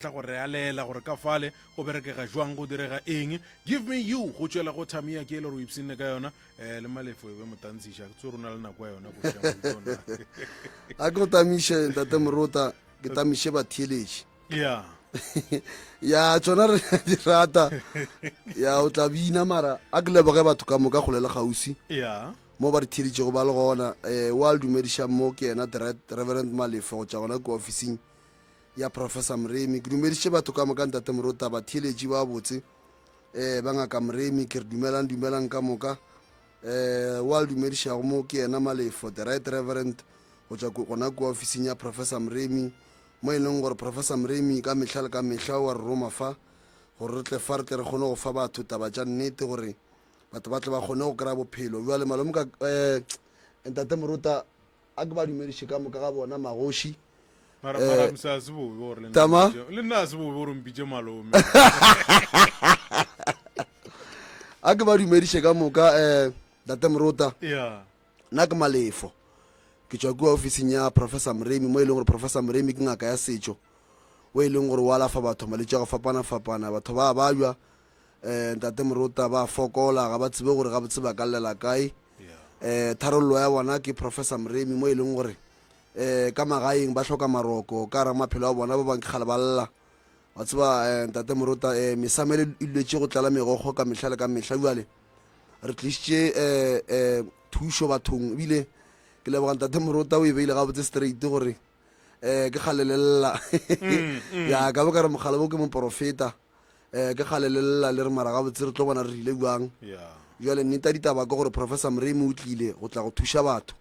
Tla go re alela gore ka fale go berekega jwang, go direga eng. Give me you go tšwela go Tamia ke e le gore o ipshinne ka yona um le Malefo e be motantshiša ke tse rona le nako ya yona koša A ke go tamiše ntate Morota, ke tamiše batheeletši. Ya. Ya tšona re di rata. Ya o tla bina mara a ke leboge batho ka moka kgole le kgauswi. Ya. Mo ba re theeletšego ba le gona. Eh wa le dumediša mo ke yena the Right Reverend Malefo go tšwa gona kua ofising ya Professor Moremi. Ke dumediše batho ka moka Ntate Morota, batheeletši ba botse eh, ba Ngaka Moremi, ke re dumelang dumelang ka moka. Eh, wa le dumedišago mo ke yena Malefo, the Right Reverend, go tšwa gona kua ofising ya Professor Moremi, mo e leng gore Professor Moremi ka mehla le ka mehla wa re roma fa gore re tle fa re tle re kgone go fa batho taba tša nnete gore batho ba tle ba kgone go kry-a bophelo. Bjale malome ka eh, Ntate Morota A ke ba dumediše ka moka ga bona magoši. Mara mara eh, msa se bobe gore le nna Tama? le nna se bobe gore mpitše malome. A ke ba dumediše ka moka eh Ntate Morota. Yeah. Nna ke Malefo. Ke tšwa kua ofising ya Professor Moremi mo e leng gore Professor Moremi ke ngaka ya setšo o e leng gore o alafa batho malwetši a go fapana-fapana. Batho ba babja eh Ntate Morota ba fokola ga ba tsebe gore gabotse ba ka llela kae. um tharollo ya bona ke Professor Moremi mo e leng gore um ka magaeng ba hloka maroko ka ra maphelo a bona ba bang ke kgale ba lla wa tseba um ntate Morota um mesamelo e duletse go tlala megokgo ka mehla le ka mehla jale re tlišitše um um thušo bathong ebile ke leboga ntate Morota o e beile gabotse straight gore um ke kgale le lla mm, mm. ya ka bo ka re mogala bo ke moporofeta um ke kgale le lla le re mara gabotse re tlo bona re rile bjang jale nnete ya ditaba ke gore professor moremi o tlile go tla go thuša batho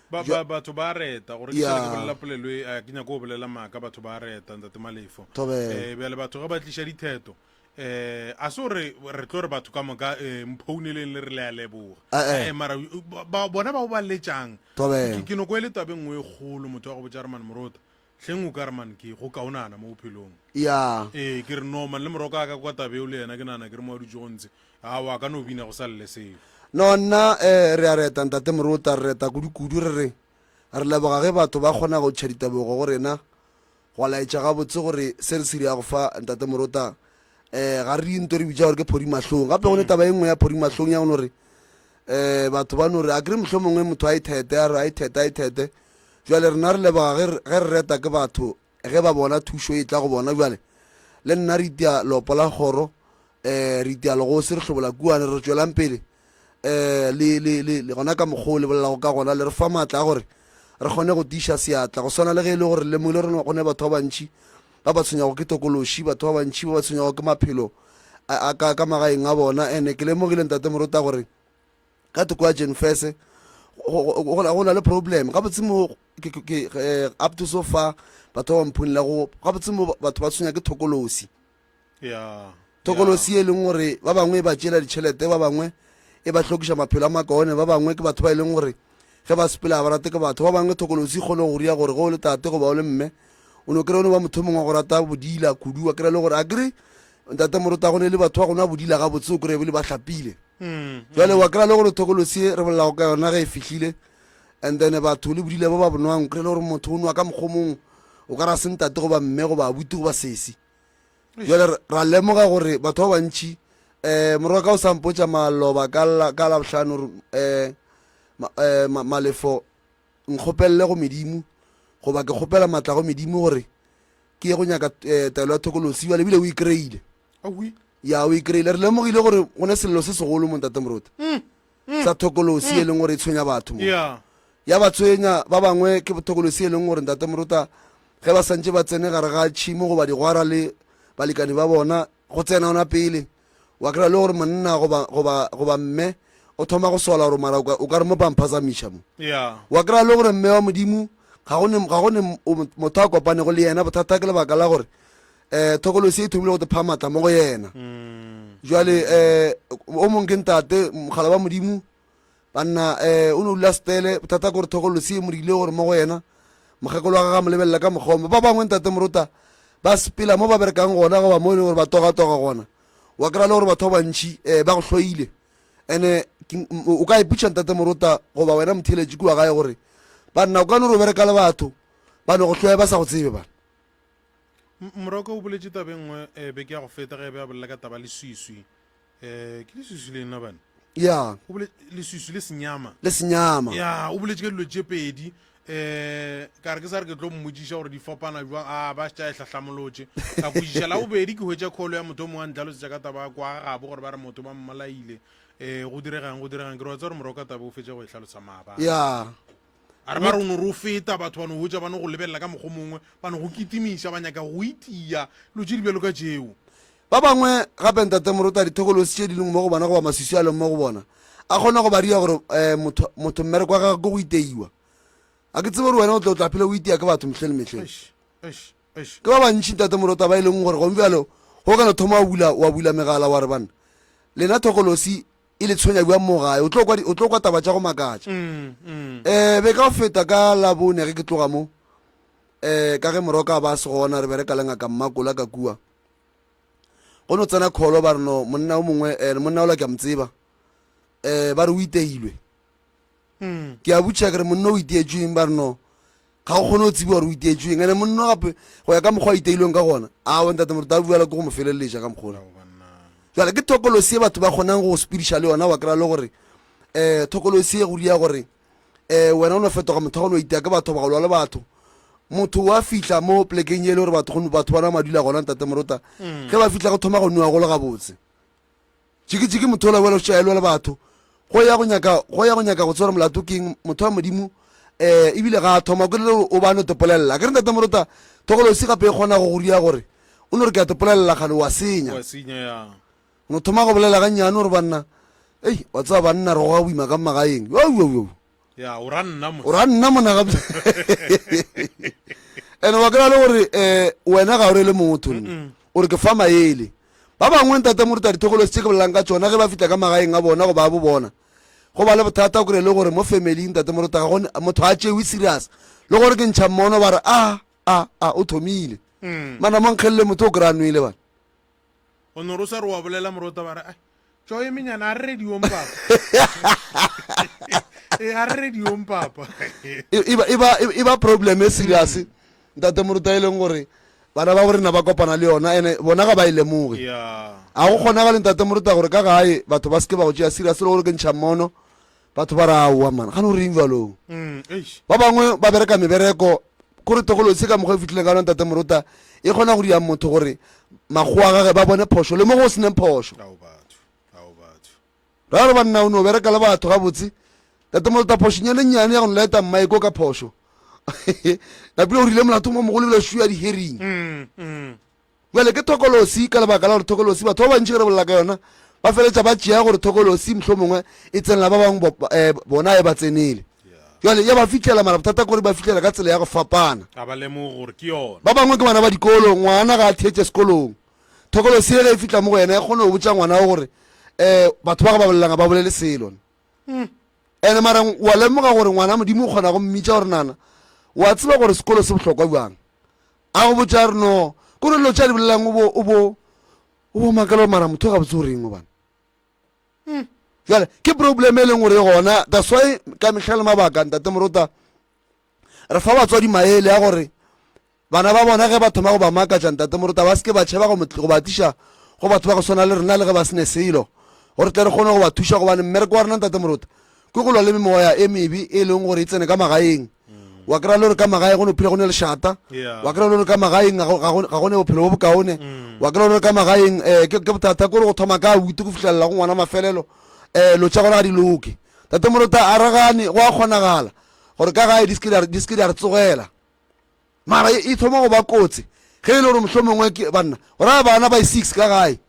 batho ba reta gore ke ke bolela polelo e ke nyako go bolela maaka batho ba reta ntate malefo um bjale batho ge ba tliša ditheto eh a se gore re tlo re batho ka moka eh, mphouneleng le re le a leboga eh, eh. mara bona bao ba letšang ke noko e le tabeng nngwe e kgolo motho wa go botša re mane morota Hleng o ka re man ke go kaonana mo bophelong. Ya. Ee, ke re no man le moroka a ka kwa tabeo le yena ke nagana ke re mo a dutše go ntse. Aowa a ka no bina go sa lle seo. No nna eh, re a reta Ntate Morota, re reta kudu-kudu re re re leboga ge batho ba kgona go tšha ditebogo go rena go laetša gabotse gore se re se dirago fa Ntate Morota eh ga re nto re bitša gore ke phodi mahlong. Gape go ne taba e nngwe ya phodi mahlong ya go no re eh batho ba no re a kere mohlomongwe motho a ithete a re a ithete a ithete Bjale rena re leboga ge, ge re reta ke batho ge ba bona thušo e tla go bona. Bjale le nna re itia leopo la kgoro, um re itia legosi, re hlobola kuane, re tšwelang pele um le, le, le, le gona ka mokgwa o le bolelago ka gona, le re fa maatla a gore re kgone go tiiša seatla. Go swana le ge e le gore re lemogile gore go ne batho ba bantši ba ba tshwenyago ke tokološi, batho ba bantši ba ba tshwenyago ke maphelo a, a ka, ka magaeng a bona. Ene ke lemogile, Ntate Morota, gore ka thoko ya Jenfese go na le problem gabotse mo ke eh, up to so far batho ba mphunela go gabotse mo batho ba tshwenya ke thokolosi yeah thokolosi e leng gore ba bangwe e ba tšeela ditšhelete ba bangwe e ba hlokiša maphelo a makaone ba bangwe ke batho ba e leng gore ge ba sepela ba rate ke batho ba bangwe thokolosi e kgone go ria gore ge o le tate goba o le mme o no kry-e o no ba motho mongwe wa go rata bodila kudu wa kry-e le gore a kry ntate morota go ne le batho ba go nwa bodila gabotse o kry-e bile ba hlapile Jwale wa kry-a le gore thokolosi e re bolelago ka yona ge e fihlile and then batho le bodile ba ba bonwang o kry-e le gore motho o nwa ka mokgwa mongwe o ka ra se ntate goba mme goba abuti goba sesi. Jwale ra lemoga gore batho ba bantši um morwa ka o sa mpotša maloba ka labohlano gore um malefo nkgopelele go medimo goba ke kgopela matla go medimo gore ke ye go nyaka eh, taelo ya thokolosi bjale ebile o e kry-ile ya o e kry-ile re lemogile gore go ne selelo se segolo mo ntate morota mm, mm, sa thokolosi mm. e leng gore e tshwenya batho mo ya ba tshwenya ba bangwe ke thokolosi e leng gore ntate morota ge ba santse ba tsene gare ga tšhimo goba digwara le balekane ba bona go tsena ona pele wa kry-a le gore monna goba, goba, goba mme o thoma go sola gore mara o ka re mo bamphazamiša mo yeah. wa kry-a le gore mme wa modimo ga go ne ga go ne motho a kopanego le yena bothata ke lebaka la gore um thokolosi e thomile go te phamatla mo go yena mm. jale um o mongwe ke ntate mogala wa modimo Banna, eh, o no dula setele, bothata ke gore thokolosi e mo dirile gore mo go yena, mokgekolo wa gagwe a mo lebelela ka mokgwa o. Ba bangwe, Ntate Morota, ba sepela mo ba berekang gona goba mo e leng gore ba togatoga gona, wa kry-a le gore batho ba bantši um ba go hloile. Ene o ka ipotšiša Ntate Morota goba wena motheeletši kua gae gore, banna o ka no re o bereka le batho ba no go hloya ba sa go tsebe bana. Morwa o boletše taba e nngwe um beke ya go feta ge e be a bolela ka taba leswiswi. Um ke leswiswi le nna bane? Ya. O bole leswiswi le senyama. Le senyama. Ya, o boletše ka dilo tše pedi. Um ka re ke sa re ke tlo mmotšiša gore di fapana jwang, a ba šetša e hlahlamolotše. Ka kwešiša la bobedi ke hwetša call ya motho o mongwe a ntlhalosetša ka taba ya kwa gabo gore ba re motho ba mmolaile. Um go diregang, go diregang. Ke re wa tseba gore Moroka taba o fetša go e hlalosa maabane. Ya. A re ba re o no re o feta, batho ba no hwetša ba no go lebelela ka mokgwa o mongwe, ba no go kitimiša, ba nyaka go itia, dilo tše di bjalo ka tšeo. Ba bangwe gape, Ntate Morota, dithokolosi tše di leng mo go bona goba maswiswi a leng mo go bona a kgona go ba ria gore um motho, motho mmereko wa gagwe ke go iteiwa. A ke tsebe gore wena o tla, o tla phela o itia ke batho mehleng le mehleng. Eish, eish, eish. Ke ba bantši, Ntate Morota, ba e leng gore gong bjalo go ka no thoma wa bula, wa bula megala wa re, Banna, lena thokolosi e le tshwenya bjang mo gae o tlo kwa o tlo kwa taba tša go makatša mm, mm. eh be ka go feta ka labone ge ke tloga mo eh ka ge moroka ba se gona re bereka le ngaka mmakola ka kua go no tsena kholo ba re no monna o mongwe eh, monna ola ke a mo tseba eh ba re o iteilwe mm. ke a butša ke re monna o iteetšweng ba re no Ga o kgone go tsibiwa gore o iteetšweng. Ene monno gape go ya ka mokgwa a iteilweng ka gona, aowa ntate Moruti a bua le ke go mo feleletša ka mokgwa ola. Jwale ke thokolosi e batho ba kgonang go sepediša le yona, wa kry-a le gore um thokolosi e go dia gore um wena o no fetoga motho wa go no itea ke batho, ba go lwa le batho. Motho wa fihla mo plekeng e le gore batho batho ba nwa madula gona ntate Morota, ge ba fihla go thoma go nwewa go le gabotse. Jikijiki motho ola wela o lwa le batho go ya go nyaka go ya go nyaka go tswara molato keng motho wa modimo eh ebile ga a thoma ke le o ba no tepolelela ke re ntate morota thogolosi gape e kgona go go ria gore o no re ke a tepolelela gane wa senya wa senya ya no thoma go bolela ga nnyane gore banna ei wa tseba banna re goga boima ka magaeng yo yo yo ya o ra nna mo o ra nna mona gape ene wa kry-a le gore um wena ga o rele motho nne o re ke fa maele ba bangwe ntate moruta dithokolosi tse ke bolelang ka tsona ge ba fihla ka magaeng a bona goba a bo bona go ba le bothata o kry-e le gore mo family ntate moruta ga gone motho a tšewe serious le gore ke ntšha mmono ba re a a a o thomile mm. mana mo nkgelele motho o kry-a nwele bana o no re o sa re wa bolela moruta ba re Tšo e menyana a re rediong papa. E a re rediong papa. E ba e ba e ba problem e serious. Mm. Ntate Moruta e leng gore bana ba borena ba kopana le yona ene bona ga ba e lemoge. Yeah. A go kgonagale ntate Moruta gore ka gae batho ba seke ba go tšea serious le gore ke ntšha mmono batho ba re aowa man gane o reng jalo. Mm, eish. Ba bangwe ba bereka mebereko kore tokolosi ka mokgwa e fitlhileng ka yona ntate Moruta e kgona go dira motho gore makgowa gage ba bone phošo le mo go seneng phošo. Ao batho, ao batho. Ra re banna o no bereka le batho gabotse tate Moruta phošonyana e nnyane ya go nlaeta mmaeko ka phošo napile o rile molato mo mogolo ebile šuya di-hearing. Mm, mm. Bjale ke thokolosi ka lebaka la gore thokolosi batho ba bantši ge re bolela ka yona ba feletša ba tšea gore thokolosi mohlomongwe e tsenela ba bangwe eh, bona e ba tsenele. Jwale ya ba fihlela mara bothata ke gore ba fihlela ka tsela ya go fapana. Ga ba lemoge gore ke yona. Ba bangwe ke bana ba dikolo, ngwana ga a theetše sekolong. Thokolosi ye ge e fihla mo go yena e kgone go botša ngwana wo gore um batho ba ga ba bolelang ga ba bolele selo. Ene mara wa lemoga gore ngwana Modimo o kgona go mmitša gore nana wa tseba gore sekolo se bohlokwa bjang. A go botša a re no, ko re dilo tše a di bolelang o bo o bo o bo makala gore mara motho gabotse o reng gobane. Hmm. Jale ke problem e leng gore e gona that's why ka mehla le mabaka ntate Morota re fa batswadi maele a gore bana ba bona ge ba thoma go ba makatša ntate Morota ba seke ba tšhaba go ba tliša go batho ba go swana le rena le ge ba sene selo gore tle re kgone go ba thuša gobane mmereko wa rena ntate Morota ke go lwa le memoya e mebe e leng gore e tsene ka magaeng wa kry-a le gore ka magaeng go no phela go ne lešata wa kry-a le gore ka magaeng ga go ne bophelo bo bokaone mm. wa kry-a le gore ka magaeng um ke bothata kore go thoma ka abuti go fitlhelela go ngwana mafelelo um lo tša gona ga di loke tate morota a ragane go a kgonagala gore ka gae di seke di a re tsogela mara e thoma go ba kotsi ge e le gore mohlho mongwe ke banna go raya bana ba six ka gae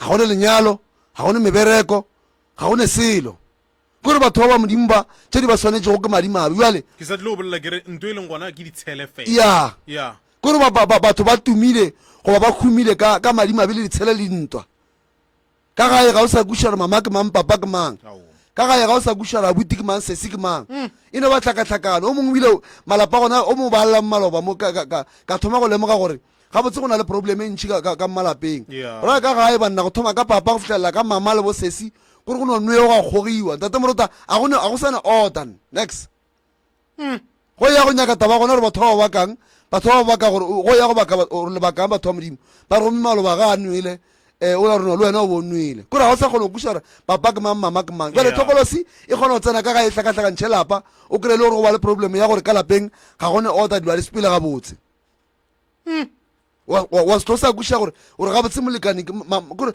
ga gone lenyalo ga gone mebereko ga gone selo Kore batho ba ba Modimo ba, tše di ba swanetšego ke madimabe. Bjale. Ke sa tlile go bolela ke re nto e leng gona ke ditshele fela. Ya. Ya. Kore ba, ba, ba, batho ba tumile goba ba humile ka, ka madimabe le ditshele le dintwa. Ka gae ga o sa kwešiša gore mama ke mang, papa ke mang. Ao. Ka gae ga o sa kwešiša gore abuti ke mang, sesi ke mang. E no ba tlhakatlhakano. O mongwe ebile malapa gona, o mongwe ba llang maloba mo, ka, ka, ka, ka thoma go lemoga gore Gabotse go na le problem e ntši ka, ka, ka malapeng. Yeah. Ra ka gae banna go thoma ka papa go fihlelela ka mama le bo sesi kore go no nwewa gwa kgogiwa. Ntate Morota a go ne a go sana order next. Mm. Go ya go nyaka taba gona gore batho ba ba bakang. Batho ba ba baka gore go ya go baka gore lebakang batho ba Modimo. Ba re gomme maloba ga a nwele um o la rona le wena o bo nwele. Kore ga o sa kgona go kwešiša gore papa ke mang mama ke mang. Jale thokolosi e kgona go tsena ka gae e hlakahlakantšhe lapa. O kry-e le gore go ba le problem ya gore ka lapeng ga go ne order dilo ga di sepele gabotse. Hmm. Wa, wa, wa se tlo sa kwešiša gore gore gabotse molekane ke kore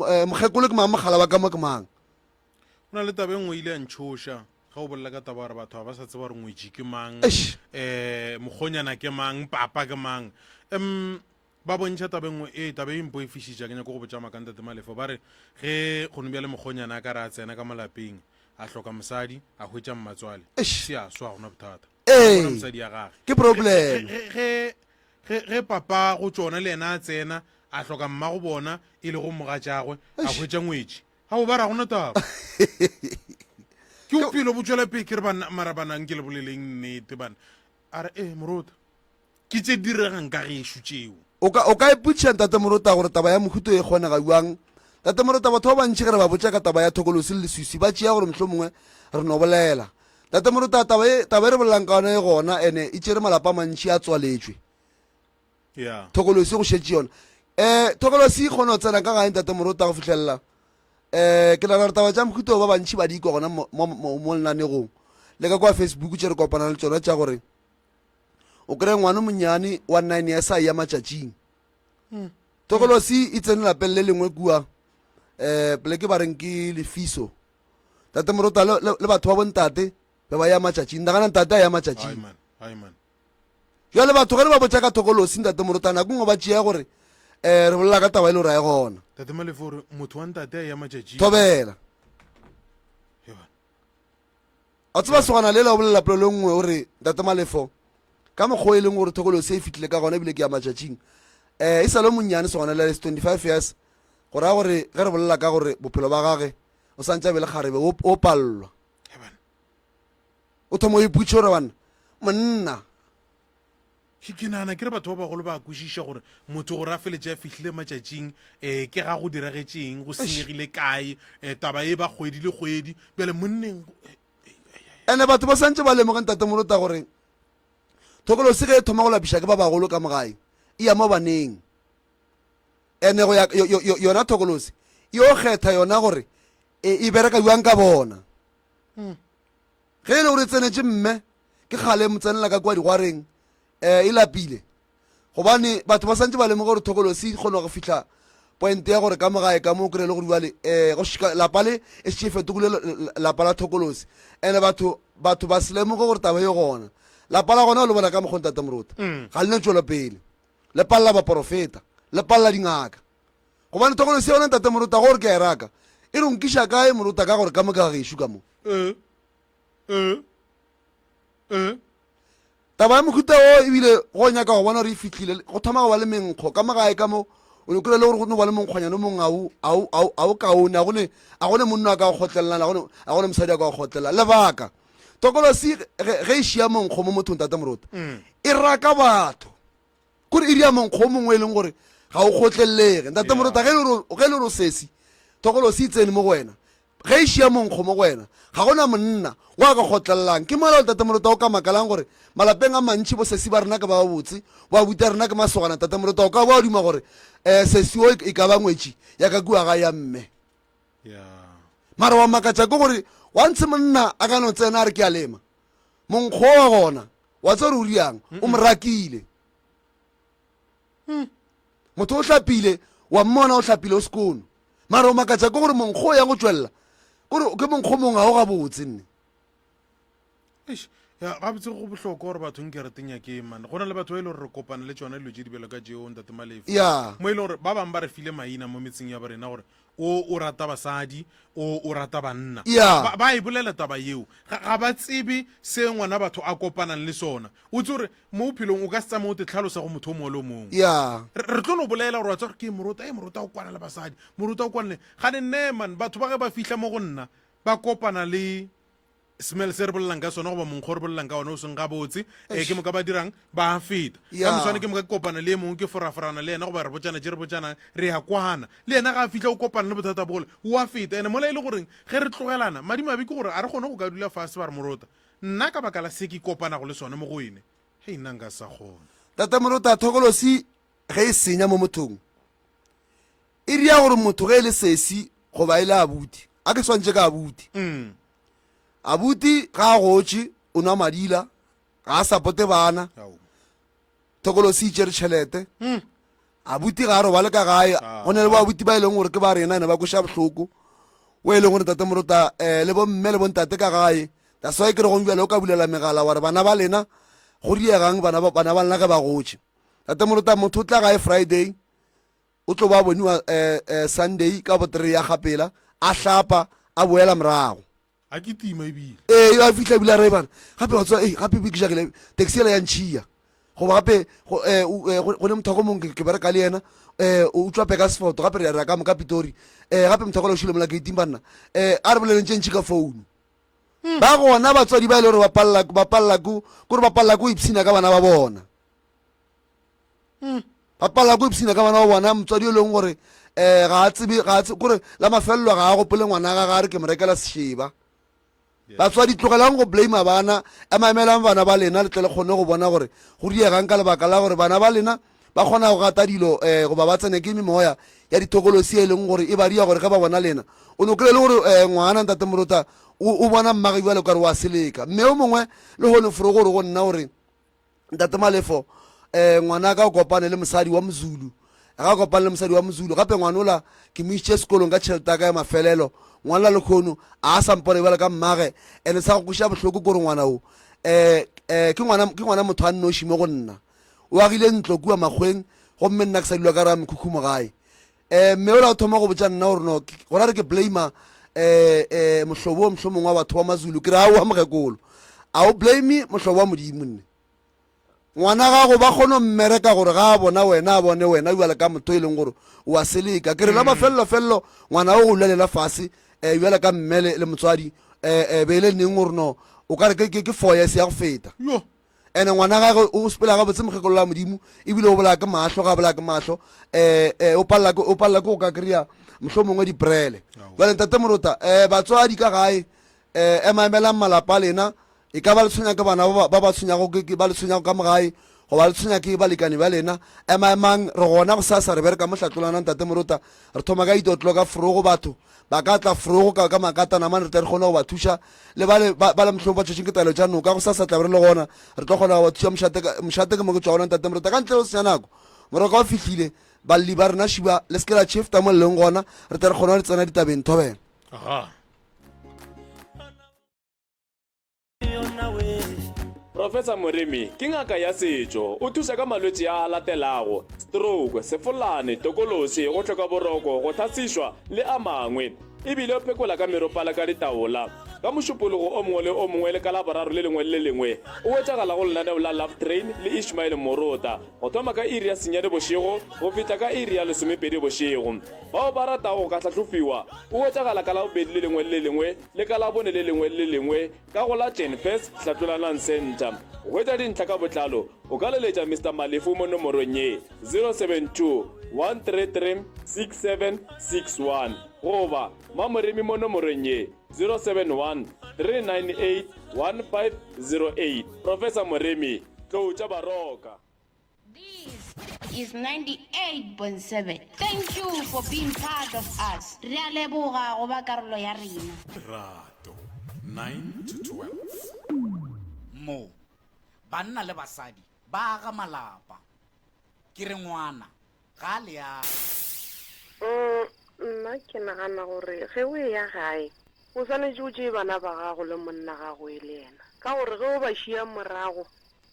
eh, mokgekolo ke mang mogala wa ka mo ke mang. Go na le taba e nngwe ile ya ntšhoša ge o bolela ka taba gore batho ga ba sa tseba gore ngwetši ke mang um mokgonyana ke mang papa ke mang um ba bontšha taba e nngwe ee taba e mpo e fišitša ke nyako go botša maka ntate malefo ba re ge gone bjale mokgonyana a ka re a tsena ka molapeng a hloka mosadi a hwetša mmatswale se a swa gona bothata ee mosadi ya gage ke problem ge ge ge papa go tšona le yena a tsena a hloka mma go bona e le go mogatšagwe a hwetša ngwetši Ao ba ra gona taba. Ke bophelo bo tšwela pele ke re bana mara bana nke le boleleng nnete bana. A re eh morota. Ke tše diregang ka gešo tšeo. O ka o ka ipotšiša Ntate Morota gore taba ya mohuto e kgonega bjang? Tate Morota batho ba bantši ge re ba botša ka taba ya thokolosi le leswiswi ba tšea gore mohlomongwe re no bolela. Tate Morota taba e taba e re bolelang ka yona e gona ene e tšere malapa a mantši a tswaletšwe. Yeah. Thokolosi go šetše yona. Eh thokolosi e kgona go tsena ka gae Ntate Morota go fihlelela eh ke nagana gore taba tša mohuto ba bantši ba di kwa gona mo, mo, mo, mo lenanegong le ka kwa Facebook tše re kopana le tšona tša gore o kry ngwana monnyane wa nine years a ya matšatšing hmm. thokolosi e tsene lapeng le lengwe kua um poleke ba reng ke lefiso tate morota le, le, le batho ba bontate be ba ya matšatšing nagana ntate a ya matšatšing Jwale batho ge re ba botša ka thokolosi ntate Morota nako nngwe ba tšea gore um re bolela ka taba e le gore a e gona. Tate Malefo o re motho wa ntate a ya matšatšing. Thobela. A tseba sogana lela o bolela polelo e nngwe o re ntate Malefo ka mokgwa e leng gore thokolosi e fitlhile ka gona ebile ke ya matšatšing um e sa le monnyane sogana lela is 25 years go raya gore ge re bolela ka gore bophelo ba gage o santse a be le kgarebe o palelwa o thoma o iputša gore banna monna ke nagana ke re batho ba bagolo ba kwešiša gore motho gore a feletše a fihlile matšatšing um ke ga go diragetšeng go senyegile kae um taba e ba kgwedi le kgwedi bjale monneng ene batho ba santse ba lemoge ntate morota gore thokolosi ge e thoma go lapiša ke ba bagolo ka mogae e ya mo baneng ene go ya yona thokolosi e yo kgetha yona gore e, e bereka jwang ka bona hmm. Ge e le gore e tsenetše mme, ke kgale e mo tsenela ka kua digwareng, um e lapile. Gobane batho ba santše ba lemoga gore thokolosi e kgona go fihla point ya gore ka mo gae ka mo o kry-e le gore bjale um go lapa le e šetše e fetogile lapa la thokolosi. And-e batho batho ba se lemoge gore taba e gona. Lapa la gona o le bona ka mokgwa Ntate Morota. Mm. Ga le ne tšwelopele. Le palela baporofeta, le palela dingaka. Gobane thokolosi yona Ntate Morota gore ke a e raka, e re o nkiša kae Morota ka gore ka mo ke ga gešo ka mo. Eh, eh, eh. Taba ya mohuta wo ebile go nyaka go bona gore e fihlile go thoma go ba le menkgo ka mo gae ka mo o ne kry le gore go no ba le monkgwanyana o mongwe a o kaone a gone a gone monna a ka go kgotlelelang a gone a gone mosadi a ka go kgotlelela lebaka tokolosi ge e šia monkgo mo mothong tate morota mm. e raka batho Kore e ria monkgo o mongwe e leng gore ga o kgotlelelege. Ntate Morota, ge e le gore o sesi, thokolosi e tsene mo go wena. Ge e šia monkgo mo go wena, ga go na monna wa ka kgotlelelang. Ke mola Ntate Morota o ka makalang gore malapeng a mantši bo sesi ba rena ke ba babotse, bo abuti a rena ke masogana. Ntate Morota, o ka ba wa duma gore um sesi o e ka ba ngwetši ya ka kua gae ya mme. Mara wa makatša ke gore wa ntshe monna a ka no tsena a re ke a lema. Monkgo wa gona wa tseba gore o riang o mo rakile hmm. motho o hlapile wa mmona o hlapile o sekono mara o makatša ke gore monkgo o yang go tšwelela kore ke monkgo mongwe ga o gabotse nne ya gabotse go bohlokwa gore batho nke re tenya ke mane go na le batho ba e le gore re kopana le tsona dilo tse di bjalo ka tšeo ntate malefo ya mo e le gore ba bangwe ba re file maina mo metseng ya borena gore O o rata basadi, o o rata banna. Yeah. Ba, ba e bolela taba yeo. Ga, ga ba tsebe se ngwana batho a kopanang le sona. O tse gore mo bophelong o ka se tsamaye o te tlhalosa go motho o mongwe le o mongwe. Yeah. Re, re tlo no bolela gore wa tseba gore ke morota, e morota o kwana le basadi, morota o kwana le. Gane nne man, batho ba ge ba fihla mo go nna, ba kopana le smell se re bolelang ka sona goba monkgo re bolelang ka ona o seng gabotse um ke moka ba dirang ba a feta ka moswane ke moka ke kopana le e mongwe ke foraforana le yena goba re botšana tše re botšanang re ya kwana le yena ga a fitlha o kopana le bothata bole o a feta ene mola e le goreng ge re tlogelana madimabe ke gore a re kgone go ka dula fase ba re morota nna ka baka la se ke kopanago le sone mo go ene hei nna nka sa kgona. Tate Morota, thokolosi ge e senya mo mothong e ria gore motho ge e le sesi goba e le abuti, a ke swantše ka abuti. Mm. Abuti ga a gotše o nwa madila, ga a sapote bana. Thokolosi e tšere tšhelete. Mm. Abuti ga a robale ka gae. Ah. Go na le boabuti ba e leng gore ke ba rena ene ba kweša bohloko. O e leng gore tate Morota um le bomme le bontate ka gae. That's why ke re gong bjale o ka bulela megala wa re bana ba lena go diegang bana ba bana ba lena ge ba gotše. Tate Morota motho o tla gae Friday o tlo ba boniwa um um Sunday ka bo 3 ya gapela a hlapa a boela morago. A ke tima ebile. Ee, yo a fihla ebile a re bana gape wa tswa ee gape ke jakile taxi ela ya ntšhia goba gape go eh, eh, go ne mothako mongwe ke bereka le yena um o tswa Pekersford gape re ya ka moka Pitori um gape mothako le o šile mola gating banna um a re boleleng tše ntšhi ka founu hmm. ba gona batswadi ba e le gore ba palela kore ba palela ko ipshina ka bana ba bona Hmm. Ba palela ko ipshina ka bana ba bona motswadi e leng gore um ga a tsebe ga a tsebe kore la mafelelo ga a gopole ngwana ga ga re ke mo rekela sešeba. Batswadi tlogelang go blame bana, emaemelang bana ba lena le tle le kgone go bona gore go diegang ka lebaka la gore bana ba lena ba kgona go gata dilo um goba ba tsene ke memoya ya dithokolosi e leng gore e ba dia gore ge ba bona lena o no kry le gore um ngwana ntate morota o bona mmage jale kare wa seleka mme o mongwe le gone foro gore go nna gore Ntate Malefo, eh, ngwanaka o kopane le mosadi wa Mozulu. Ga a kopane le mosadi wa Mozulu, gape ngwanola ke mo išitše sekolong ka tšhelete ya ka ya mafelelo. Ngwanola lekhono a a sa mpone bjalo ka mmage, ene sa go kweša bohloko kore ngwana o eh, eh, ke ngwana, ke ngwana motho a nnoši mo go nna. O agile ntlo kua makgweng gomme nna ke sa dula ka gare ga mekhukhu mo gae. Eh, mme ola o thoma go botša nna gore no, gona re ke blame eh, eh, mohlobo o mohlomongwe wa batho ba Mazulu. Ke re aowa mokgekolo, a o blame mohlobo wa Modimo nne. Ngwana gago ba kgone go mmereka gore ga a bona wena a bone wena bjale ka motho e leng gore o a seleka. Ke re la mm. mafelelo felelo ngwana o go lulelela fase eh, bjale ka mme le motswadi eh, eh, be e le neng gore no o ka re ke, ke, ke four years ya go feta. Yo. Ene ngwana gagwe o sepela gabotse mokgekolo la Modimo, ebile o bolaya ke mahlo, ga bolaya ke mahlo, um um o palela o palela ke go ka kry-a mohlomongwe diprele. Jale ntate Morota, um batswadi ka gae, um emaemelang malapa a lena, e ka ba le tshwenya ke bana ba ba tshwenyago ke ba le tshwenyago ka mogae, goba le tshwenya ke balekane ba lena, emaemang, re gona gosasa re bereka mo Hlatlolana ntate Morota, re thoma ka eight o'clock frogo batho ba ka tla frogo ka, ka makatana mane re tle re kgone go ba thuša le bale ba, ba le mohlomong ba tšwetšeng ke taelo tša noka go sasa tla be re le gona re tlo kgona go ba thuša mošate ka, mošate ke mo ke tšwa gona ntate Morota ka ntle le go senya nako moroka o fihlile balli ba rena šiba le se ke la shifta mo le leng gona re tle re kgone go tsena ditabeng thobela Aha. Professor Moremi ke ngaka ya setšo. O thuša ka malwetši a a latelago, stroke, sefolane, tokološi, go hloka boroko, go hlasišwa le a mangwe. E bile o phekola ka meropa le ka ditaola. Ka Mošupologo o mongwe le o mongwe le ka Laboraro le lengwe le le lengwe o hwetšagala go lenaneo la Love Train le Ishmael Morota go thoma ka iri ya senyane bošego go fihla ka iri ya lesomepedi bošego. Bao ba ratago go ka hlahlofiwa o hwetšagala ka Labobedi le lengwe le le lengwe le ka Labone le lengwe le le lengwe ka go la Tlenfest Hlatlolanang Centre. Go hwetša dintlha ka botlalo, o ka leletša Mister Malefu mo nomorong ye, 072 133 6761 goba Mamoremi mo nomorong ye, 071 398 1508. Professor Moremi, Tlou tša Baroka. This is 98.7. Thank you for being part of us. Re a leboga go ba karolo ya rena. Lerato, 9 to 12. Mo, banna le basadi ba aga malapa. Ke re ngwana ga a le a. Umm nna ke nagana gore ge o eya gae o swanetše o tšee bana ba gago le monna gago e le yena ka gore ge o ba šia morago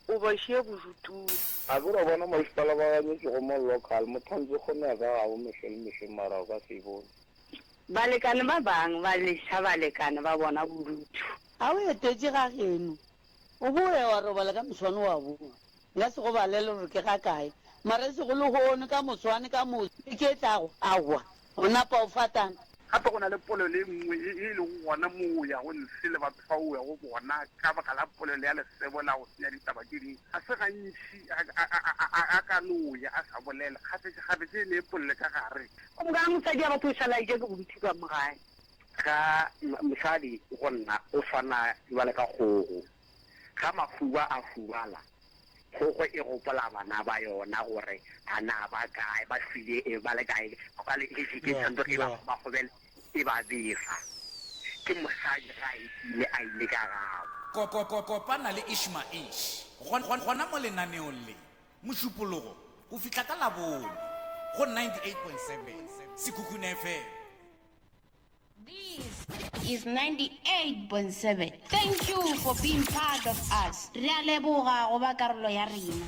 o ba šia bodutung. A ke ra bona masepala ba ganyetšego mo local mothantse kgone ya ka gabo mehle le mehleng mara o ka se e bone. Balekane ba bang ba leša balekane ba bona bodutu. A o etetše ga geno, o boe wa robala ka moswane wa boa. Nka se go balele gore ke ga kae, mara e sego lehono, ka moswane, ka moso, beke e tlago, aowa, o napa o fatana. Gape go na le polelo e nngwe ye e lego gona mo o yago ntshe le batho ba o yago bona ka baka la polelo ya lesebo la go senya ditaba tše dingwe. Ga se gantši a ka no ya a sa bolela. Kgafetšakgafetša e ne e polelo ka gare. Gomme mosadi ya batho o šala a eja ke bodutu ka mo gae. Ga mosadi go nna o swana bjale ka kgogo. Ga mahuba a hubala. Kgogo e gopola bana ba yona gore a na ba kae, ba hlwile e ba le kae, gobane e šetše e tshwanetse ge e ba kgobakgobela e ba befa. Ke mosadi ge a etile a ile ka gabo. Kopana le Ishmaish gona mo lenaneong le, Mošupologo go fihla ka Labone go 98.7 Sekhukhune FM. This is 98.7. Thank you for being part of us. Re a leboga go ba karolo ya rena.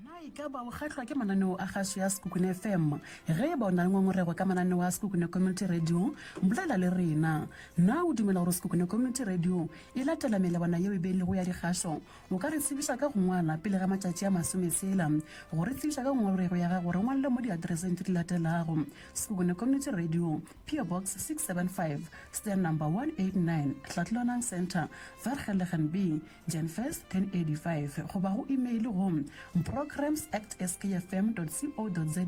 Na e ka ba o kgahlwa ke mananeo a kgašo ya Sekhukhune FM? Ge e ba o na le ngongorego ka mananeo a Sekhukhune Community Radio, bolela le rena. Na o dumela gore Sekhukhune Community Radio e latela melawana yeo e beilwego ya dikgašo? O ka re tsebiša ka go ngwala pele ga matšatši a masometshela. Go re tsebiša ka ngongorego ya gago, re ngwalele mo diatereseng tše di latelago, Sekhukhune Community Radio, PO Box 675, Stand Number 189, Hlatlwanang Centre, Vergelegen B, Jan 1st, 1085, goba go email go programmes at skfm dot co dot za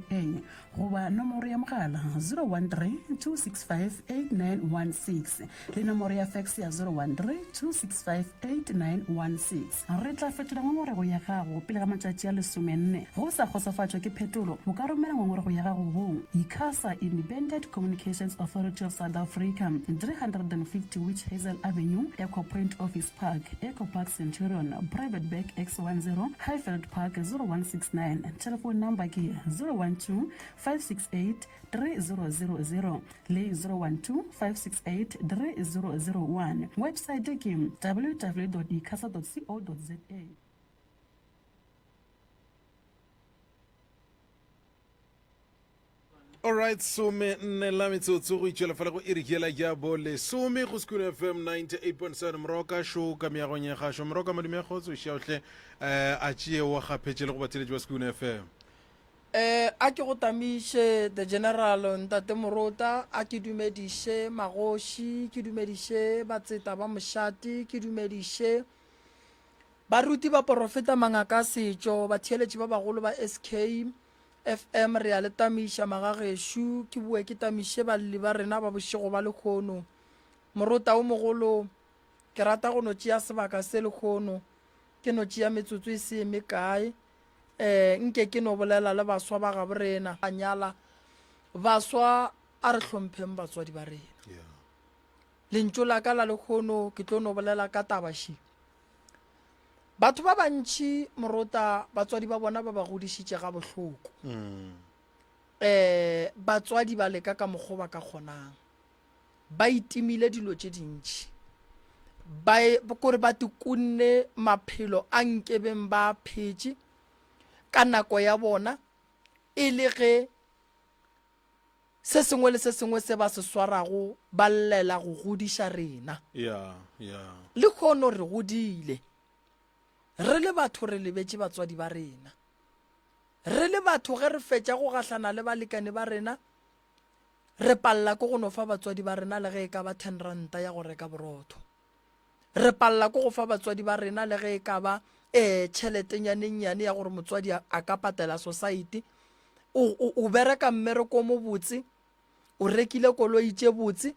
goba nomoro ya mogala 013 265 8916 le nomoro ya fax ya 013 265 8916. Re tla fetola ngongorego ya gago pele ga matšatši a lesomenne. Ge o sa kgotsofatšwa ke phetolo, o ka romela ngongorego ya gago go ICASA, Independent Communications Authority of South Africa, 350 Witch Hazel Avenue, Echo Point Office Park, Echo Park Centurion, Private Bag X10, Highveld Park 0169. Telephone number ke 012 568 3000 le 012 568 3001. Website ke www.icasa.co.za. Alright, some nne la metsotso go itšwela fela go iri yela ya bo lesome go Sekhukhune FM 98.7 moroka šo ka meagong ya gašo moroka madume a kgotso šiaohle um a tšee wa gaphetše le go batheletši ba Sekhukhune FM. Eh, a ke go tamiše the general ntate Morota, a ke dumediše magoši, ke dumediše batseta ba mošate, ke dumediše baruti baporofeta mangaka a setšo, batheeletši ba bagolo ba SK FM re a le tamiša magagešo, ke boe ke tamiše balli ba rena ba bošego ba lekgono. Morota o mogolo, ke rata go no tšea sebaka se lekgono, ke no tšea metsotso e se mekae, um nke ke no bolela le baswa ba gabo rena. A nyala, baswa a re hlompheng batswadi ba rena. Lentšu la ka la lekgono ke tlo no bolela ka taba še. Batho ba bantši morota batswadi ba bona ba ba godišitše gabohloko. Um batswadi ba leka ka mokgwa ba ka kgonang. Ba itimile dilo tše dintši. Ba e, kore ba tikunne maphelo a nkebeng ba a phetše ka nako ya bona e le ge se sengwe le se sengwe se ba se swarago ba llela go godiša rena. Ya, ya. Lehono re godile. Re le batho re lebetše batswadi ba rena. Re le batho ge re fetša go gahlana le balekane ba rena, re palela ke go no fa batswadi ba rena le ge e ka ba ten ranta ya go reka borotho. Re palela ke go fa batswadi ba rena le ge e ka ba um tšheletenyanennyane ya gore motswadi a ka patela society. O, o, o bereka mmereko o mobotse, o rekile koloi tše botse,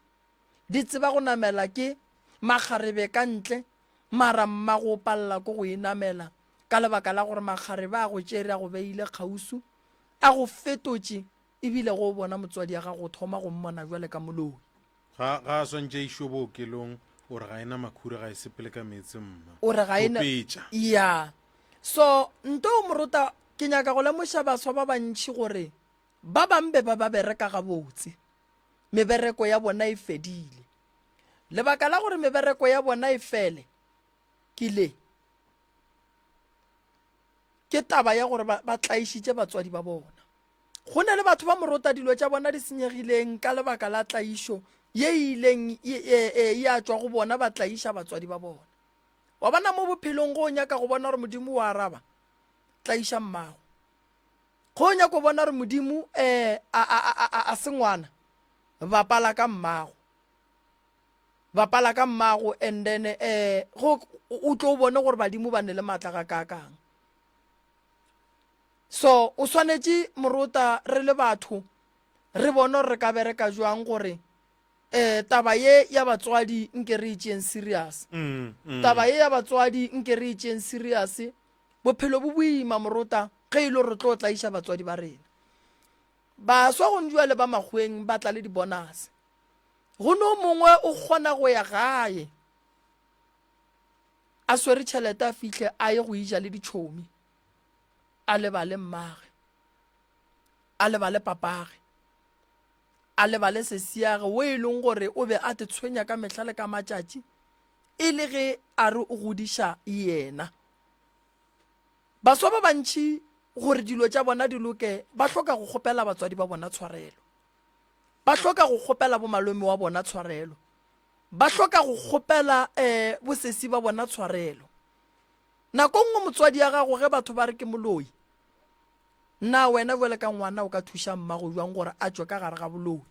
di tseba go namela ke makgarebe ka ntle, mara mmago o palela ke go e namela ka lebaka la gore makgarebe a go tšere a go beile kgausu, a go fetotše, ebile go o bona motswadi ya gago o thoma go mmona bjale ka moloi. Ga, ga a swantše a išwe bookelong, o re ga e na makhura, ga e sepele ka meetse mma. O re ga e na. Topetša. Ya. So, nto o morota, ke nyaka go lemoša baswa ba bantši gore ba bang be ba ba bereka gabotse. Mebereko ya bona e fedile. Lebaka la gore mebereko ya bona e fele ke le. Ke taba ya gore ba, ba tlaišitše batswadi ba bona. Go na le batho ba morota dilo tša bona di senyegileng ka lebaka la tlaišo ye e ileng ya tšwa go bona ba tlaiša batswadi ba bona. Wa bona mo bophelong go o nyaka go bona gore Modimo o araba, tlaiša mmago. Go o nyaka go bona gore Modimo um a, a, a, a, a se ngwana, bapala ka mmago. Bapala ka mmago and then um go o tlo bone gore badimo ba ne le maatla ga kaakang. So o swanetše morota re le batho re bone gore re ka bereka jwang gore um taba ye ya batswadi nke re e tšeeng serious. Mm, mm. Taba ye ya batswadi nke re e tšeeng serious. Bophelo bo boima morota ge e le gore re tlo tlaiša batswadi ba rena. Baswa gonjwale ba makgoweng ba tla le di-bonus. Go no mongwe o kgona go ya gae a swere tšhelete a fihle a ye go ija le ditšhomi a lebale mmage a lebale papage a lebale sesiage wo e leng gore o be a te tshwenya ka mehla le ka matšatši e le ge a re o godiša yena. Baswa ba bantši gore dilo tša bona di loke ba hloka go kgopela batswadi ba bona tshwarelo. Ba hloka go kgopela bomalome wa bona tshwarelo. Ba hloka go kgopela um bosesi ba bona tshwarelo. Nako nngwe motswadi ya gago ge batho ba re ke moloi, na wena bjale ka ngwana o ka thuša mmago bjang gore a tšwe ka gare ga boloi?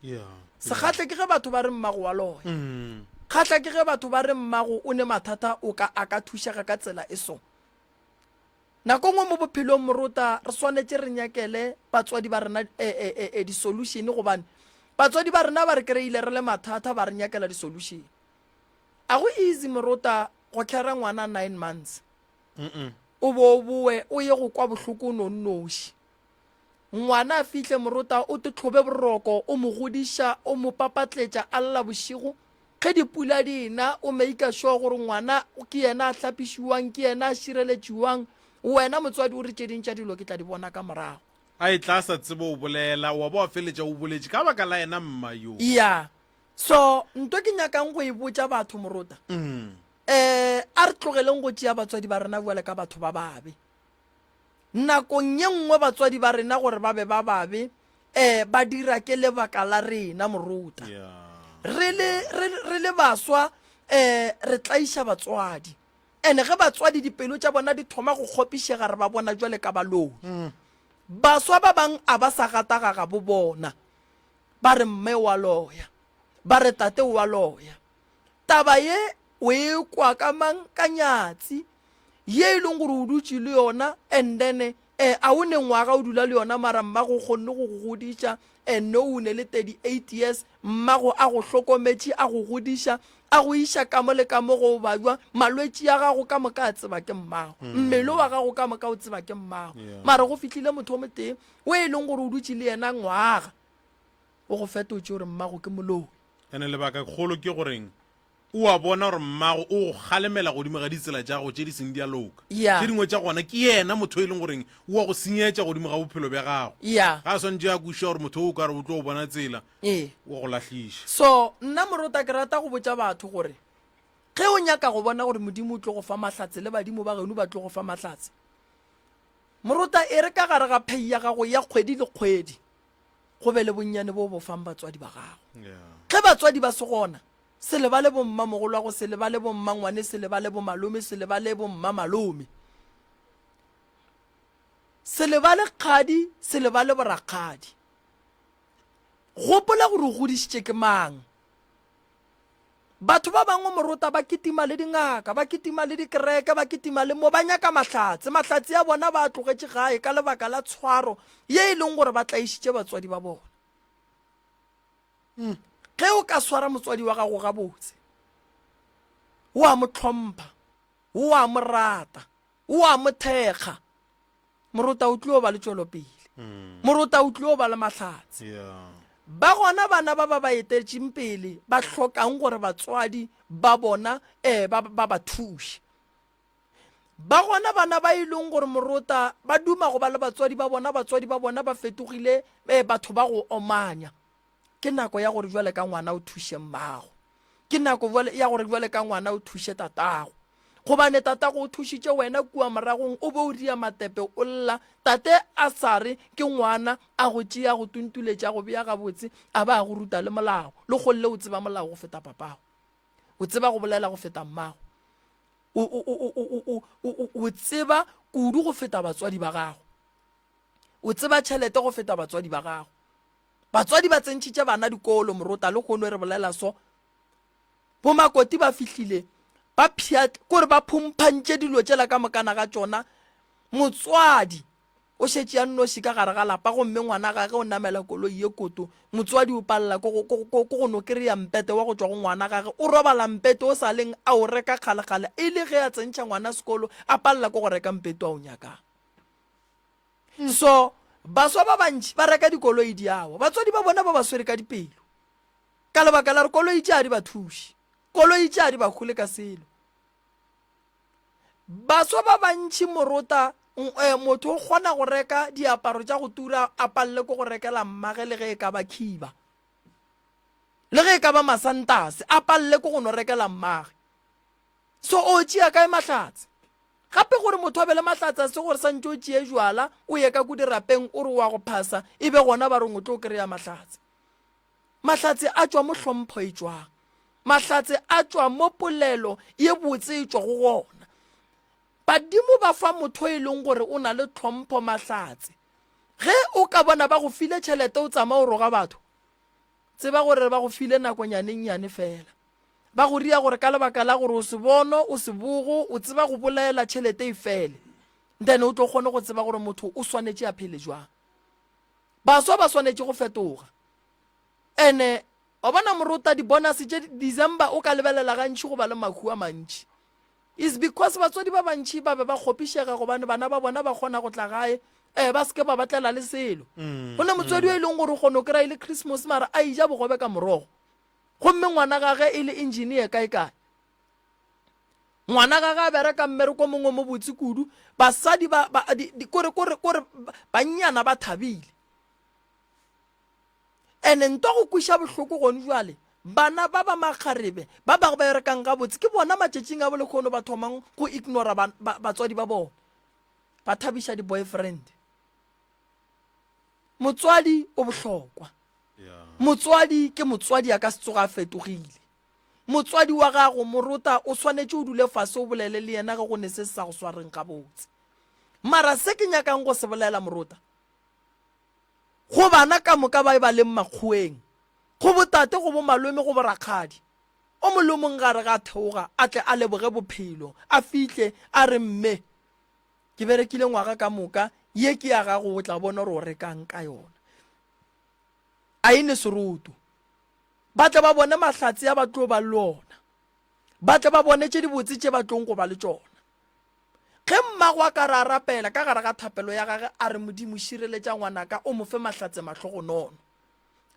Sekgahla ke ge batho ba re mmago wa loya. Mm. Kgahla ke ge batho ba re mmago o ne mathata o ka a ka thušega ka tsela e so. Nako nngwe mo bophelong morota re swanetše re nyakele batswadi ba rena e, e, e, e, di-solution gobane batswadi ba rena ba re kry-ile re le mathata ba re nyakela di-solution. A go easy morota go carra ngwana 9 months o bo o boe o ye go kwa bohloko o no nnoši. Ngwana a fihle morota o te tlhobe boroko o mo godiša o mo papatletša a lla bošego ge dipula di ena o maker sure gore ngwana ke yena a hlapišiwang ke yena a šireletšiwang wena motswadi o re tše ding tša dilo ke tla di bona ka morago. A e tla sa tsebe o bolela wa ba wa feletša o boletše ka baka la yena mma yo. Ya so nto ke nyakang go e botša batho morota Mm. eh a re tlogeleng go tšea batswadi ba rena bjale ka batho ba babe. Nakong ye nngwe batswadi ba rena gore ba be ba babe, eh, ba dira ke lebaka la rena, moruta. Re le, re, re le baswa, eh, re tlaiša batswadi. Ene ge batswadi dipelo tša bona di thoma go kgopišega re ba bona jwale ka baloi. Mm. Baswa ba bang a ba sa gata ga gabo bona. Ba re mme o a loya. Ba re tate o a loya. Taba ye o e kwa ka mang? Ka nyatsi ye e leng gore o dutše le yona and then eh, a o ne ngwaga o dula le yona mara mmago o kgonne go go godiša and no o ne le 38 years mmago a go hlokometše a go godiša a go iša ka mo le ka mo go bajwa malwetši a gago ka moka a tseba ke mmago mm. mmele wa gago ka moka o tseba ke mmago yeah. mara go fihlile motho o motee o e leng gore o dutše le yena ngwaga o go fetotše gore mmago ke moloi Ene lebaka kgolo ke goreng o a bona gore mmago o go kgalemela godimo ga ditsela tša gago tše di seng di a loka. Yeah. Tše dingwe tša gona ke yena motho e leng goreng o a go senyetša godimo ga bophelo bja gago. Yeah. Ga a swanetše a kwešiša gore motho o o ka re o tlo bona tsela Ee. o go lahliša. So nna morota ke rata go botša batho gore ge o nyaka go bona gore Modimo o tlo go fa mahlatse le badimo ba geno ba tlo go fa mahlatse, morota e re ka gare ga pay ya gago ya kgwedi le kgwedi go be le bonnyane bo bo fang batswadi ba gago. Ge batswadi ba se gona, se lebale bommamogolwago, se lebale bommangwane, se lebale bomalome, se lebale bommamalome. Se lebale kgadi, se lebale borakgadi. Gopola gore o godišitše ke mang. Batho ba bangwe morota ba kitima le dingaka, ba kitima le dikereke, ba kitima le mo, ba nyaka mahlatse. Mahlatse a bona ba a tlogetše gae ka lebaka la tshwaro ye e leng gore ba tlaišitše batswadi ba bona. Mm. Ge o ka swara motswadi wa gago gabotse, o a mo hlompha, o a mo rata, o a mo thekga, Morota o tlio ba le tšwelopele. Mm. Morota o tlio ba le mahlatse. Yeah. Ba gona bana ba ba ba etetšeng pele ba hlokang gore batswadi ba bona eh, ba, ba ba thuše. Ba gona bana ba e leng gore morota ba duma go ba le batswadi ba bona, batswadi ba bona ba fetogile eh, batho ba go omanya. Ke nako ya gore bjale ka ngwana o thuše mmago. Ke nako ya gore bjale ka ngwana o thuše tatago. Gobane tatago o thušitše wena kua moragong o be o ria matepe o lla. Tate a sa re ke ngwana a go tšea go tuntuletša go bea gabotse a ba a go ruta le molao. Le golle o tseba molao go feta papago. O tseba go bolela go feta mmago. O, o, o, o, o, o, o tseba kudu go feta batswadi ba gago. O tseba tšhelete go feta batswadi ba gago. Batswadi ba tsentšhitše bana dikolo morota lehono re bolela so. Bomakoti ba fihlile ba pšhat kore ba phumphantše dilo tšela ka mokana ga tšona. Motswadi. O šetše a nnoši ka gare ga lapa gomme ngwana gage o namela koloi ye koto. Motswadi o palela ke go, ke, ke, ke go no kry-a mpete wa go tšwa go ngwana gage. O robala mpete o sa leng a o reka kgalekgale e le ge a tsentšha ngwana sekolo a palela ke go reka mpete a o nyakang. So baswa ba bantši ba reka dikoloi di awa. Batswadi ba bona ba ba swere ka dipelo ka lebaka la gore koloi tše a di ba thuše. Koloi tše a di ba hole ka selo. Baswa ba bantši morota eh, motho o kgona go reka diaparo tša go tura a palele ke go rekela mmage le ge e ka ba khiba le ge e ka ba masantase a palele ke go no rekela mmage so o tšea kae mahlatse gape gore motho a be le mahlatse a se gore santse o tšee jwala o ye ka ko dirapeng o re wa go phasa e be gona ba reng o tlo kry-a mahlatse Mahlatse a tšwa mo hlompho e tšwang. Mahlatse a tšwa mo polelo ye botse e tšwago gona. Badimo ba fa motho e leng gore o na le tlhompho mahlatse. Ge o ka bona ba go file tšhelete o tsama o roga batho, tseba gore ba go file nakonyanennyane fela. Ba go ria gore ka lebaka la gore o sebono, o sebogo, o tseba go bolaela tšhelete e fele. Then o tlo kgone go tseba gore motho o swanetše a phele jwang. Baswa ba swanetše go fetoga. Ene wa bona morota di-bonus tše December o ka lebelela gantši go ba le mahu a mantši. Is because batswadi ba bantši ba be ba kgopišega gobane bana ba bona ba kgona go tla gae eh ba seke ba batlela le selo. Mm, Go ne motswadi mm. o e leng gore o kgona go kry-a e le Christmas mara a ija bogobe ka morogo. Gomme ngwana gage e le engineer kae kae. Ngwana gage a bereka mmereko mongwe mo botse kudu, basadi ba, ba di, di, kore kore kore bannyana ba thabile. Ene nto go kwiša bohloko gone jwale, bana ba ba makgarebe ba ba berekang gabotse ke bona matšatšing a bolekgono ba thomang go ignora ba, ba, batswadi ba bona. Ba thabiša di-boyfriend. Motswadi o bohlokwa. Motswadi ke motswadi a ka se tsoga a fetogile. Motswadi wa gago, morota, o swanetše o dule fase o bolele le yena ge go ne se se sa go swareng gabotse. Mara se ke nyakang go se bolela, morota, go bana ka moka ba e ba leng makgoweng, go botate, go bomalome, go borakgadi, o mong le o mong gare ga a theoga a tle a leboge bophelo, a fihle a re, Mme, ke berekile ngwaga ka moka, ye ke ya gago, o tla bona gore o rekang ka yona. A e ne seroto. Ba tle ba bone mahlatse a ba tlo ba le ona. Ba tle ba bone tše dibotse tše ba tlong go ba le tšona. Ge mmago a ka re a rapela ka gare ga thapelo ya gage a re, Modimo, šireletša ngwanaka, o mo fe mahlatse mahlogonono.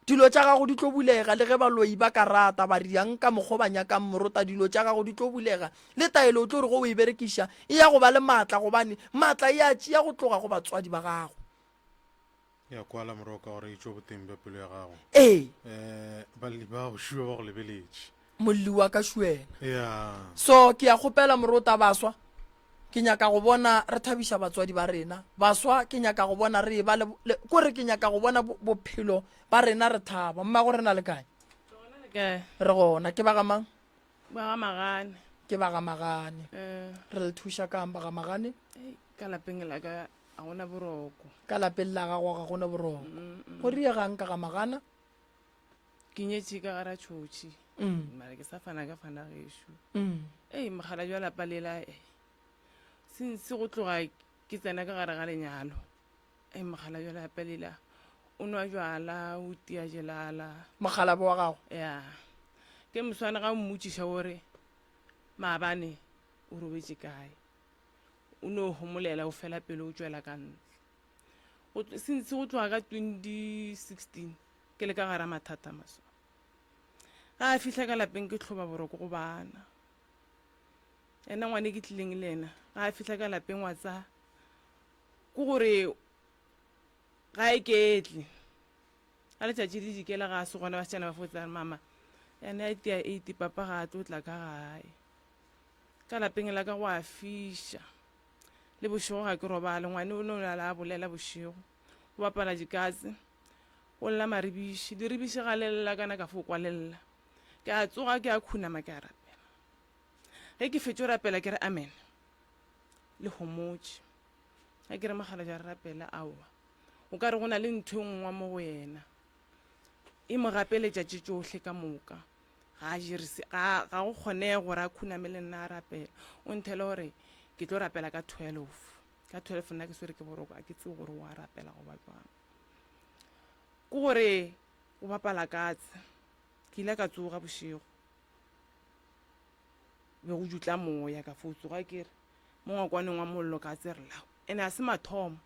Dilo tša gago di tlo bulega, le ge baloi ba ka rata, ba riang ka mokgo ba nyakang morota, dilo tša gago di tlo bulega. Le taelo o tlo re go o e berekiša, e ya go ba le maatla, gobane maatla e a tšea go tloga go batswadi ba gago. Ya kwala moroka gore e tšwe boteng bja pelo ya gago. Ee. Eh, balli ba go šua ba go lebeletše. Molli wa ka šuena. Ya. So ke ya kgopela morota baswa. Ke nyaka go bona re thabiša batswadi ba rena. Baswa ke nyaka go bona re ba le kore ke nyaka go bona bophelo ba rena re thaba. Mmago rena le kae? Re gona. Ke ba ga mang? Ba ga Magane. Ke ba ga Magane. Eh. Re le thuša kang ba ga Magane? Ka lapeng la ka Ga gona boroko. Ka lapeng la gago ga gona boroko. Go riegang ka ga Magana? Ke nyetše ka gara tšhotšhi. Mm. Mara ke sa fana ka fana gešo. Mm. Ei, mogala jwa lapa lela eh. Since go tloga ke tsena ka gare ga lenyalo. Ei, mogala jwa lapa lela o nwa jwala, o tia jelala. Mokgalabo wa gago? Ya. Ke moswane ga o mmotšiša o re maabane o robetše kae? O no homolela o fela pele o tšwela ka ntle. Go since go tloga ka 2016 ke le ka gara mathata maso. Ga a fihla ka lapeng ke hloba boroko go bana. Yena ngwane ke tlileng le yena ga a fihla ka lapeng wa tsa ke gore ga e ketle. Ga letšatši le dikela ga a se gona basetsana ba fotsa mama yena a itia 8 papa ga a tlo tla ka gae. Ka lapeng la ka go a fiša. Le bošego ga ke robale. Ngwane o no lala a bolela bošego. O bapala dikatse. O lla maribiši. Diribiši ga le lla kana ka fo kwa le lla. Ke a tsoga ke a khunama ke a rapela. Ge ke fetšo rapela ke re amen. Le homotše. Ge ke re mogala ja re rapela aowa. O ka re go na le ntho e nngwe mo go yena. E mo gapeletša tše tšohle ka moka. Ga a jere se, ga, ga go kgonege gore a khuname le nna a rapela. O nthele gore ke tlo rapela ka 12. Ka 12 nna ke swere ke boroko, a ke tsebe gore o a rapela goba jwang. Ke gore o bapala katse. Ke ile ka tsoga bošego. Be go dutla moya ka fo tsoga ke re mo ngwakwaneng wa mollo ka tse re lao. Ene a se mathomo.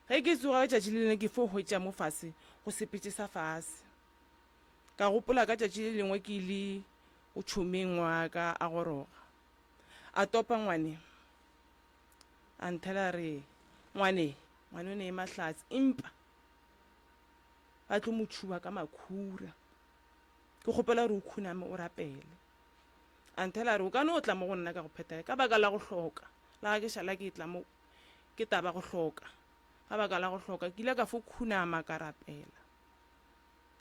Ge ke tsoga letšatši le lengwe ke fo hwetša mo fase go sepetše sa fase. Ka gopola ka tšatši le lengwe ke ile go tšhomeng wa ka a goroga. A topa ngwane. A nthela re ngwane, ngwane o ne e mahlatse empa ba tlo mo tšhuba ka makhura. Ke kgopela gore o khuname o rapele. A nthela re o ka no tla mo go nna ka go phethela ka baka la go hloka. La ga ke šala ke tla mo ke taba go hloka. Ka baka la go hloka ke ile ka fo khunama ka rapela.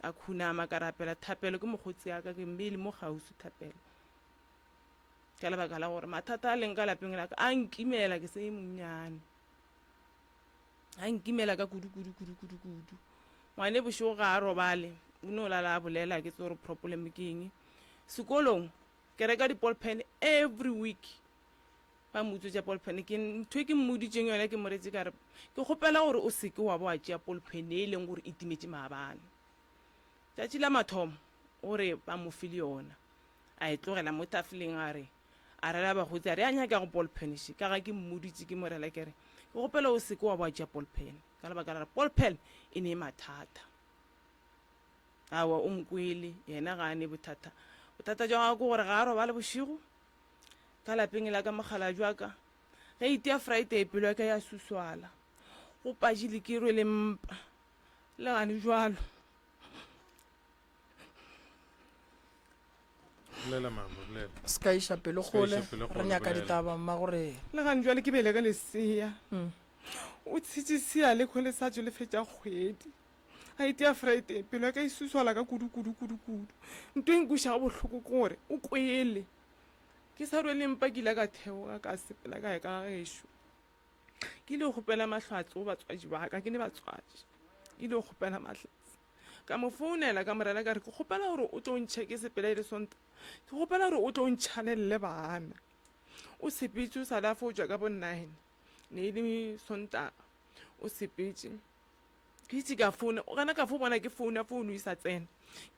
Ka khunama ka rapela thapelo ke mokgotsi ya ka ke mmele mo kgauswi thapelo. Ka lebaka la gore mathata a leng ka lapeng la ka a nkimela ke se monnyane. A nkimela ka kudu kudu kudu kudu kudu. Ngwane bošego ga a robale, o no lala a bolela ke tse gore problem ke eng. Sekolong ke reka di-ball pen every week. Ba mo utswetša ball pen. Ke ntho e ke mmoditšeng yona ke mo retse ka re ke kgopela gore o seke wa bo wa tšea ball pen e leng gore e timetše maabane. Tšatši la mathomo o re ba mo file yona. A e tlogela mo tafoleng a re a rela bakgotsi a re a nyaka go ball pen še ka ga ke mmoditše ke mo rela ke re ke kgopela o seke wa bo wa tšea ball pen ka lebaka la gore ball pen e ne e mathata. Aowa o nkwele, yena ga a ne bothata. Bothata jwa gagwe ke gore ga a robale bošego ka lapeng la ka mokgalabje wa ka. Ge e itia Friday pelo ya ka ya suswala. Go pajile ke rwele mpa. Le gane jwalo. Bolela mama, bolela. Se ka iša pelo kgole. Re nyaka ditaba mma gore. Le gane jwale ke belege lesea. O tshetše sea le kgole sa tšo le fetša kgwedi. A itia Friday, pelo ya ka e suswala ka kudu kudu kudu kudu. Nto e nkwišago bohloko ke gore o kwele. Ke sa rwele mpa ke ile ka theoga ka sepela ka ya ka ga gešo. Ke ile go kgopela mahlatse go batswadi ba ka, ke ne batswadi. Ke ile go kgopela mahlatse. Ka mo founela ka mo rela ka re ke kgopela gore o tlo ntšhe ke sepela e le Sontaga. Ke kgopela gore o tlo ntšhalelele bana. O sepetše o sa le a fo tšwa ka bo nine. Ne e le Sontaga. O sepetše. Ke itse ka founa, gana ka fo bona ke founa, founu e sa tsena.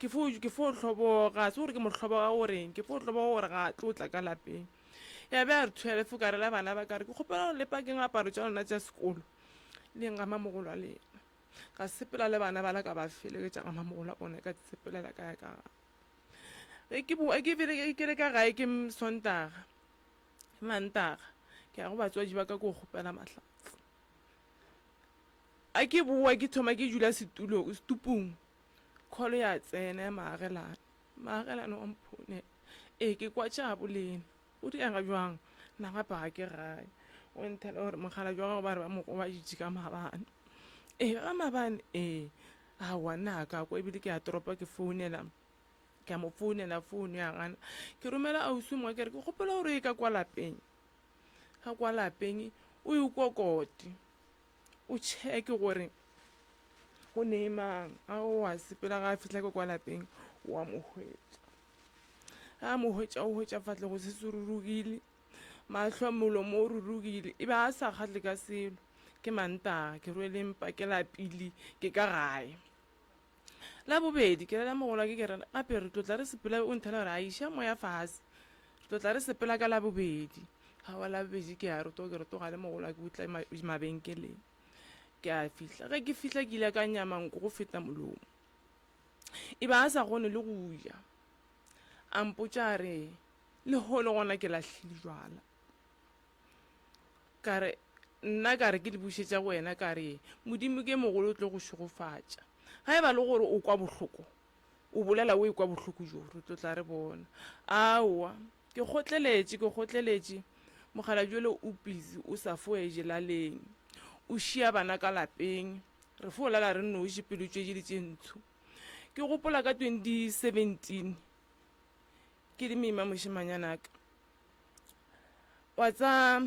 Ke fo, ke fo hloboga, se gore ke mo hloboga goreng, ke fo hloboga gore ga a tlo tla ka lapeng. Ya be a re 12 ka rela bana ba ka re ke kgopela gore le pakeng aparo tša lona tša sekolo le eng ga mamogolo a lena. Ka sepela le bana bala ka ba felegetša ga mamogolo a bona ka sepelela ka ya ka gae. Ge ke boa ke bile ke le ka gae ke Sontaga, Mantaga ke ya go batswadi ba ka ko kgopela mahlatse. A ke boa ke thoma ke dula setulong, setupung, call ya tsena ya maagelane. Maagelane wa mphone. Ee, ke kwa tša bolena. O diega bjang? Nna gape ga ke gae. O nthela gore mokgalabje wa gago ba re ba mo gobaditše ka maabane. Ee, ga maabane? Ee. Aowa, nna ga ka kwa ebile ke ya toropo ke founela ke a mo founela founu ya gana. Ke romela ausi mongwe ke re ke kgopela gore o ye ka kwa lapeng. Ka kwa lapeng o e kokote. O checke gore go ne mang. A o a sepela ga a fihla ka kwa lapeng wa mo hwetša. Ga a mo hwetša o hwetša fahlego se se rurugile, mahlo molomo o rurugile, e be a sa kgahle ka selo. Ke Mantaga, ke rwele mpa, ke lapile, ke ka gae. La bobedi, ke rela mogolo ke ke re gape re tlo tla re sepela o nthela gore a iša moya fase. Re tlo tla re sepela ka labobedi. Ga wa labobedi ke a rotoga ke rotoga le mogolo ke utla mabenkeleng. Ke a fihla. Ge ke fihla ke ile ka nyama nko go feta molomo. E ba a sa kgone le go ja. A mpotša a re lehono gona ke lahlile jwala. Ka re, Nna ka re ke le bušetša go wena, ka re, Modimo ke mogolo o tlo go šegofatša. Ga e ba le gore o kwa bohloko, o bolela o ekwa bohloko bjo, re tlo tla re bona. Aowa, ke kgotleletše, ke kgotleletše. Mokgalabje yola o busy, o sa fo eje laleng. O šia bana ka lapeng, re fo lala re nnoši, pelo tšwetše le tše ntsho. Ke gopola ka 2017, ke le moima mošemanyanaka. Wa tsa,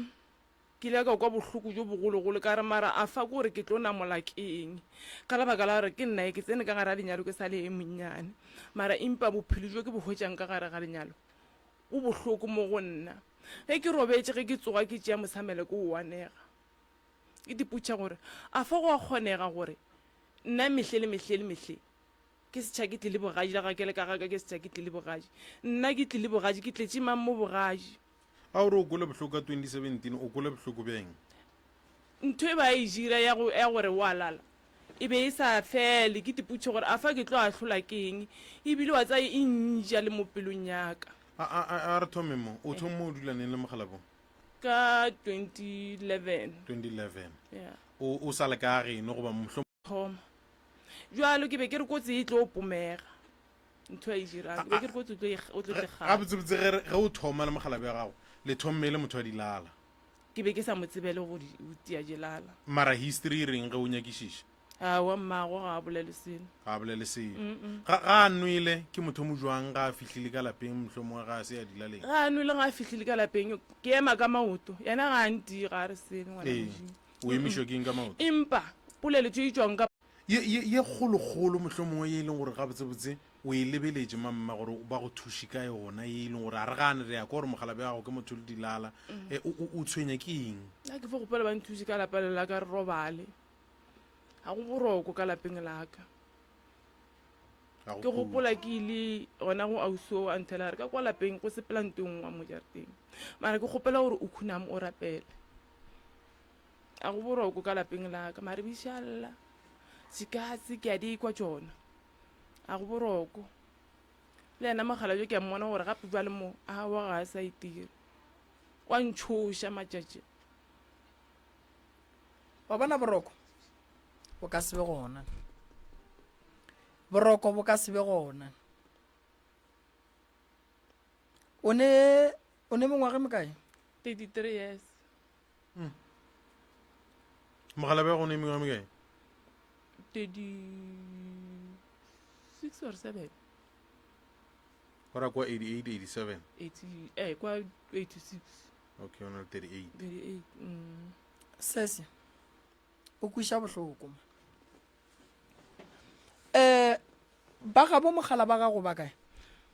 ke ile ka kwa bohloko bjo bogologolo, ka re, Mara a fa ke gore ke tlo namola ke eng? Ka lebaka la gore ke nna ke tsene ka gare ga lenyalo ke sa le e monnyane. Mara empa bophelo bjo ke bo hwetšang ka gare ga lenyalo bo bohloko mo go nna. Ge ke robetše, ge ke tsoga ke tšea mosamelo ke o anega. Ke dipotša gore a fa go a kgonega gore nna mehle le mehle le mehle ke setšha ke tlile bogaji la ga ke le ka ga ka ke setšha ke tlile bogaji. Nna ke tlile bogaji ke tletše mang mo bogaji? A o re o kwele bohloko ka 2017, o kwele bohloko bjang? Ntho e ba e dira ya go ya gore wa lala e be e sa fele. Ke tipotše gore a fa ke tlo ahlola ke eng, ebile wa tsaya e nja le mo pelong ya ka. A, a, a, a re thome mo. O thome mo o dula neng le mogalabo? Ka 2011. 2011. Yeah. O, o sa le ka geno goba mohlomong? Thoma. Bjalo ke be ke re kotsi e tlo pomega. Ntho e dirang. Ke be ke re kotsi o tlo e, o tlo tle Gabotsebotse ge re, ge o thoma le mogalabi wa gago, le thomme e le motho wa dilala. Ke be ke sa mo tsebele go di, go tia dilala. Mara history e reng ge o nyakišiša? Aowa, mmago ga a bolele selo. Ga a bolele selo. Mm-mm. Ga, ga a nwele, ke motho mo jwang ga a fihlile ka lapeng, mohlomongwe ga a se a dilaleng? Ga a nwele ga a fihlile ka lapeng, ke ema ka maoto. Yena ga a ntie, ga a re selo, ngwana Ee, Modimo. o emišwa ke eng ka maoto? Empa polelo tše di tšwang ka. Ye, ye, ye kgolokgolo mohlomongwe ye e leng gore gabotsebotse o e lebeletše mamma gore ba go thuše ka yona, ye e leng gore a re gane re ya kwa gore mogalabi wa gago ke motho le dilala, e, o, o, o tshwenya ke eng? Nna ke fo kgopela ba nthuše ka lapa le la ka re robale. Ga go boroko ka lapeng la ka. Ga go Ke gopola khutšo. ke ile gona go ausi o a nthela a re ka kwa lapeng go sepela nto e nngwe mo jarateng. Mara ke kgopela gore o khuname o rapele. A go boroko ka lapeng la ka, mare bišalla dikatse ke a di kwa tšona. A go boroko. Le yena mokgalabje ke a mmona gore gape bjale mo aowa ga a sa itira. Wa ntšhoša matšatši. Wa bona boroko bo ka se be gona. Boroko bo ka se be gona. O ne o ne mengwaga e mekae? 33 years. Mm. Mogala bja go ne mengwaga mekae? 36 or 7. Gora kwa 88 87. 80 eh kwa 86. Okay, o na le 38. 38. Mm. Sese o kwiša bohloko. Eh ba gabo mogala ba gago ba kae?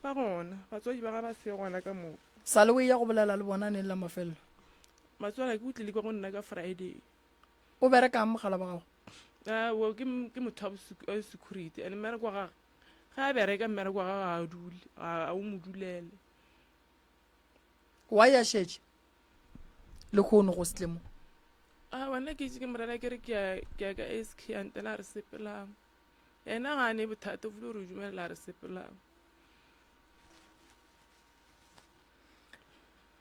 Ba gona, batswadi ba ga ba se gona ka moka. Sa le o eya go bolela le bona neng la mafelelo? Matswala ke o tlile kwa go nna ka Friday. O berekang mogala wa gago? Aowa, ke, ke motho wa security and mmereko wa gage ge a bereka mmereko wa gage ga a dule, ga o mo dulele. Why a šetše lehono go se tle mo? Aowa, nna ke itse ke morena ke re ke ya ke ya ka SK a ntela a re sepelang. Yena ga a ne bothata o file gore o dumelela a re sepelang.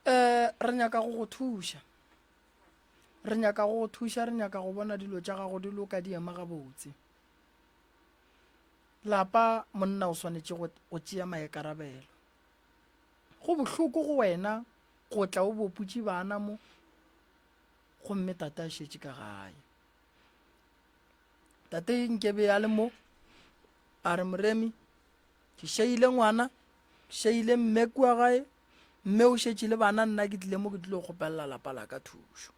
Um re nyaka go go thuša. Re nyaka go go thuša, re nyaka go bona dilo tša gago di loka di ema gabotse. Lapa monna o swanetše go, go tšea maikarabelo. Go bohloko go wena go tla o boputše bana mo gomme tate a šetše ka gae. Tate nkebe a le mo a re Moremi ke šeile ngwana, ke šeile mme kua gae, mme o šetše le bana nna ke tlile mo ke tlilo kgopelela lapa la ka thušo.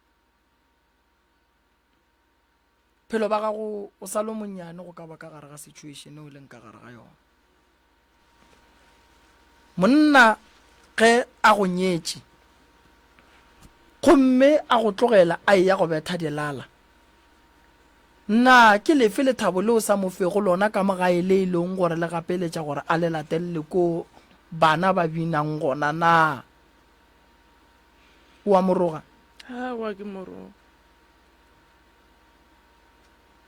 Phelo ba gago o sa le monnyane go ka ba ka gare ga situation o leng ka gare ga yona. Monna ge a go nyetše gomme a go tlogela a eya go betha dilala, na ke lefe lethabo le o sa mo fego lona ka mo gae le e leng gore le gapeletša gore a le latelele ko bana ba binang gona na? O a mo roga? Aowa, ke mo roga.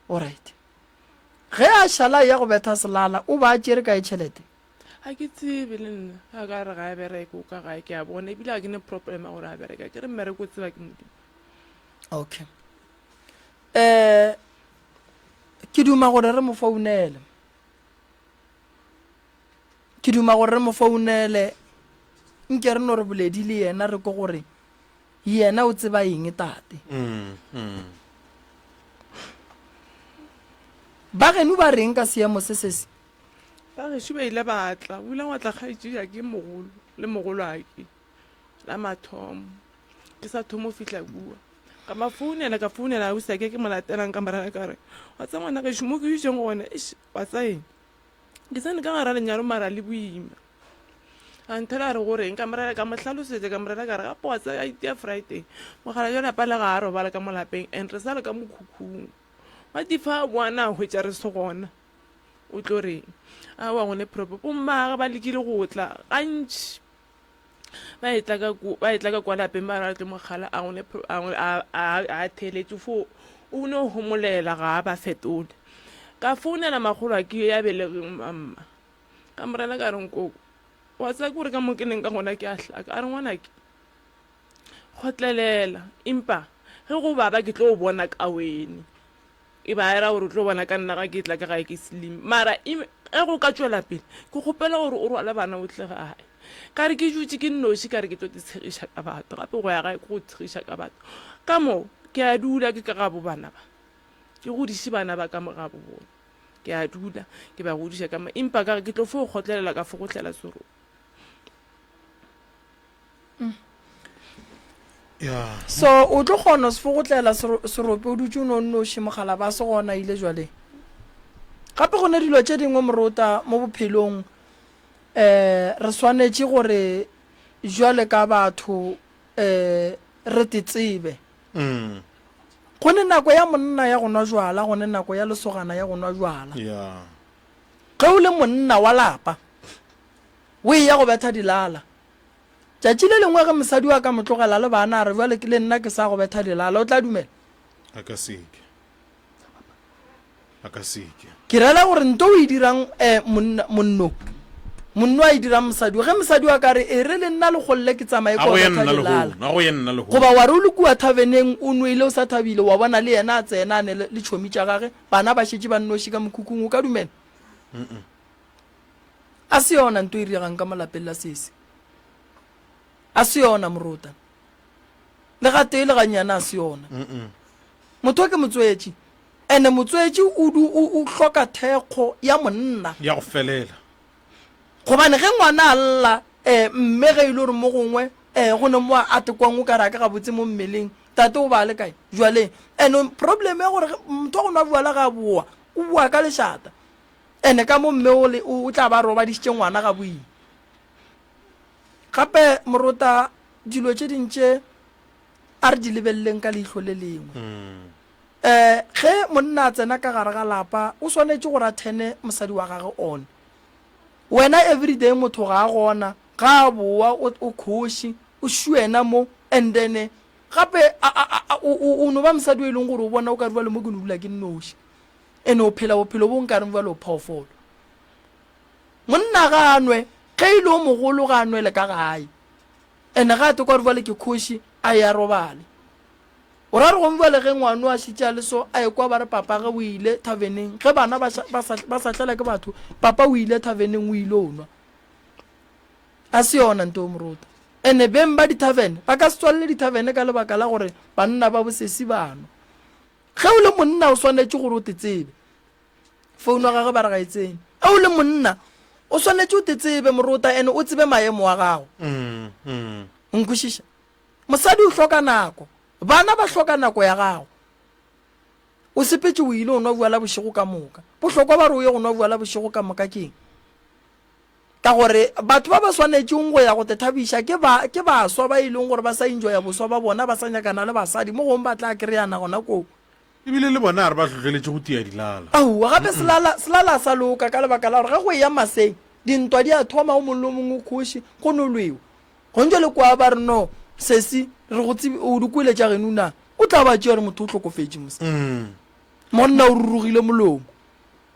Alright. Ge a šala a eya go betha selala, o ba a tšere kae tšhelete? Ga ke tsebe le nna. Ga ka re ga a bereke o ka gae ke a bona ebile ga ke ne problem ya gore a bereke. Ke re mmereko o tseba ke Modimo. Okay. Eh ke duma gore re mo founele. Ke duma gore re mo founele nke re no re boledi le yena re ko gore Yena o tseba eng, Tate? Mm, mm. Ba geno ba reng ka seemo se se se? Ba gešo ba ile ba tla. O ile gwa tla kgaetšediake mogolo le mogolwake la mathomo. Ke sa thoma go fihla kua. Ka ma founela, ka founela ausiake ke mo latelang ka morana ka re, wa tseba ngwana gešo mo ke dutšeng gona, eish, wa tseba eng? Ke tsene ka gara lenyalo mara le boima. Until a re go reng, ka mo rela, ka mo hlalosetša, ka mo rela ka re gape wa tseba ya itia Friday, mogala jwa lapa le ga a robala ka mo lapeng and re sa le ka mokhukhung. Wa tifa a boa na hwetša re se gona, o tlo reng? Aowa gone proper, bommagwe ba lekile go tla gantši ba etla ka ko, ba etla ka kwa lapeng ba re ba tlo mo kgala, a gone a, a, a, a theeletše fo o no homolela ga a ba fetole. Ka founela makgolo a ke ya belegeng mamma. Ka mo rela ka re, Nkoko, wa tseba ke gore ka mo ke leng ka gona ke a hlaka. A re, Ngwanake, kgotlelela, empa ge go baba ke tlo bona ka wene. E ba era gore o tlo bona ka nna ga ke tla ka gae ke slim. Mara ge go ka tšwela pele, ke kgopela gore o rwale bana o tle gae. Ka re ke dutše ke nnoši, ka re ke tlo te tshegiša ka batho. Gape go ya gae ke go tshegiša ka batho. Ka mo ke a dula ke ka gabo bana ba. Ke godiše bana ba ka mo gabo bona. Ke a dula, ke ba godiša ka mo, empa ka re ke tlo fo kgotlelela ka fogohlela serope. Yeah. So o tlo kgona se fogotlela serope o dutše o no nnoši mogala ba se gona ile jwale. Gape go ne dilo tše dingwe morota mo bophelong eh re swanetše gore jwale ka batho eh re te tsebe. Mm. Go ne nako ya monna ya go nwa jwala, go ne nako ya lesogana ya go nwa jwala. Yeah. Ge o le monna wa lapa, o eya go betha dilala. Tšatši le lengwe ge mosadi wa ka mo tlogela le bana a re bjale le nna ke sa go betha dilala, o tla dumela? A ka seke. A ka seke. Ke rela gore nto o e dirang eh, monna, monno, monno a e dirang mosadi, ge mosadi wa ka re e re le nna legolle ke tsamaye A ko go ye betha nna dilala. lehono, a go ye nna lehono. Goba wa re o le kua thaveneng o nwele o sa thabile, wa bona le yena a tsena a ne le, le tšhomi tša gage, bana ba šetše ba nnoši ka mokhukhung, o ka dumela? Mm-mm. A se yona nto e diregang ka mo lapeng la sesi. A se yona morota. Le gatee le gannyane a se yona. Mm-mm. Motho ke motswetši. Ene motswetši o du o, o hloka thekgo ya monna. Ya go felela. Gobane ge ngwana a lla, eh, mme ge e le gore mo gongwe eh, go ne mo a tekwang o ka re a ke gabotse mo mmeleng, tate o ba a le kae? Jwaleng. Ene problem ya gore motho wa go nwa bjala ga a boa, o boa ka lešata. Ene ka mo mme o le, o, o tla ba robadišitše ngwana ga boima. Gape morota dilo tše ding tše a re di lebeleleng ka leihlo le lengwe. Um ge monna a tsena ka gare ga lapa o swanetše gore a thene mosadi wa gage on. Wena everyday motho ga a gona, ga a boa o, o khoši, o šuena mo and then gape a, a, a, o, o, o no ba mosadi o e leng gore o bona o ka re bjale mo ke no dula ke nnoši. Ene o phela bophelo bo nkareng bjale o phoofolo. Monna ga a nwe, ge e le o mogolo ga a nwele ka gae. Ene ga a te kwa re bjale ke khoši a ye a robale. O ra re gomme bjale ge ngwano a šetše a le so a ekwa ba re papa ge o ile thaveneng ge bana ba, ba sa, ba sa hlela ke batho papa o ile thaveneng o ile o nwa. A se yona nto morota. Ene beng ba dithavene ba ka se tswalele dithavene ka lebaka la gore banna ba bosesi ba nwa. Ge o le monna o swanetše gore o te tsebe. Founu ya gagwe ba re ga e tsene. Ge o le monna o swanetše o te tsebe morota ene o tsebe maemo a gago. Mm, mm. O nkwešiša? Mosadi o hloka nako. Bana ba hloka nako ya gago. O sepetše o ile o nwa bjala bošego ka moka. Bohlokwa ba re o ye go nwa bjala bošego ka moka ke eng? Ka gore batho ba ba swanetšeng go ya go te thabiša ke ba, ke baswa ba e leng gore ba sa enjoya boswa ba bona, ba sa nyakana le basadi, mo gongwe ba tla kry-ana gona koo. Ebile le bona a re ba hlohleletše go tia dilala. Aowa, gape selala, selala a sa loka ka lebaka la gore ge go eya maseng, dintwa di a thoma, o mongwe le o mongwe o kgoši, go no lwewa. Gong jwale kwa ba re no, sesi, re go tsebi, o di kwele tša geno na? O tla ba tšea gore motho o hlokofetše mos. Monna o rurugile molomo.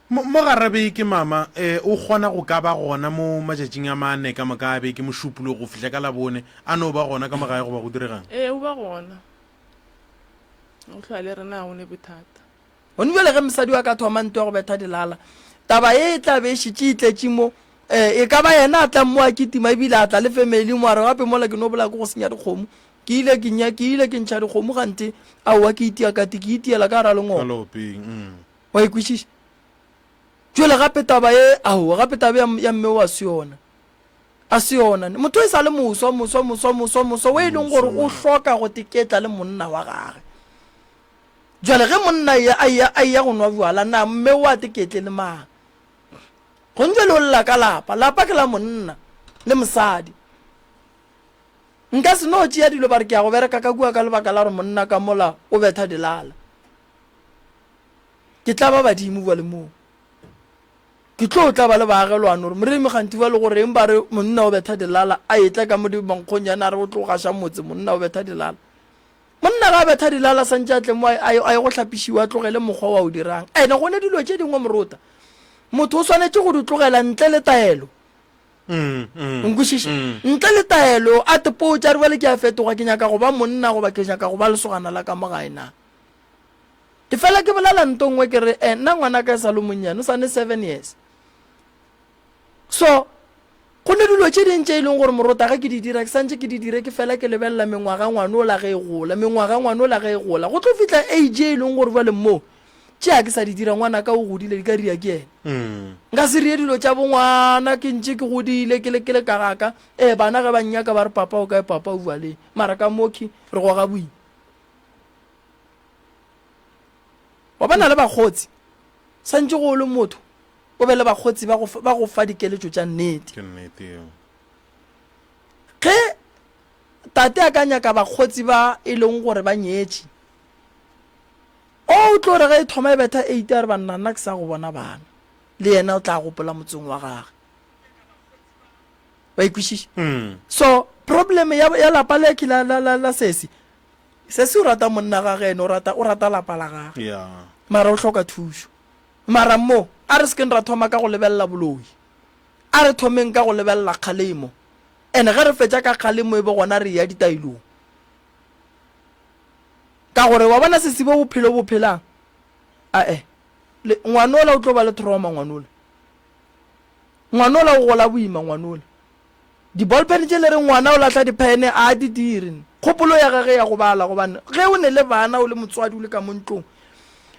Mo, mo gara beke, mama, e, o kgona go ka ba gona mo matšatšing a mane ka moka a beke, Mošupologo go fihla ka Labone, a no ba gona ka mo gae goba go direga'ng? Ee, o ba gona. O hlwa le rena ga go ne bothata. Gone bjale ge mosadi wa ka thoma nto ya go betha dilala, taba ye e tla be e šetše e tletše mo. E, e ka ba yena a tlang mo a kitima ebile a tla le family mo, a re gape mola ke no bolaya ke go senya dikgomo. Ke ile ke nya, ke ile ke ntšha dikgomo gante aowa ke itia kati, ke itiela ka gara Ka lengoko. leopeng, mm. Wa e kwešiša? Jwale gape taba ye, aowa gape taba ya, ya mme o a se yona. A se yona. Motho e sa le moswa, moswa, moswa, moswa, moswa, o e leng gore o hloka go teketla le monna wa gage. Jwale ge monna a eya, a eya go nwa bjala, na mme o a teketle le mang? Gong jwale o lla ka lapa. Lapa ke la monna. Le mosadi. Nka se no tšea dilo ba re ke ya go bereka ka kua ka lebaka la gore monna ka mola o betha dilala. Ke tla ba badimo bjale moo. Ke tlo tla ba le baagelwane gore moremi kganthi bjale go reng ba re monna o betha dilala a etla ka mo dimankgonyane a re o tlo gaša motse monna o betha dilala. Monna ga a betha dilala santše a tle mo a ye go hlapišiwa a tlogele mokgwa wa o dirang. Ene go ne dilo tše dingwe morota motho o swanetše go di tlogela ntle le taelo. Nkwešiše? Ntle le taelo a tepotša a re bjale ke a fetoga ke nyaka go ba monna goba ke nyaka go ba lesogana la ka mo gae na. Ke fela ke bolela nto nngwe ke re eh, nna ngwanaka e sa le monnyane o sa ne seven years. So go ne dilo tše ding tše e leng gore morota ge ke di dira ke santše ke di dire ke fela ke lebelela mengwaga ngwanola ge e gola mengwaga ngwanola ge e gola go tlo fihla age e leng gore bjale mo tše a ke sa di dira ngwanaka o godile di ka ria ke yena mm. nka se rie dilo tša bongwana ke ntše ke godile ke le ke le ka gaka ee bana ge ba nnyaka ba re papa o kae papa o bua le mara ka mokhi re goga boima wa ba na le bakgotsi santše go le motho o be le bakgotsi ba go, ba go fa dikeletšo tša nnete. Ke nnete yeo. Ge tate a ka nyaka bakgotsi ba e leng gore ba nyetše, o o tlo re ge e thoma e betha eight a re banna nna ke sa go bona bana, le yena o tla gopola motseng wa gage. Wa ikwešiša? Mm. So problem ya, ya lapa le ke la, la, la, la sesi, sesi o rata monna gage ene o rata, o rata lapa la gage. Yeah. Mara o hloka thušo. Mara mo, a re se keng ra thoma ka go lebelela boloi. A re thomeng ka go lebelela kgalemo. And ge re fetša ka kgalemo e be gona re eya ditaelong. Ka gore wa bona sesi bo bophelo bo phelang, ae, le, ngwanola o tlo ba le trauma ngwanola. Ngwanola o gola boima ngwanola. Di-ballpen tše le re ngwana o lahla diphene a a di dire. Kgopolo ya gage ya go bala gobane ge o ne le bana o le motswadi o le ka mo ntlong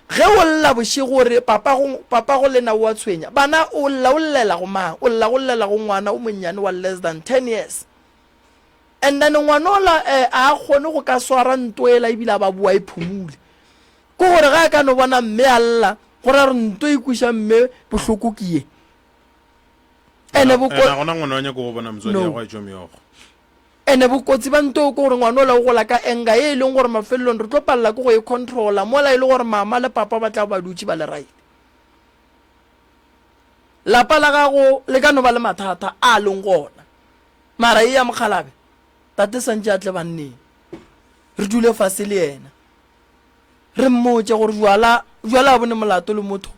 ge o lla bošego o re papago papago lena o a tshwenya bana o lla o llela go mang o lla go llela go ngwana o monnyane wa less than 10 years and then ngwana ola eh, a kgone go ka swara nto ela ebile a ba boa e phumule ke gore ge a ka no bona mme a lla go ra gore nto e kweša mme bohloko ke ye Ene boko Ena gona ngwana wa nyako go bona motswadi No. ya go a tšwa meokgo. Ene bokotsi ba nto ke gore ngwana ola o gola ka anger ye e leng gore mafelelong re tlo palela ke go e controla mola e le gore mama le papa ba tla ba dutše ba le right. Lapa la gago le ka no ba le mathata a leng gona mara e ya mokgalabe tate santše a tle banneng re dule fase le yena re mmotše gore jwala jwala a bone molato le motho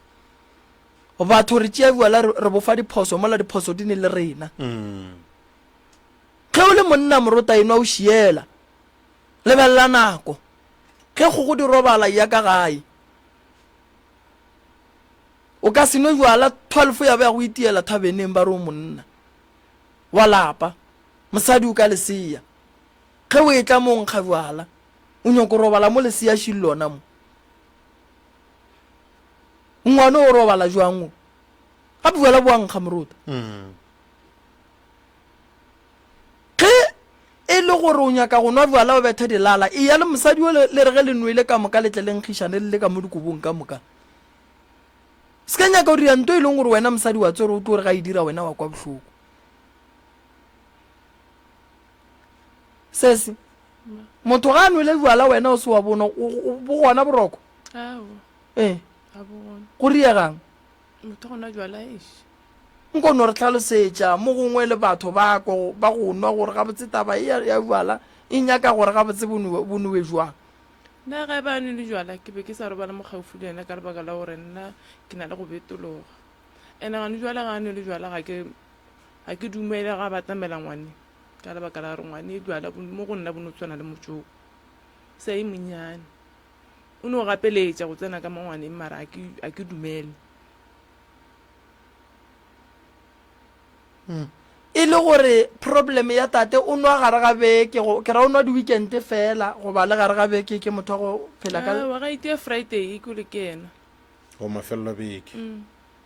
Batho re tšea bjala re, re bofa diphoso mola diphoso di ne le rena. Ge o le monna morota enwa o šiela. Lebelela nako. Ge kgogo di robala ya ka gae. O ka se nwe bjala 12 ya ba ya go itiela thabeneng ba re o monna. Wa lapa. Mosadi o ka lesea. Ge o etla mo o nkga bjala. O nyoko robala mo lesea šil lona mo. Ngwana o robala jwang o? Gape bjala bo a nkga morota. Ge e le gore o nyaka go nwa bjala o bethe dilala, eya le mosadi yo le re ge le nwele ka moka le tle le nkgišane le le ka mo dikobong ka moka. Se ka nyaka go dira nto e leng gore wena mosadi wa tsere o tlo re ga e dira wena wa kwa bohloko. Sesi, motho ga a nwele bjala wena o se wa bonwa, bo gona boroko? Aowa. Ee. Ga bo gona. Go riegang? Motho go nwa jwala eš. Nko no re hlalosetša mo gongwe le batho ba ko ba go nwa gore gabotse taba e ya, ya jwala e nyaka gore gabotse bo nowe, bo nowe jwang. Nna ge ba nwele jwala ke be ke sa robala mo kgaufsi le yena ka lebaka la gore nna ke na le go betologa. Ene gane jwale ga a nwele jwala ga ke ga ke dumele ga batamela ngwane ka lebaka la gore ngwane jwala mo go nna bo no tshwana le motšoko. Sa e monnyane. O no gapeletša go tsena ka mo ngwaneng mara a ke, a ke dumele. Hmm. E le gore problem ya tate o nwa gare ga beke go ke ra o nwa di-weekend fela goba le gare ga beke ke motho wa go phela ka Aowa, ga itia Friday ke ole ke yena. Go mafelelo a beke. Mm.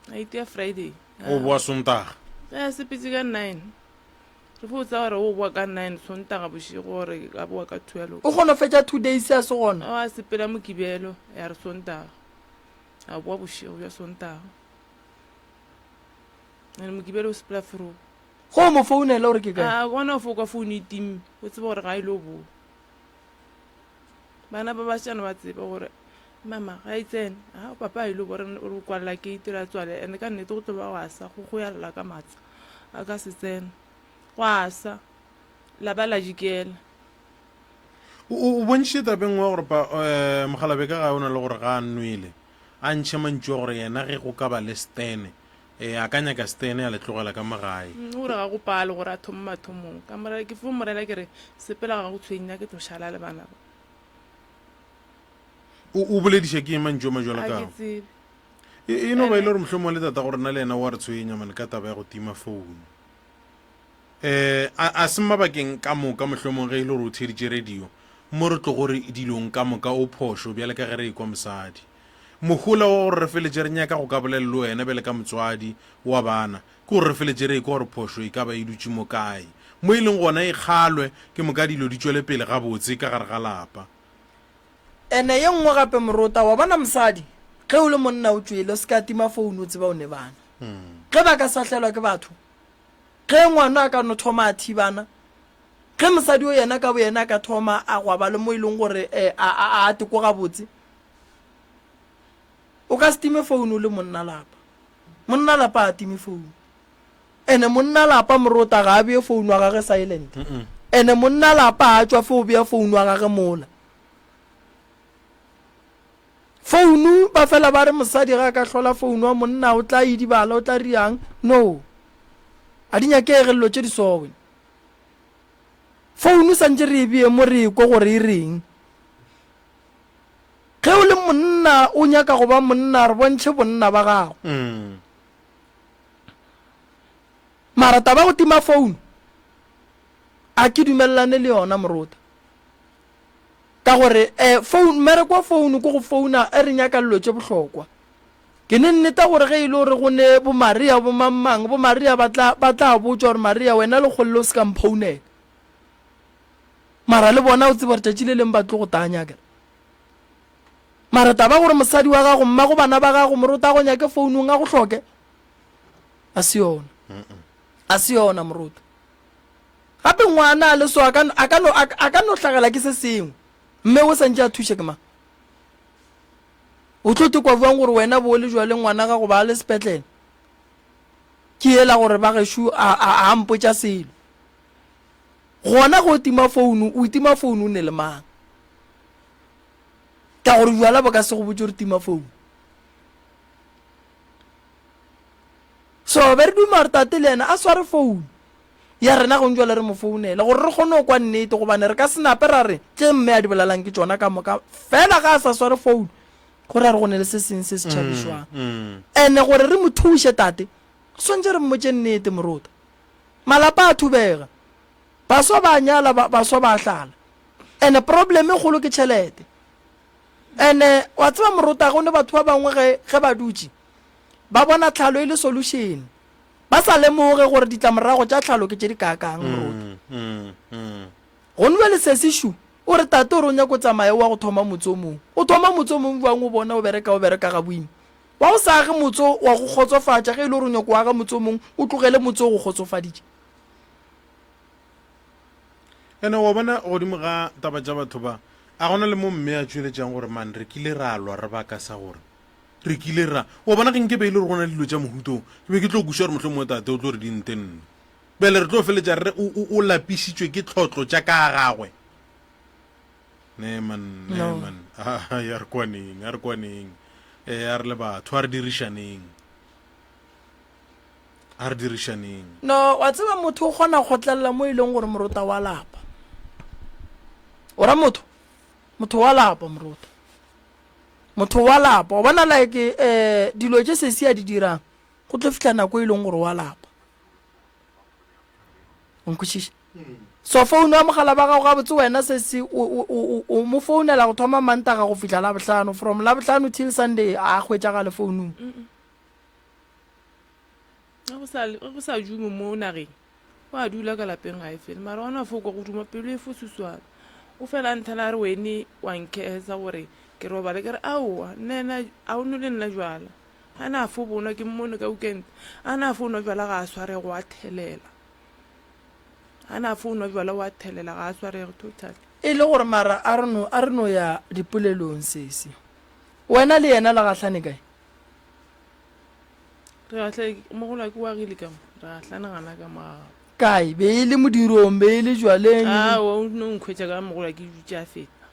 A itia Friday. O boa Sontaga. Ge a sepetse ka nine. Re fo tsa gore o boa ka 9 Sontaga bošego gore a boa ka 12. O kgona go fetša 2 days a se gona? O a sepela Mokibelo ya re Sontaga. A boa bošego bja Sontaga. And Mokibelo o sepela Vroeg. Go mo founela o re ke kae? A gona o fo kwa founu e timme, o tsebe gore ga e lo boa. Bana ba basetsana ba tsebe gore mama ga e tsene, a papa a ile bo re o kwalela gate ra tswale and ka nnete go tlo ba gwa sa go go ya lla ka matsa a ka se tsene. Gwa sa la ba la jikela. O bontšhitše tabeng nngwe gore pa um mokgalabje ka gae o na le gore ga a nwele a ntšhe mantšu a gore yena ge go ka ba le stene Ee, a ka nyaka Stene a le tlogela ka mo gae. O re ga go pale gore a thome mathomong. Ka mo ke fo mo rela ke re, sepela ga go tshwenye, nna ke tlo šala le bana ba. O, o bolediša ke eng mantšu a majwalo Ga ka ke ao? tsebe. E, e no ba e le gore mohlomongwe le tata go rena le yena o a re tshwenya mane ka taba ya go tima founu. Um a, a se mabakeng ka moka mohlomongwe ge e le gore o theeditše radio mo re tlogo re dilong ka moka o phošo bjale ka ge re ekwa mosadi. Mohola wa gore re feletše re nyaka go ka bolela le wena bjale ka motswadi wa bana ke gore re feletše re ekwa gore phošo e ka ba e dutše mo kae. Mo e leng gona e kgalwe ke moka dilo di tšwele pele gabotse ka gare ga lapa. Ene ye nngwe gape morota, wa bona mosadi ge o le monna o tšwele o se ka tima phone o tseba o ne bana. Ge ba ka sahlelwa ke batho, ge ngwana a ka no thoma a thibana, ge mosadi o yena ka boyena a ka thoma a gwaba le mo e leng gore a, a, a teko gabotse, O ka se time founu o le monna lapa. Monna lapa a time founu. Ene monna lapa morota ga a beye founu wa gage silent. Ene monna lapa a tšwa fe o beya founu wa gage mola. Founu ba fela ba re mosadi ga a ka hlola founu wa monna o tla idibala o tla riang. No. A di nyakege dilo tše di so wena. Founu santše re e beye mo re ekwe gore e reng. Ge o le monna o nyaka go ba monna, re bontšhe bonna ba gago. Mara taba ya go tima phone a ke dumelelane le yona morota. Ka gore eh, phone mmereko wa phone ke go founa e re nyaka dilo tše bohlokwa. Ke ne nneta gore ge e le gore go ne bo Maria bo mang mang, bo Maria ba tla ba tla botšwa gore Maria wena lekgolle o se ka mphounela. Mara le bona o tseba gore tšatši le leng ba tlo go tanya akere. Mara taba gore mosadi wa gago, mmago bana ba gago, moruti a go nyake founung a go hloke, a se yona. A se yona moruti. Gape ngwana a le so a ka a ka no a ka no hlagela ke se sengwe. Mme o santše a thuše ke mang? O tlo tekwa bjang gore wena bo le jwale ngwana gago ba le sepetlele? Ke yela gore ba gešo a a a mpotša selo. Gona ge o tima founu, o tima founu o ne le mang? Ka gore bjala bo ka se go botše gore tima founu. So be re duma gore tate le yena a sware founu ya rena gong jwale re mo founele gore re kgone go kwa nnete, gobane re ka se nape ra re tše mme a di bolelang ke tšona ka moka fela ga a sa sware founu go ra re go ne le se seng se se tšhabišwang. Ene gore re mo thuše tate, re swantše re mmotše nnete morota. Malapa a thubega. Baswa ba a nyala, ba, baswa ba a hlala. Ene problem e kgolo ke tšhelete. Ene wa tseba morota go ne batho ba bangwe ge, ge ba dutše ba bona tlhalo e le solution. Ba sa lemoge gore ditlamorago tša tlhalo ke tše di kaakang morota. Gone bjale sesi šu o re tate o re o nyako tsamaya o wa go thoma motse o mongwe. O thoma motse o mongwe bjang o bona o bereka o bereka ga boima. Wa go sa age motse o wa go kgotsofatša, ge e le gore o nyako aga motse o mongwe, o tlogele motse o go kgotsofaditše. Ene wa bona godimo ga taba tša batho ba, a gona le mo mme a tšweletšang gore man re kile ra lwa re baka sa gore re kile ra, wa bona ge nke be e le gore go na le dilo tša mohuta o, ke be ke tlo kweša gore mohlomongwe tate o tlo re di nte nne. Bjale re tlo feletša re re o, o, o lapišitšwe ke tlhotlo tša ka gagwe. Ne man, ne No. man. Ai, a re kwaneng, a re kwaneng. Eh, a re le batho, a re dirišaneng. A re dirišaneng. No, wa tseba motho o kgona go kgotlelela mo e leng gore morota wa lapa. O ra motho? Motho wa lapa morota. Motho wa lapa. O bona like eh dilo tše sesi a di dirang, go tlo fihla nako e leng gore wa lapa. O nkwešiša? So founu ya mogala ba gago gabotse wena sesi o, o, o, o mo founela go thoma Mantaga go fihla Labohlano, from Labohlano till Sunday a hwetšagale founung. Ge go sa, ge go sa dume mo nageng, o a dula ka lapeng ga e fele. Mara gona fo kwa go duma pelo e fo suswana. O fela a nthela a re wene wa nkhehetsa gore ke robale. Ke re aowa, nna ena a o nwele nna jwala. A na fo bonwa ke mmone ka weekend, a na fo nwa jwala ga a sware go a thelela. A na fo nwa bjala wa thelela ga a swarege totally. E le gore mara a re no a re no ya dipolelong sesi. Wena le yena le gahlane kae? Re gahle mogolo ke wa gile ka mo. Re gahlane gana ka mo gabo. Kae? Be e le modirong, be e le jwaleng? Aowa o no nkhwetša ka mogolo ke dutše a feta.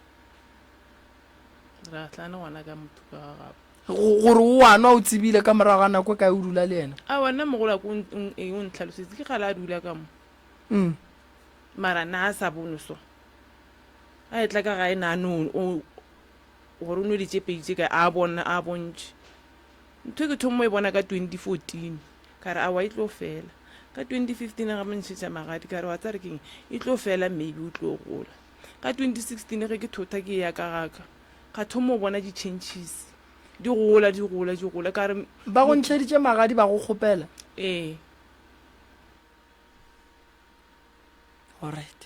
Re gahlane gona ka motho ka ga gabo. Gore o a nwa o tsebile ka morago ga nako e kae o dula le yena? Aowa nna mogolo wa ka o ntlhalosetše ke kgale a dula ka mo. Mm. Mara na a sa bone so. A etla ka gae na no o gore o nwele tše pedi tše kae a bona a bontšhe. Ntho e ke thomo e bona ka 2014 ka re aowa e tlo fela. Ka 2015 ga mo ntšhetša magadi ka re wa tsare keng e tlo fela maybe o tlo gola. Ka 2016 ge ke thotha ke ya ka gaka ka thoma go bona di changes di gola di gola di gola ka re Ba go ntšheditše magadi ba go kgopela? Ee. Alright.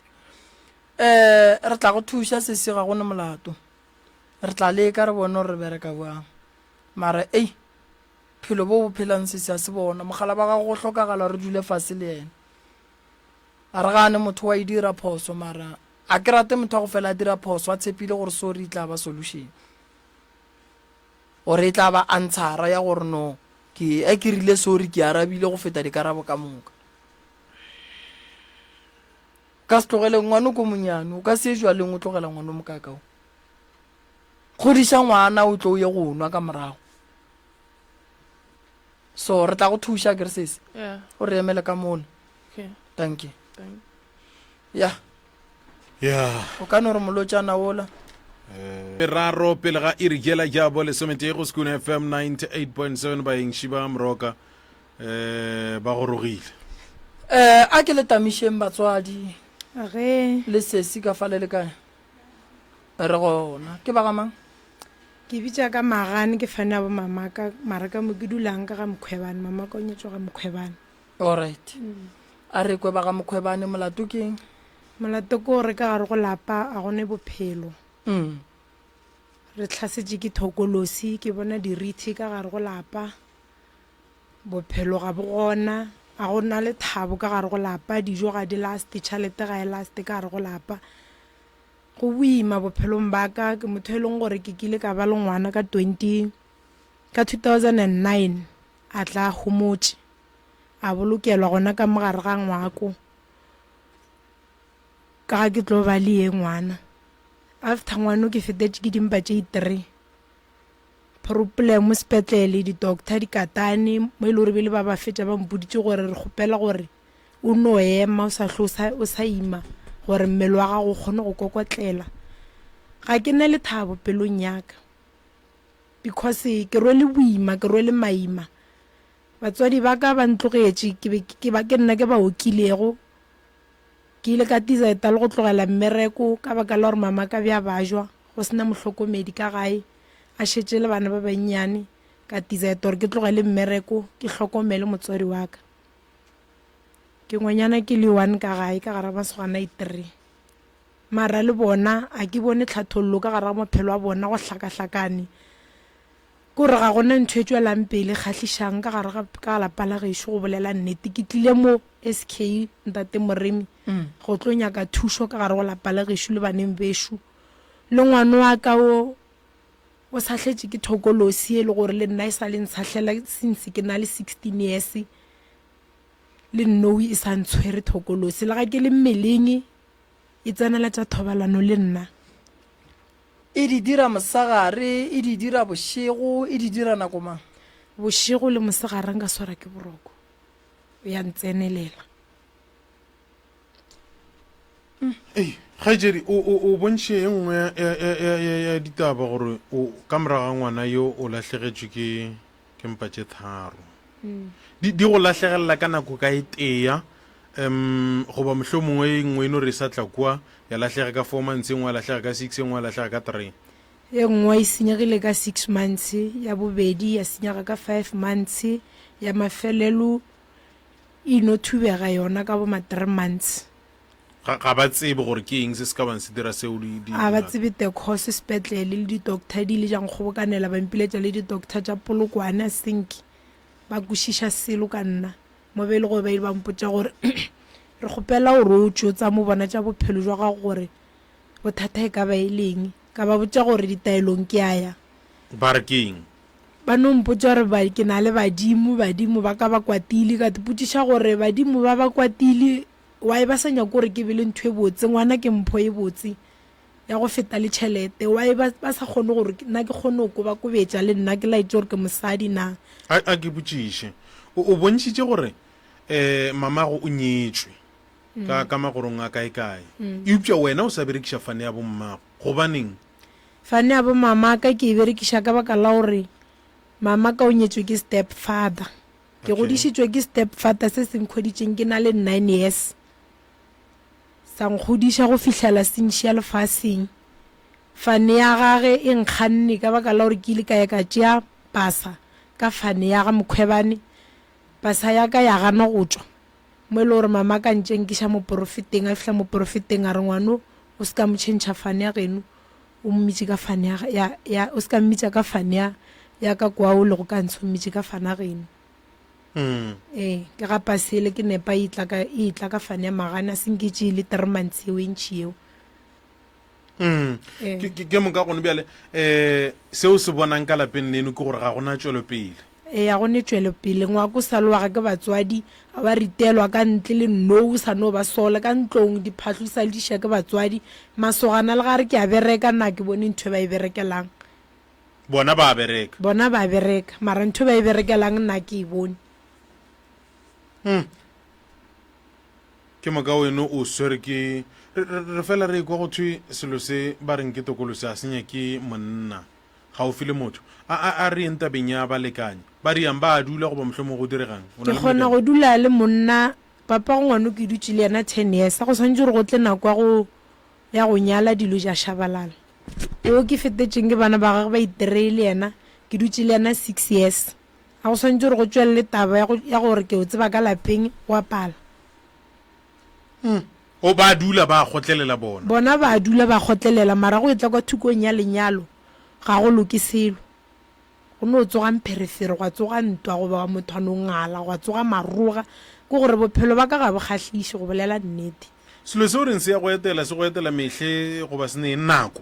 Eh re tla go thuša sesi ga gone molato. Re tla leka re bone gore re bereka bjang. Mara ei phelo bo bo phelang sesi a se bona. Mogala ba gago go hlokagala re dule fase le yena. A re gane motho wa e dira phoso mara a ke rate motho wa go fela a dira phoso a tshepile gore sorry e tla ba solution or e tla ba answera ya gore no ke a ke rile sorry ke arabile go feta dikarabo ka moka. O ka se tlogele ngwana ko monyane o ka se jwaleng o tlogela ngwana o mokaka o. Kgodiša ngwana o tlo o ye go nwa ka morago. So re tla go thuša ke re sesi. Yeah. O re emele ka mola. Okay. Thank you. Thank Ya. Ya. O ka no re molotšana wola. Meraro pele ga iri yela ya bo lesometee go Sekune FM 98.7 baeng Šiba Moroka eh ba gorogile. Eh a ke le tamišeng batswadi. Ge. Le sesi ka fale le kae? Re gona. Ke ba ga mang? Ke bitša ka Magane ke fane ya bo mamaka mara ka mo ke dulang ka ga Mkhwebane mamaka o nyetšwe ga Mkhwebane. Alright. A re kwe ba ga Mkhwebane molato ke eng? Molato ke gore ka gare go lapa a gone bophelo. Re hlasetše ke thokolosi ke bona dirithi ka gare go lapa. Bophelo ga bo gona a go na lethabo ka gare go lapa dijo ga di laste tšhalete ga e laste ka gare go lapa. Go boima bophelong ba ka, ke motho e leng gore ke kile ka ba le ngwana ka 20, ka 2009 a tla a homotše, a bolokelwa gona ka mo gare ga ngwako ka ga ke tlo ba le ye ngwana. After ngwano ke fetetše ke dimpa tše three, problem sepetlele, di-doctor di katane mo e le gore bele ba ba fetša ba mpoditše gore re kgopela gore O no ema o sa hlwe o sa ima gore mmele wa gago o kgone go kokotlela. Ga ke na lethabo pelong ya ka because ke rwele boima, ke rwele maima. Batswadi ba ka ba ntlogetše, ke be ke ba ke nna ke ba okilego. Ke ile ka decide le go tlogela mmereko ka baka la gore mama ka bja bajwa, go sena mohlokomedi ka gae, a šetše le bana ba bannyane. Ka decide gore ke tlogele mmereko ke hlokomele motswadi wa ka. Ke ngwanyana ke le one ka gae ka gara masogana a itree. Mara le bona a ke bone tlhathollo ka gara maphelo a bona go hlakahlakane. Ke gore ga gona ntho e tšwelang pele e kgahlišang ka gare ga ka lapa la gešo go bolela nnete. Ke tlile mo SK ntate Moremi go tlo nyaka thušo ka gare go lapa la gešo le baneng bešo. Le ngwano wa ka o o sahletše ke thokolosi e le gore le nna e sa le ntshahlela since ke na le 16 years le nnowi e sa ntshwere thokolosi le ga ke le mmeleng e tsenela tša thobalano le nna. E di dira mosegare, e di dira bošego, e di dira nako mang? Bošego le mosegare nka swara ke boroko, ya ntsenelela. Ei, kgaetšedi, o, o, o bontšhe e nngwe ya, ya, ya, ya, ya, ya ditaba gore o, ka morago ga ngwana yo o lahlegetšwe ke, ke mpa tše tharo. Di, di go lahlegelela ka nako ka e tea, um goba mohlomongwe e nngwe e no re e sa tla kua, ya lahlega ka four months, e nngwe ya lahlega ka six, e nngwe ya lahlega ka three. E nngwe e senyegile ka six months, ya bobedi ya senyega ka five months, ya mafelelo e no thubega yona ka bo ma three months. Ga, ga ba tsebe gore ke eng se se ka bang se dira seo di, di, A ba tsebe the cause sepetlele le di-doctor di ile tša nkgobokanela ba mpiletša le di-doctor tša Polokwane I think ba kwešiša selo ka nna mo be e le gore ba ile ba mpotša gore Re kgopela gore o tšwe o tsamo bona tša bophelo jwa gago gore bothata e ka ba e le eng. Ka ba botša gore ditaelong ke a ya. Ba re ke eng? Ba no mpotša gore ba, ke na le badimo, badimo ba ka ba kwatile. Ka ipotšiša gore badimo ba ba kwatile, why ba sa nyake gore ke be le ntho e botse? Ngwana ke mpho e botse ya go feta le tšhelete. Why ba, ba sa kgone gore nna ke kgone go kobakobetša le nna ke laetše gore ke mosadi na? A, a ke botšiše. O, o bontšhitše gore um mamago o nyetšwe ka, ka magorong a kae-kae, eupša wena o sa berekiša fane ya bommago. Gobaneng? Fane ya bomamaka ke e berekiša ka baka la gore mamaka o nyetšwe ke step father. Ke godišitšwe ke step father se se nkhweditšeng ke na le nine years. Sa nkgodiša go fihlela se nšia lefaseng. Fane ya gage e nkganne ka baka la gore ke ile ka ya ka tšea pasa ka fane ya ga Mokhwebane. Pasa ya ka ya gana go tšwa. Mo e le gore mama ka ntše nkiša moporofeteng, a fihla moporofeteng a re ngwano o se ka mo tšhentšha fane ya geno o mmitše ka fane ya, ya, ya, o se ka mmitša ka fane ya, ya ka kwa o lego ka ntshe o mmitše ka fane ya geno. Mm. Ee, ke ga pasele ke nepa e tla ka, e tla ka fane ya magane a se nke tšee le three months yeo e ntši yeo. Mm. Ee. Ke, ke, ke moka gone bjale um seo se bonang ka lapeng leno ke gore ga gona tšwelopele. Ee, ga go ne tšwelopele. Ngwako o sa lowaga ke batswadi, ga wa ritelwa ka ntle le nnou, o sa no ba sole ka ntlong, diphahlo di sa le diša ke batswadi. Masogana le ga re ke a bereka, nna ga ke bone ntho e ba e berekelang. Bona ba a bereka. Bona ba a bereka, mara ntho e ba e berekelang nna ga ke e bone. Hmm. Ke moka weno o swere ke re, re, re fela re ekwa go thwe selo se ba reng ke tokolosi a se nyake monna. Gaufi le motho. A, a, a re yeng tabeng ya balekane. Ba riang ba a dula goba mohlomongwe go diregang? O na Ke le kgona molekane? go dula le monna, papago ngwano ke dutše le yena ten years. Go swanetše gore go tle nako ya go, ya go nyala dilo tša shabalala. Wo ke fetetšeng ke bana ba gagwe ba iterei le yena, ke dutše le yena six years. A go swanetše gore go tšwelele taba ya go, ya gore ke o tseba ka lapeng, go a pala. Hmm. O ba dula ba kgotlelela bona. Bona ba dula ba kgotlelela, mara go etla kwa thukong ya lenyalo, ga go loke selo. Go no tsoga mpherefere, gwa tsoga ntwa, goba motho a no ngala, gwa tsoga maroga. Ke gore bophelo ba ka ga bo kgahliše, go bolela nnete. Selo se o reng se ya go etela, se go etela mehle goba se ne nako?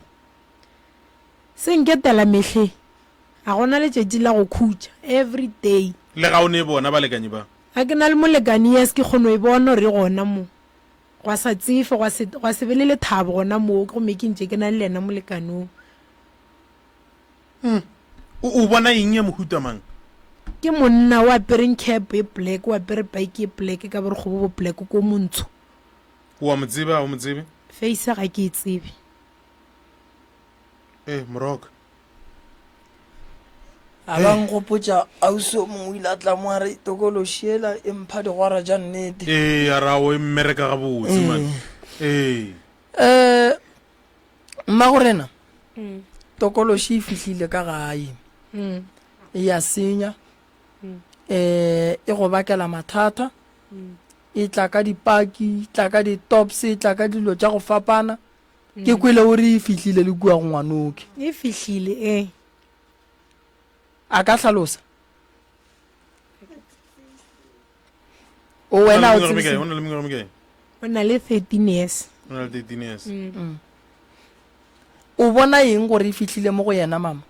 Se nketela mehle. Ga go na letšatši la go khutša, every day. Le ga o ne bona balekani ba? Ga ke na le molekani, yes, ke kgono e bona gore e gona mo. Gwa sa tsefe, gwa se, gwa se be le lethabo gona moo, gomme ke ntše ke na le yena molekani wo. Hmm. O, o bona eng ya mohuta mang? Ke monna o apereng cap e black, o apere bike e black ka borokgo bo bo black, ko montsho. O a mo tseba, ga o mo tsebe? Face ga ke e tsebe. Eh, moroka. A ba nkgopotša ausi o mongwe o ile a tla mo a re tokološi ela e mpha digwara tša nnete. Ee, a ra o e mmereka gabotse man. Ee. Um mmagorena tokološi e fihlile ka gae e ya senya um e go bakela mathata e tla ka dipaki e tla ka di-tops e tla ka dilo tša go fapana Ke kwele o re e fihlile le kua go ngwanoke. E fihlile, ee. A ka hlalosa? O wena o tsebe O na le mengwaga mekae? O na le 13 years. O na le 13 years. Mm. O bona eng gore e fihlile mo go yena mama?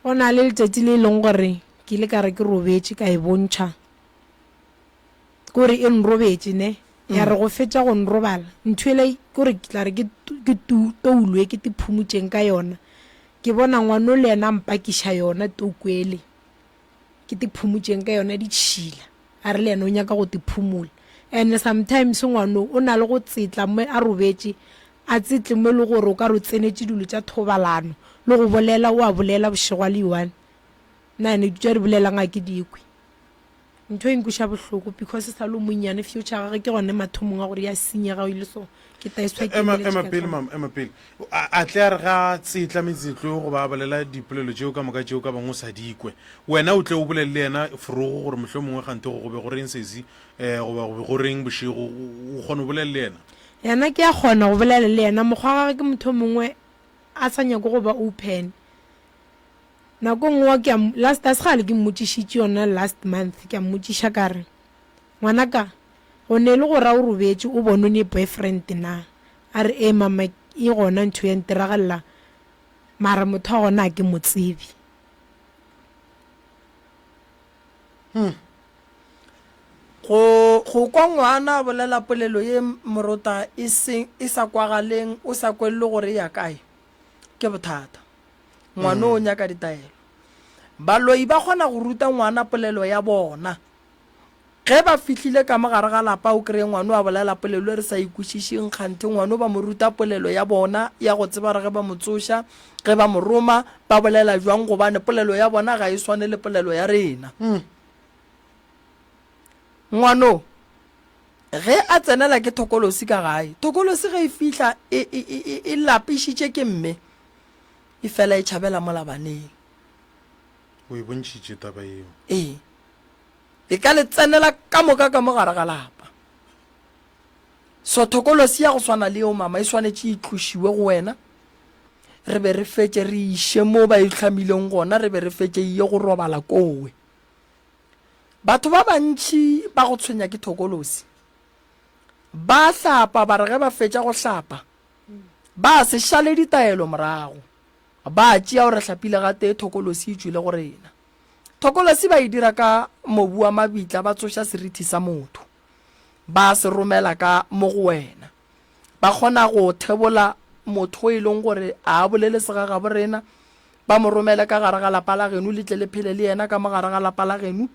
Go na le letšatši le e leng gore ke ile ka re ke robetše ka e bontšha. Kore e nrobetše ne ya re go fetša go nrobala ntho ele kore ke tla re ke ke toulo e ke te phumutšeng ka yona ke bona ngwano le yena a mpakiša yona touku ele ke te phumutšeng ka yona ditšhila a re le yena o nyaka go te phumola and sometimes ngwano o na le go tsetla mo a robetše a tsetle mo e le gore o ka re o tsenetše dilo tša thobalano le go bolela o a bolela bošego a le one nna ene dilo tša di bolelang ga ke dikwe. Ntho e nkweša bohloko because e sa le o monnyane future ya gagwe ke gone mathomong a gore ya senyega o ile so ke taeswa ke Ema, emeletše ema ka pele tlhompho. mama, ema pele. A, a tle a re ga a tsetla metsetlo goba a bolela dipolelo tšeo ka moka tšeo ka bangwe o sa di kwe. Wena o tle o bolele le yena forogo gore mohlomongwe kganthe go go be go reng sesi um goba go be go reng bošego, o, o kgona go bolela le yena? Yena ke a kgona go bolela le yena, mokgwa wa gagwe ke motho o mongwe a sa nyake go ba open. Nako nngwe ke a last a se kgale ke mmotšišitše yona last month ke a mmotšiša ka re ngwanaka. Go ne le go ra o robetše o bone o ne boyfriend na? A re, Ee mama e gona ntho ya ntiragalela mara motho wa gona a ke mo tsebe. Hmm. Go, go kwa ngwana a bolela polelo ye morota e se, e sa kwagaleng o sa kwelele gore e ya kae, ke bothata. Ngwana o nyaka ditaelo. Baloi ba kgona go ruta ngwana polelo ya bona. Ge ba fihlile ka mo gare ga lapa o kreye ngwano a bolela polelo e re sa e kwešišeng, kganthe ngwano ba mo ruta polelo ya bona ya go tseba gore ge ba mo tsoša, ge ba mo roma, ba bolela bjang gobane polelo ya bona ga e swane le polelo ya rena. Ngwano ge a tsenela ke thokolosi ka gae, thokolosi ge e fihla e, e, e, e, e lapišitše ke mme, e fela e tšhabela mola baneng. O e bontšhitše taba yeo. Ee. E ka le tsenela ka moka ka mo gare ga lapa. So thokolosi ya go swana le yeo mama e swanetše e tlošiwe go wena. Re be re fetše re iše mo ba e hlamileng gona, re be re fetše e ye go robala kowe. Batho ba bantši ba go tshwenya ke thokolosi. Ba hlapa ba re ge ba fetša go hlapa ba se šale ditaelo morago. Ba tšea gore hlapile gatee thokolosi e tšwile go rena. Thokolosi ba e dira ka mobu wa mabitla, ba tsoša serithi sa motho, ba se romela ka mo go wena. Ba kgona go thebola motho e leng gore a a bolele segagabo rena, ba mo romele ka gare ga lapa la geno, le tle le phele le yena ka mo gare ga lapa la geno.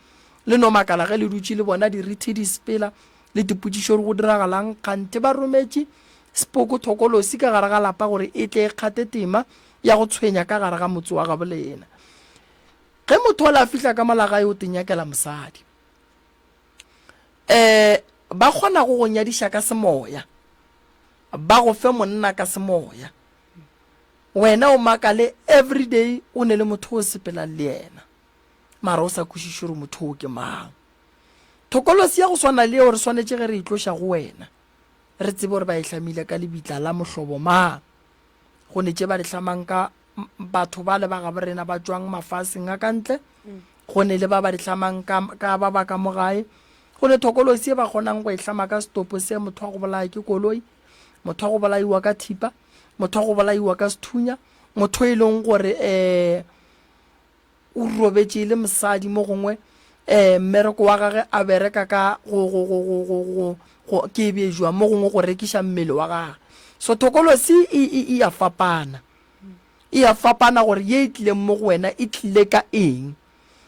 Le no makala ge le dutše le bona dirithi di sepela, le dipotšišo gore go diragalang, kganthe ba rometše sepoko thokolosi ka gare ga lapa gore e tle e kgate tema ya go tshwenya ka gare ga motse wa gabo lena. Ge motho ola a fihla ka mola gae o tenyakela mosadi. Um ba kgona go go nyadiša ka semoya, ba go fe monna ka semoya. Wena o makale everyday o ne le motho o sepelang le yena, mara o sa kwešiše gore motho o ke mang. Thokolosi ya go swana le yeo re swanetše ge re e tloša go wena, re tsebe gore ba e hlamile ka lebitla la mohlobo mang. Go ne tše ba di hlamang ka batho ba le ba gabo rena ba tšwang mafaseng a ka ntle, go ne le ba ba di hlamang ka, ka ba ba ka mo gae. Go ne thokolosi e ba kgonang go e hlama ka setopo se motho wa go bolaya ke koloi, motho wa go bolaiwa ka thipa, motho wa go bolaiwa ka sethunya, motho e leng gore um o robetše e le mosadi mo gongwe um mmereko wa gage a bereka ka go, go, go, go, go, go, go ke e bejwa mo gongwe go rekiša mmele wa gage. So thokolosi e, e, e a fapana. E a fapana gore ye e tlileng mo go wena e tlile ka eng.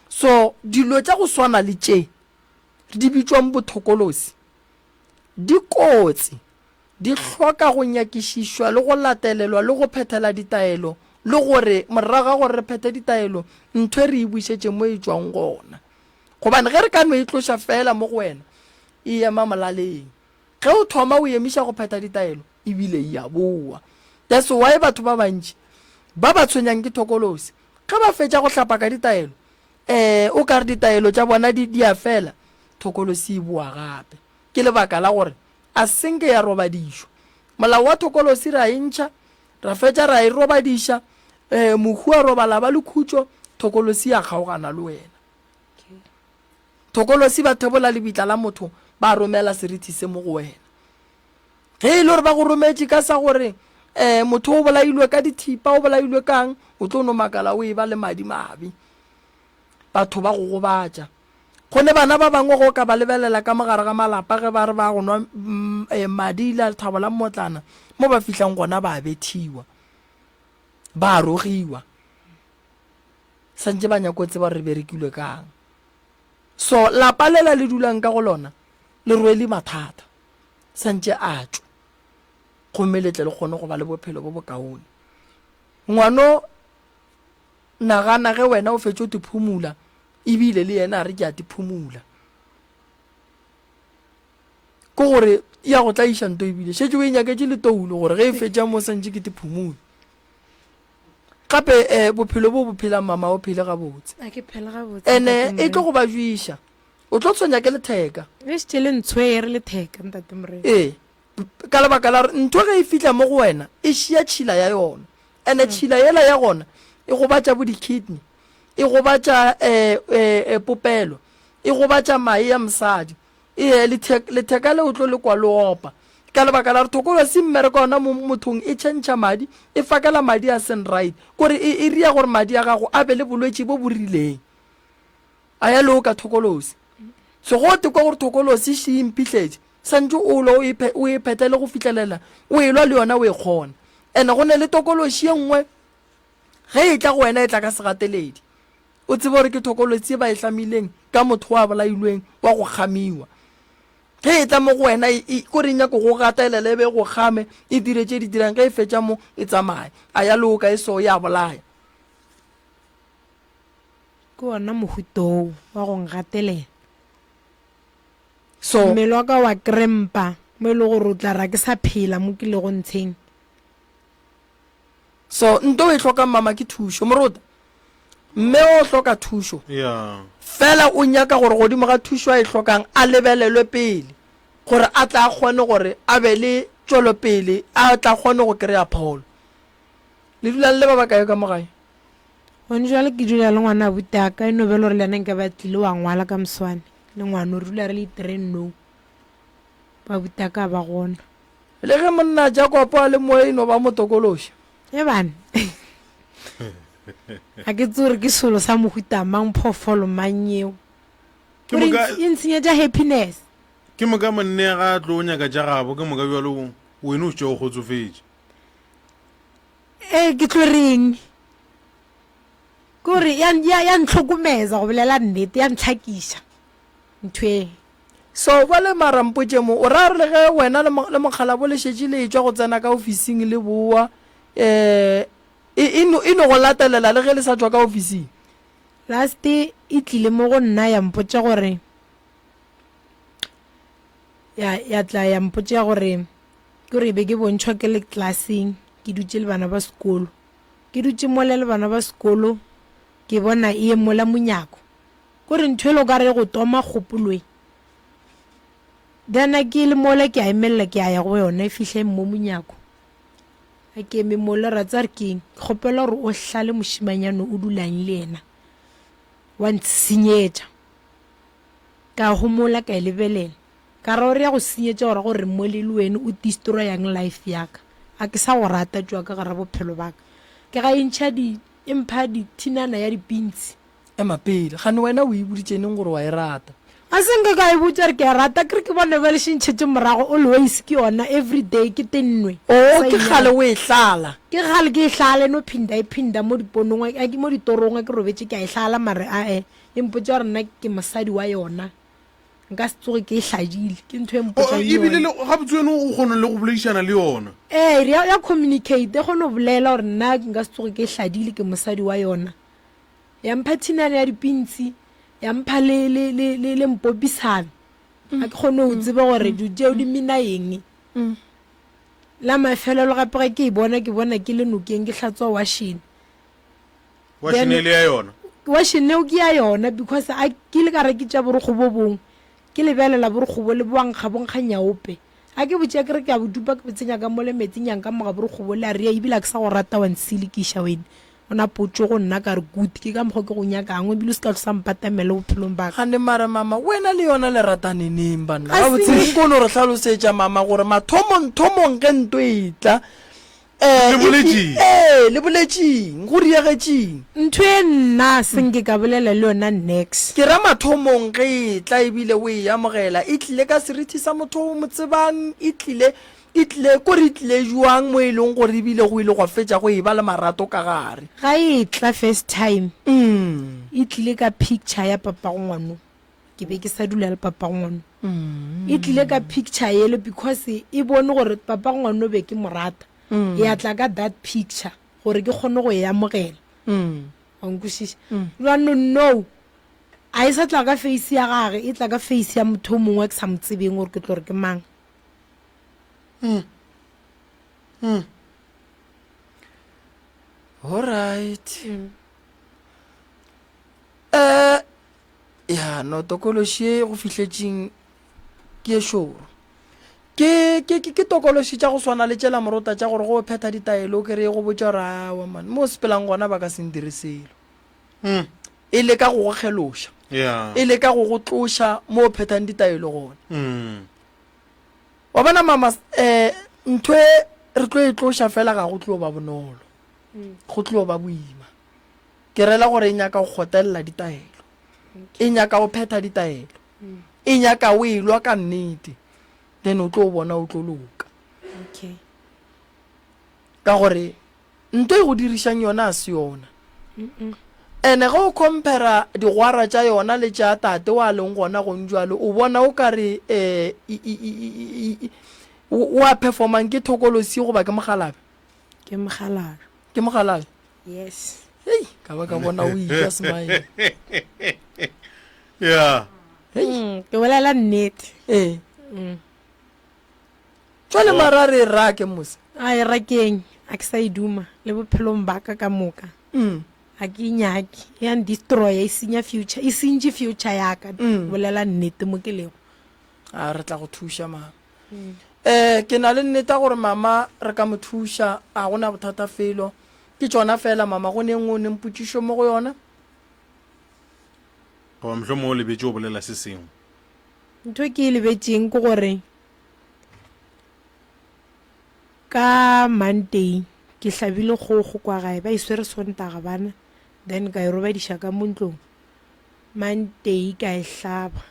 So dilo tša go swana le tše di bitšwang bothokolosi di kotsi. Di hloka go nyakišišwa le go latelelwa le go phethela ditaelo, le gore morago ga gore re phethe ditaelo, ntho e re e bušetše mo e tšwang gona. Gobane ge re ka no e tloša feela mo go wena, e ema molaleng. Ge o thoma o emiša go phetha ditaelo, e bile e a boa. That's why batho ba bantši ba ba tshwenyang ke thokolosi, ge ba fetša go hlapa ka ditaelo, eh, o ka re ditaelo tša bona di, di a fela, thokolosi e boa gape. Ke lebaka la gore a se nke ya robadišwa. Molao wa thokolosi ra e ntšha, ra fetša ra e robadiša, eh, mohu a robala ba le khutšo, thokolosi ya kgaogana le wena. Thokolosi ba thebola lebitla la motho, ba romela serithi se mo go wena. Ge e le gore ba go rometše ka sa gore eh, motho o bolailwe ka dithipa, o bolailwe kang, o tlo no makala o e ba le madi mabe. Batho ba go gobatša. Go ne bana ba bangwe go ka ba lebelela ka mo gare ga malapa ge ba re ba go nwa madi la lethabo la mmotlana, mo ba fihlang gona ba a bethiwa, ba a rogiwa. Santše ba nyako tseba gore re berekilwe kang. So lapa lela le dulang ka go lona le rwele mathata, santše a tšwe gomme le tle le kgone go ba le bophelo bo bokaone. Ngwano Nagana ge wena o fetše o te phumula, ebile le yena a re ke a te phumula. Ke gore ya go tlaiša nto ebile šetše o e nyaketše le toulo gore ge e fetša mo santše ke te phumule. Gape eh, bophelo bo bo phelang mama o phele gabotse. A ke phele gabotse. Ene Ntate e tlo Morena. go ba jwiša. O tlo tshwenya ke letheka. Le šetše le ntshwere letheka Ntate Morena. Ee. Ka lebaka la gore ntho ge e fihla mo go wena e šia tšhila ya yona. Ene tšhila yela ya gona e gobatša bo di-kidney, e gobatša um popelo, e gobatša mae ya mosadi. Ee, letheka le o tlo le kwa le opa. Ka lebaka la gore thokolosi mmereko wa yona mo mothong e tšhentšha madi, e fakela madi a seng right. Kore e, e ria gore madi a gago a be le bolwetši bo bo rileng. A ya loka thokolosi. So go te kwa gore thokolosi še e mphihletše, santše o lwa o e, o e phethele go fihlelela o e lwa le yona o e kgona. And-e go ne le tokološi ye nngwe ge e tla go wena e tla ka segateledi. O tsebe gore ke thokolotsi ye ba e hlamileng ka motho wa bolailweng wa go kgamiwa. Ge e tla mo go wena, e, e, kore e nyako go gatelela e be e go kgame, e dire tše di dirang, ge e fetša mo e tsamaye. A ya loka e so, ya bolaya. Ke wona mohuta oo wa go ngatelela. So. Mmele wa ka wa krempa mo e le gore o tla ra ke sa phela mo ke lego ntsheng. So nto o e hlokang mama ke thušo. Morota, mme o hloka thušo. Yeah. Fela o nyaka gore godimo ga thušo a e hlokang a lebelelwe pele gore a tla kgone gore a be le tšwelopele, a tla kgone go kry-a pholo. Le dulang le ba bakae ka mo gae? Gone jwale ke dula le ngwana abuti a ka, e no be le gore le yena nka ba tlile wa ngwala ka moswane le ngwana, re dula re le three nou, ba abuti a ka ba gona. Le ge monna Jakopo a le mo e no ba motokološi. E bane. Ga ke tsebe gore ke selo sa mohuta mang, phoofolo mang yeo. Ke moka- E ntshenyetša happiness. Ke moka monna ga a tlo nyaka tša gabo, ke moka bjalo wena o šetše o kgotsofetše. Ee, ke tlo reng? Ke gore ya, ya, ya ntlhokomeza go bolela nnete, ya ntlhakiša ntho e. So bjale mara mpotše mo, o ra gore le ge wena le, le mokgalabo le šetše le etšwa go tsena ka ofising le boa, eh, e, e no, e no go latelela le ge le sa tšwa ka ofising? Last e tlile mo go nna ya mpotša gore, ya, ya tla ya mpotša gore, ke gore e be ke bontšhwa ke le klaseng, ke dutše le bana ba sekolo. Ke dutše mola le bana ba sekolo, ke bona e mola monyako. Kore ntho ele o ka re e go toma kgopoloe. Then a ke le mola ke a emelela ke a ya go yona e fihla e mmo monyako. A ke eme mola ra tsare ke eng? Ke kgopela gore o hlale mošimanyane o dulang le yena. Wa ntshenyetša. Ka homola ka e lebelela. Ka ra o re ya go senyetša o ra gore mole le wene o destroyang life ya ka. A ke sa go rata tšwa ka gara bophelo ba ka. Ke ga e ntšha di e mpha dithinana ya dipintshi. Ema pele, kgane wena o e boditše neng gore wa e rata? Ga se nka ka e botša gore ke a rata, ke re ke bone bjale še ntšhetše morago always ke yona everyday ke tennwe. Oh, ke kgale o e hlala. Ke kgale ke e hlala e no phinda e phinda mo diponong a ke mo ditorong a ke robetše ke a e hlala mare ae e mpotša gore nna ke mosadi wa yona nka se tsoge ke e hladile ke ntho e mpotšang Oh, ebile yona. le gabotse wena o kgona le go boledišana le yona. Ee, ya, ya communicate e kgone go bolela gore nna nka se tsoge ke e hladile ke mosadi wa yona. Ya mpha thinane ya dipintsi, ya mpha le, le, le, le, le mpopisano. Ga ke kgone go tseba gore dilo tšeo di mina eng. La mafelelo gape ge ke e bona, ke bona ke le nokeng ke hlatswa washene. Washene e le ya yona? Washene eo ke ya yona because a ke ile ka re ke tša borokgo bo bongwe, ke lebelela borokgo bo le bo a nkga bo nkga nyaope. A ke botše ke re ke a bo dupa ke bo tsenya ka mole metsing ya nka moga borokgo bo le a rea ebile a ke sa go rata wa ntsilikiša wene. O na potšo go nna ka re good ke ka mokgwa ke go nyakang ebile o se ka tlo sa mpatamele bophelong ba ka. Gane mara mama wena le yona le ratane neng banna? Ga Gabotse se. nko no re hlalosetša mama gore mathomong thomong ge nto e tla eh, Le e boletšeng? Ee, le boletšeng? Go diegetšeng? Ntho e nna se nke ka bolela le yona nex. Ke ra mathomong ge e tla ebile o e amogela, e tlile ka serithi sa motho o mo tsebang, e tlile E tlile, kore e tlile bjang mo e leng gore ebile go ile gwa fetša go eba le marato ka gare? Ga e etla first time, e tlile ka picture ya papago ngwano. Ke be ke sa dula le papago ngwano. E tlile ka picture yele because e bone gore papago ngwano be ke mo rata. Ya tla ka that picture gore ke kgone go e amogela. Wa nkwešiša? Jwanong no, a e sa tla ka face ya gage, e tla ka face ya motho o mongwe ke sa mo tsebeng gore ke tlo re ke mang. Mm. Mm. Alright. Mm. Eh ya no tokološi e go fihletšeng ke e šoro. Ke ke ke ke tokološi tša go swana le tšela morota tša gore go phetha ditaelo ke re go botša gore awa man mo o sepelang gona ba ka se ndire selo. Mm. E leka go go kgeloša. Yeah. E leka go go tloša mo o phethang ditaelo gona. Mm. Wa bona mama, eh, ntho e re tlo e tloša fela ga go tlo ba bonolo. Go tlo ba boima. Ke rela gore e nyaka go kgotelela ditaelo. E nyaka o phetha ditaelo. E nyaka o elwa ka nnete. Then o tlo bona o tlo loka. Okay. Ka gore nto e go dirišang yona a se yona. Ene ge o compara digwara tša yona le tša tate wa leng gona gong jwalo, o bona o ka re um o a performang ke thokolosi goba ke mokgalabje? Ke mokgalabje. Ke mokgalabje? Yes. Hei, ka ba ka bona o itšwa smile. Yeah. Hei. Mm, ke bolela nnete. Ee. Mm. Jwale mara re rake mose. A e rakeng, a ke sa e duma le bophelong ba ka ka moka. Mm. A ke e nyake, e a ndestroya, e senya future, e sentše future ya ka. Mm. Bolela nnete mo ke lego. A re tla go thuša mama. Mm. Eh ke na le nnete gore mama re ka mo thuša, a gona bothata felo. Ke tšona fela mama, go ne nngwe o neng potšišo mo go yona? Goba mohlomongwe o lebetše o bolela se sengwe. Ntho e ke e lebetšeng ke gore ka Monday ke hlabile kgogo kwa gae, ba e swere Sontaga bana, then ka e robadiša ka mo ntlong. Monday ka e hlaba.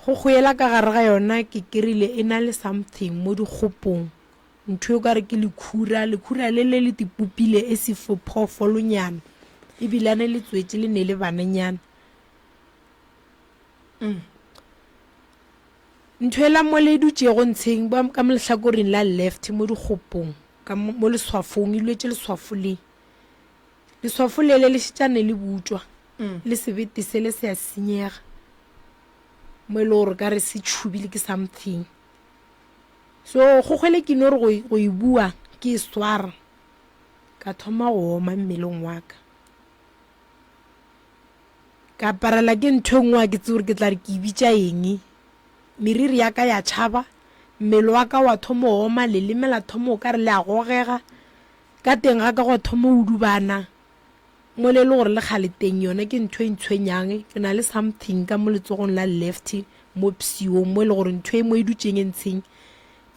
Kgogo yela ka gare ga yona ke kry-ile e na le something mo dikgopong, ntho e o ka re ke lekhura, lekhura le le le tipopile e se phoofolonyana, ebilane le tswetše le ne le bananyana. Mm. Ntho ela mo le dutšego ntsheng ba ka mo lehlakoreng la left mo dikgopong ka mo leswafong e lwetše leswafo le. Leswafo le le le šetšane le butšwa mm. le sebete se le se a senyega mo e le gore ka re se tšhubile ke something. So kgogwele ke no re go go e bua ke e swara ka thoma go oma mmeleng wa ka. Ka aparela ke ntho e nngwe ga ke tsebe gore ke tla re ke e bitša eng. Meriri ya ka ya tšhaba, mmele wa ka wa thoma go oma, leleme la thoma o ka re le a gogega, ka teng ga ka gwa thoma go dubana mola e le gore le kgale teng yona ke ntho e ntshwenyang. Ke na le something ka mo letsogong la left mo pshiong mo e le gore ntho e mo e dutšeng e ntsheng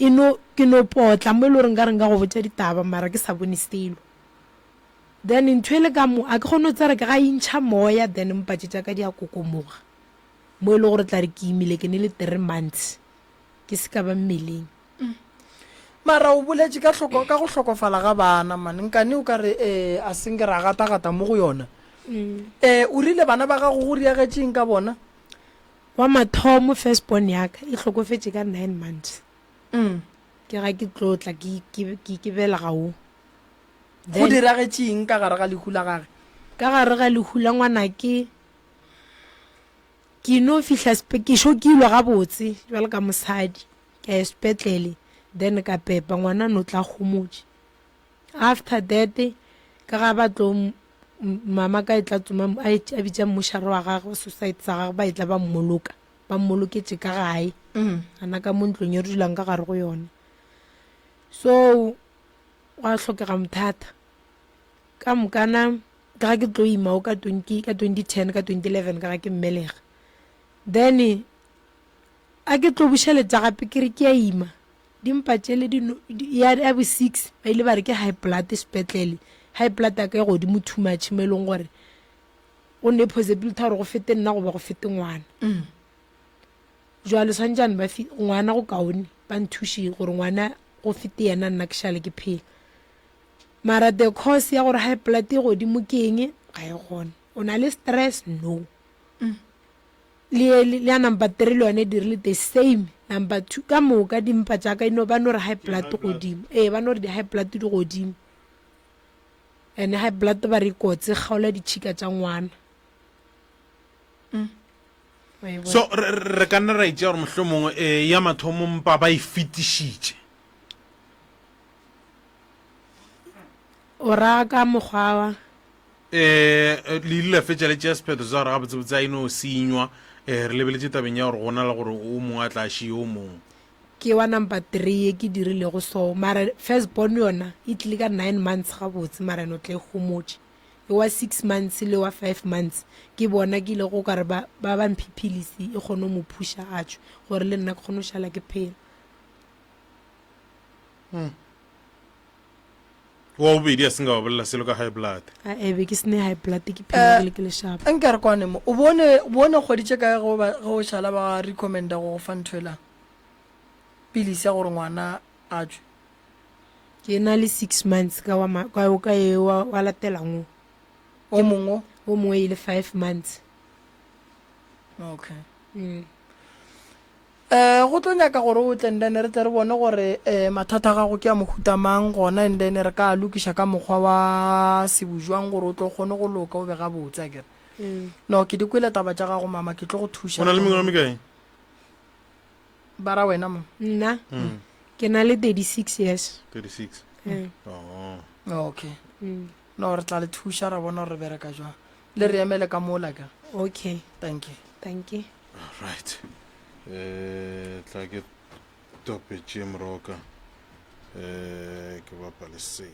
e no ke no potla mo e le gore nka re nka go botša ditaba mara ke sa bone selo. Then ntho e le ka mo, a ke kgone go tseba ke ga e ntšha moya then mpatše tša ka di a kokomoga. Mo e le gore tla re ke imile ke ne le 3 months ke se ka ba mmeleng. Mara o boletše ka hloko ka go hlokofala ga bana man nkane o ka re eh a se nke ra gata-gata mo go yona. Eh o rile bana ba gago go riagetše eng ka bona? Wa mathomo first born ya ka e hlokofetše ka 9 months. Ke ga ke tlo tla ke ke ke belega wo. Go diragetše eng ka gare ga lehu la gage? Ka gare ga lehu la ngwanake, ke no fihla ke šokilwe gabotse bjalo ka mosadi, ka ya sepetlele then ka pepa ngwana no tla homotše. After that ka ga ba tlo mama ka e tla tsoma a bitša mmošara wa gagwe society sa gagwe ba e tla ba mmoloka, ba mmoloketše ka gae gana ka mo ntlong e re dulang ka gare go yona. So gwa hlokega mothata ka mokana ka ga ke tlo ima o ka 20 ka 2010 ka 2011 ka ga ke mmelega then a ke tlo bušeletša gape ke re ke a ima dimpa tšele di ya ya bo 6 ba ile ba re ke high blood sepetlele high blood ya ka e godimo too much mo e leng gore go ne possibility ya gore go fete nna goba go fete ngwana mm. Jwale swantšane ba fi ngwana go kaone ba nthuše gore ngwana go fete yena nna ke šale ke phela. Mara the cause ya gore high blood e godimo ke eng ga e gona. O na le stress? No. Le le ya number 3 le yone e dirile the same. Number 2 ka moka dimpa tša ka no ba no re high blood godimo. Ee ba no re di high blood di godimo. And high blood ba re kotsi e kgaola ditšhika tša ngwana. Mm. So re ka nna ra itšea gore mohlomongwe eh, ya mathomo mpa ba e fetišitše. O ra ka mokgwa wa? Eh, le ile la fetša le tšea sephetho sa gore gabotsebotse a e no senywa. Eh, re lebeletše tabeng ya gore go na le gore o mongwe a tla šie o mongwe. Ke wa number 3 ye ke dirilego so, mara first born yona e tlile ka 9 months gabotse, mara no tla e homotše. Wa 6 months le wa 5 months ke bona ke ile go kare ba ba ba mphe philisi e kgone go mo phusha a tšwe gore le nna ke kgone go šala ke phela. Hmm. Wa bobedi a se nka wa bolela selo ka high blood. A ebe ke sene high blood ke phela ke le ke lešaba. Nka re kwane mo o bone bone kgwedi tše kae ge ba ge o šala ba recommenda go go fa ntho ela pilisi ya gore ngwana a tšwe. Ke na le 6 months ka wa ka ka e wa, wa latelang o. O mongwe? O mongwe e le 5 months. Okay. Mm. Eh go tlo nyaka gore o tle and then re tle re bone gore eh mathata a gago ke a mohuta mang gona and then re ka a lokiša ka mokgwa wa sebujwang gore o tlo kgone go loka o be gabotse akere. Mm. No ke di kwele taba tša gago mama ke tlo go thuša. O na le mengwaga mekae? Ba ra wena mo? Nna mm. ke na le 36 years. 36. Mm. Oh. Okay. Mm. No re tla le thuša ra bona gore re bereka jwang. Le re emele ka mola ka. Okay. Thank you. Thank you. All right. Eh tla ke topetše moroka. Eh ke bapale se.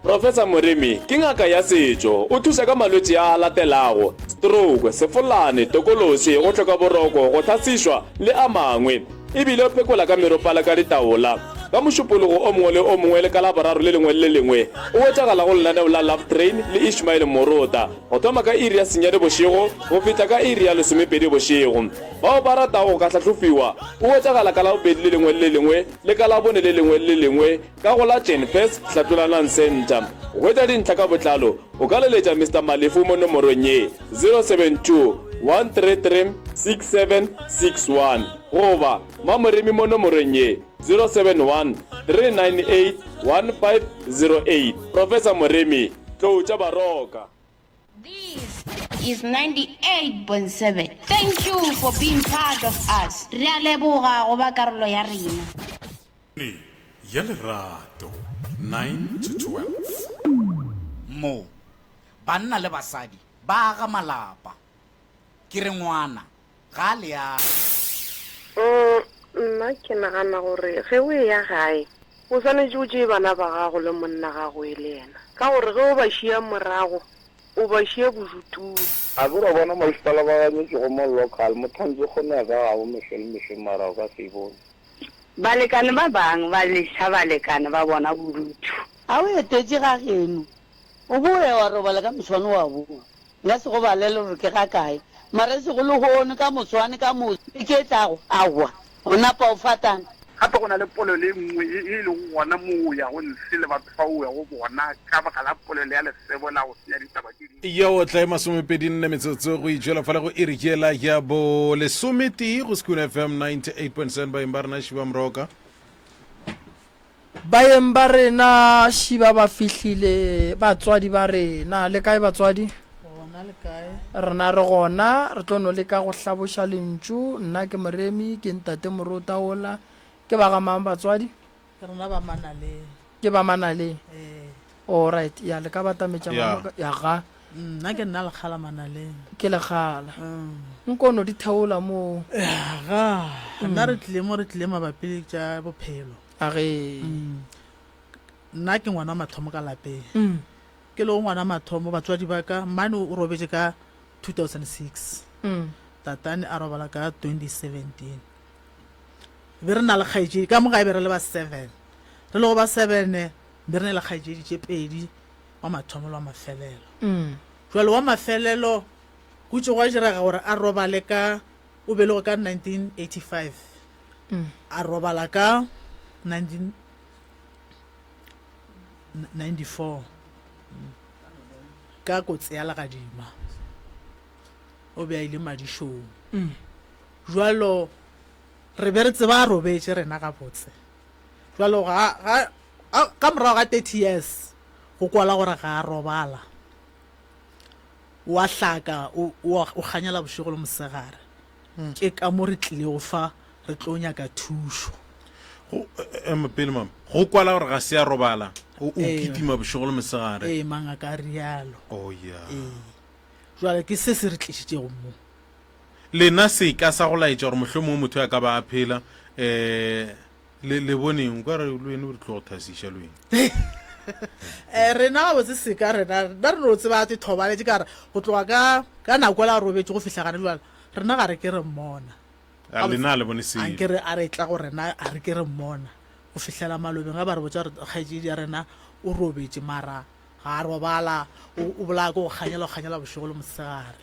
Professor Moremi ke ngaka ya setšo. O thuša ka malwetši a a latelago, stroke, sefolane, tokološi, go hloka boroko, go hlasišwa le a mangwe. E bile o phekola ka meropala ka ditaola. Ka Mošupologo o mongwe le o mongwe le ka Laboraro le lengwe le le lengwe o hwetšagala go lenaneo la Love Train le Ishmael Morota go thoma ka iri ya senyane bošego go fihla ka iri ya lesomepedi bošego. Bao ba ratago go ka hlahlofiwa o hwetšagala ka Labobedi le lengwe le le lengwe le ka Labone le lengwe le le lengwe ka go la Jenfes Hlatlolanang Centre. Go hwetša dintlha ka botlalo o ka leletša Mister Malefu mo nomorong ye, 072 133 6761 goba Mamoremi mo nomorong ye, 071 398 1508. Professor Moremi, Tlou tša Baroka. This is 98.7. Thank you for being part of us. Re a leboga go ba karolo ya rena. Ya lerato 9 to 12. Mo, banna le basadi ba aga malapa. Ke re ngwana ga a leago. Mm, nna ke nagana gore ge o eya gae o swanetše o tšee bana ba gago le monna gago e le yena ka gore ge o ba šia morago o ba šia bodutung. A ke ra bona masepala ba ganyetšego mo local mothantse kgone ya ka gabo mehle le mehle mara o ka se e bone. Balekane ba bang ba leša balekane ba bona bodutu. A o etetše ga geno? O boe wa robala ka moswane wa boa. Nka se go balele gore ke ga kae, mara e sego lehono, ka moswane, ka moso, beke e tlago, aowa, o napa o fatana. Gape go na le polelo e nngwe ye e lego gona mo o yago ntshe le batho ba o yago bona ka baka la polelo ya lesebo la go senya ditaba tše dingwe. Ya otla e masomepedinne metsotso go itšwela fale go iri yela ya bo lesometee go Sekhukhune FM 98.7 baeng ba rena Shiba Moroka. Baeng ba rena šiba ba fihlile, batswadi ba rena. Le kae batswadi? Gona le kae? Rena re gona, re tlo no leka go hlaboša lentšu. Nna ke Moremi, ke ntate Morota ola. Ke ba ga mang batswadi? Ke rena ba Manaleng. Ke ba Manaleng? Ee. All right, ya le ka batametša Ya. mama ka- ya ga. Nna ke nna Lekgala Manaleng. Ke Lekgala. Nkono di theola moo. Ya ga. Nna re tlile mo re tlile mabapi le tša bophelo. A re. Nna ke ngwana wa mathomo ka lapeng. Ke lego ngwana wa mathomo, batswadi ba ka, mmane o robetše ka 2006, tatane a robala ka 2017. Be re na le kgaetšedi, ka mo gae be re le ba seven. Re lego ba seven, be re na le kgaetšedi tše pedi, wa mathomo le wa mafelelo. Jwale wa mafelelo go itše gwa direga gore a robale ka, o belegwe ka 1985. A robala ka 1994 ka kotsi ya legadima. O be a ile madišong. Jwalo re be re tseba a robetše rena gabotse. Jwalo ga, ga, ka morago ga 30 years go kwala gore ga a robala. O a hlaka, o, o, o kganyela bošego le mosegare. Ke ka mo re tlilego fa re tlo nyaka thušo. Go, ema pele mama. Go kwala gore ga se a robala, o, o Ee. kitima bošego le mosegare. Ee, mangaka a rialo. Oh, ya. Ee. Jwale ke se se re tlišitšego mo. Lena seka sa go laetša gore mohlomongwe motho a ka ba a phela, eh. Le, le boneng, o ka re le wene o re tlo go thasiša le wene. Eh, rena gabotse seka rena, rena re no tseba te thobaletše ka re go tloga ka, ka nako la robetše go fihla gane jwale, rena ga re ke re mmona. A lena a le bone selo. Anke re a re tla go rena a re ke re mmona go fihlela malobeng ge ba re botša gore kgaetšedi ya rena o robetše mara ga a robala o, o bolaya ke go kganyela o kganyela bošego le mosegare.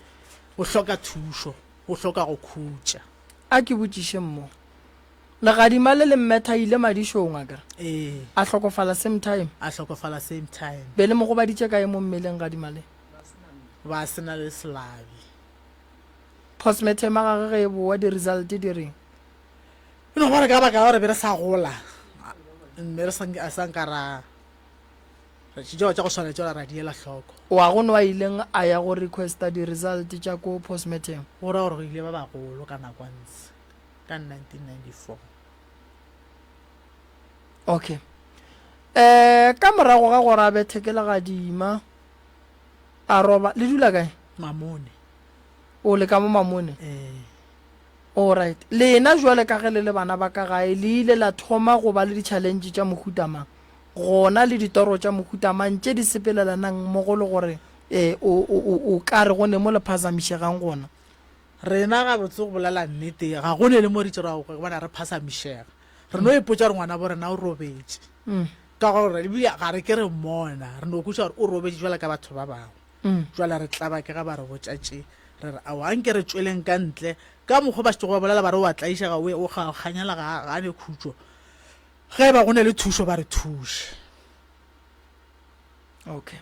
O hloka thušo, o hloka go khutša. A ke botšiše mmo. Legadima le le mmetha ile madišong akere? Ee. A hlokofala same time? A hlokofala same time. Be le mo gobaditše kae mo mmeleng gadima le? Ba se na le selabi. Postmortem ya gagwe ge e bowa di result di reng? E no ba re ka baka la gore be re sa gola mme re sa sa nka ra tšeo tša go swana le tšona ra di ela hloko. Wa go no a ileng a ya go requesta di result tša ko postmortem? Go ra gore go ile ba bagolo ka nako ntse ka 1994. Okay. Eh ka morago ga gore a bethe ke legadima a roba le dula kae? Mamone. O le ka mo Mamone? Ee. Alright. Lena jwale ka ge le le bana ba ka gae le ile la thoma go ba le di-challenge tša mohuta mang? Gona le ditoro tša mohuta mang tše di sepelelanang mmogo le gore eh, o, o, o, o ka re go ne mo le phazamišegang gona? Rena gabotse go bolela nnete ga go ne le mo re tšerago go bona re phazamišega. Re no ipotša gore ngwanabo rena o robetše. Ka gore ebile ga re ke re mmona, re no kweša gore o robetše bjalo ka batho ba bangwe. Jwale re tlaba ke ga ba re botša tše, re re aowa anke re tšweleng ka ntle. Ka mokgwa ba šetšego ba bolela ba re o a tlaišega, o, o kganyela ga, ga a ne khutšo. Ge e ba go ne le thušo ba re thuše. Okay.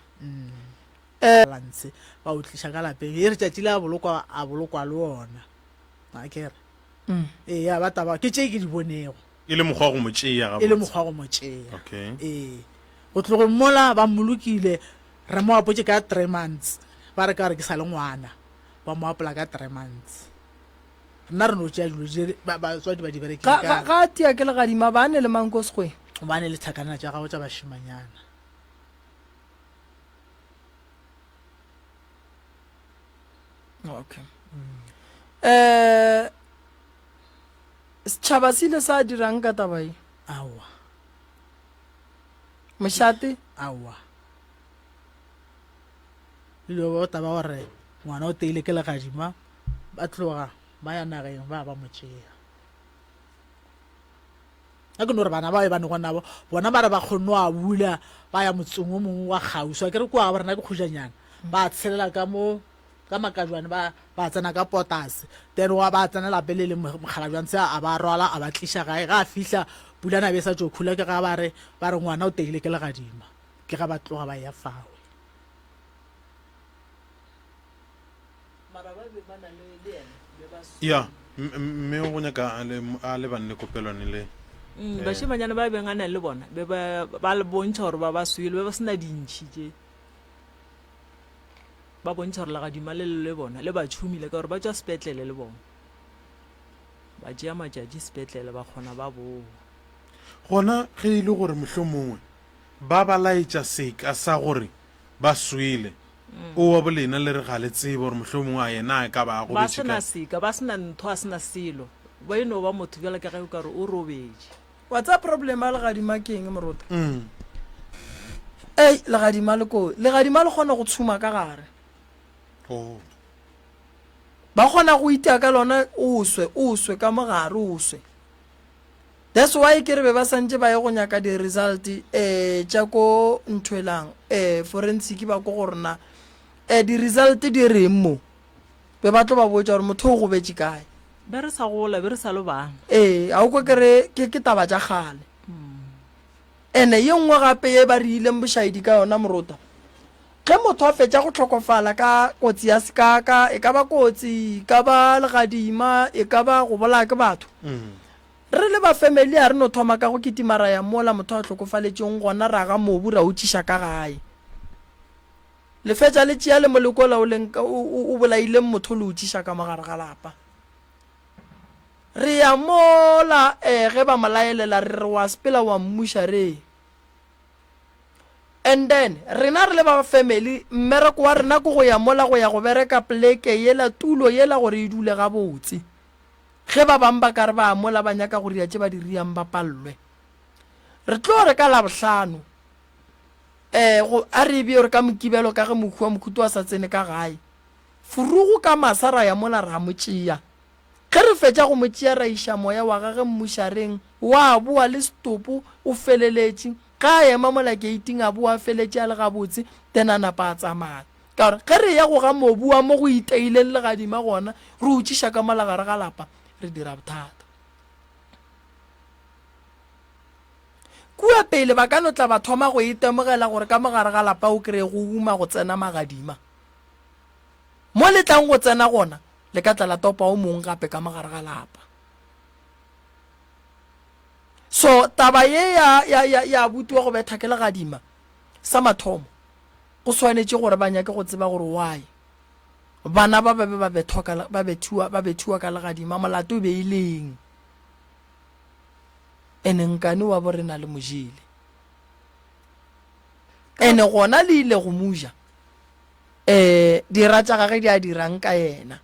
Balance ba o tliša ka lapeng e re tšatši le a bolokwa a bolokwa le ona a ke re ee ya ba taba ke tše ke di bonego E le mokgwa wa go mo tšea e le mokgwa wa go mo tšea Okay. ee go tlogeng mola ba mmolokile re mo apotše ka three months ba re ka re ke sa le ngwana ba mo apola ka three months rena re no tšea dilo tše ba- batswadi ba di berekile Ga, ga, ka ga a tia ke legadima ba ne le mang ko sekgweng? ba ne le tlhakanana tša gagwe tša bašemanyana Okay. Eh setšhaba se ile sa dirang ka taba ye? Aowa. Mošate? Aowa. Ile ba taba gore ngwana o teile ke legadima ba tloga ba ya nageng ba ba mo tšea. A ke no re bana bao e ba nego nabo bona ba re ba kgonne go a bula ba ya motseng o mongwe wa kgauswi a ke re kua ga rena ke kgojanyana ba tshelela ka mo ka makajwane ba ba tsena ka potase then wa ba tsena lape le le mokgalajwantse a ba rwala a ba tliša gae ga a fihla pulana be sa tšo khula ke ga ba re ba re ngwana o teile ke legadima ke ga ba tloga ba ya fawe Ya, mme o go nyaka a le a lebane le kopelwane le. Mm, eh. Bašemanyana ba beng a na le bona be ba ba le bontšha gore ba ba swele be ba sena dintšhi tše ba bontšha gore legadima le le le bona le ba tšhomile ka gore ba tšwa sepetlele le bona ba tšea matšatši sepetlele ba kgona ba boa gona ge e le gore mohlomongwe ba ba laetša seka sa gore ba swele O wa bolena le re ga le tsebe gore mohlomongwe a yena a ka ba a Ba gobetše se na kae. seka, ba se na ntho, a se na selo. Ba e no ba motho bjalo ka ge o ka re o robetše. Wa tseba problem ya legadima ke eng Morota? Ei, legadima le ko, legadima le kgona go tshuma ka gare. Oh. Ba kgona go itia ka lona o swe, o swe ka mo gare o swe. That's why ke re be ba santše ba ye go nyaka di result eh tša ko nthwelang eh forensic ba ko go rena eh di result di reng mo be ba tlo ba botša gore motho o gobetše kae. Be re sa gola, be re sa le bana. Ee, a o kwa ke re ke ke taba tša kgale. Ene ye nngwe gape ye ba re ileng bošaedi ka yona morota. Ge motho a fetša go hlokofala ka kotsi ya ka ka e ka ba kotsi, e ka ba legadima, e ka ba go bolaya ke batho. Re le ba family a re no thoma ka go kitima ra ya mola motho a hlokofaletšeng gona ra ga mobu ra o tšiša ka gae. Le fetša le tšea le moleko ola o leng o, o, o bolaileng motho le o tšiša ka mo gare ga lapa. Re ya mola eh, ge ba mo laelela re re wa sepela wa mmuša re. And then rena re le ba family mmereko wa rena ke go ya mola go ya go bereka pleke yela tulo yela gore e dule gabotse. Ge ba bang ba ka re ba mola ba nyaka go ria tše ba di riang ba pallwe. Re tlo re ka Labohlano, eh, go, a re e bee gore ka Mokibelo ka ge mohu wa Mokhuto a sa tsene ka gae. Furugu ka masa ra ya mola ra mo tšea. Ge re fetša go mo tšea ra iša moya wa gage mmušareng, wa boa le setopo o feleletše. Ge a ema mola keiting a boa a feletše a le gabotse, then a napa a tsamaya. Ka gore ge re eya go ga mobu wa mo go iteileng legadima gona, re o tšiša ka mola gare ga lapa, re dira bothata. Kua pele ba ka no tla ba thoma go itemogela gore ka mo gare ga lapa o kreye go uma go tsena magadima. Mo le tlang go tsena gona, le ka tla la topa o mong gape ka mo gare ga lapa. So taba ye ya, ya, ya, ya abuti wa go betha ke legadima, sa mathomo, go swanetše gore ba nyake go tseba gore why bana ba ba be ba bethwa ka, ba bethiwa, ba bethiwa ka legadima, molato e be e leng. Ene nkane wa bo rena le mo jele. Ene gona le ile go mo ja. Eh, dira tša gage di a dirang ka yena.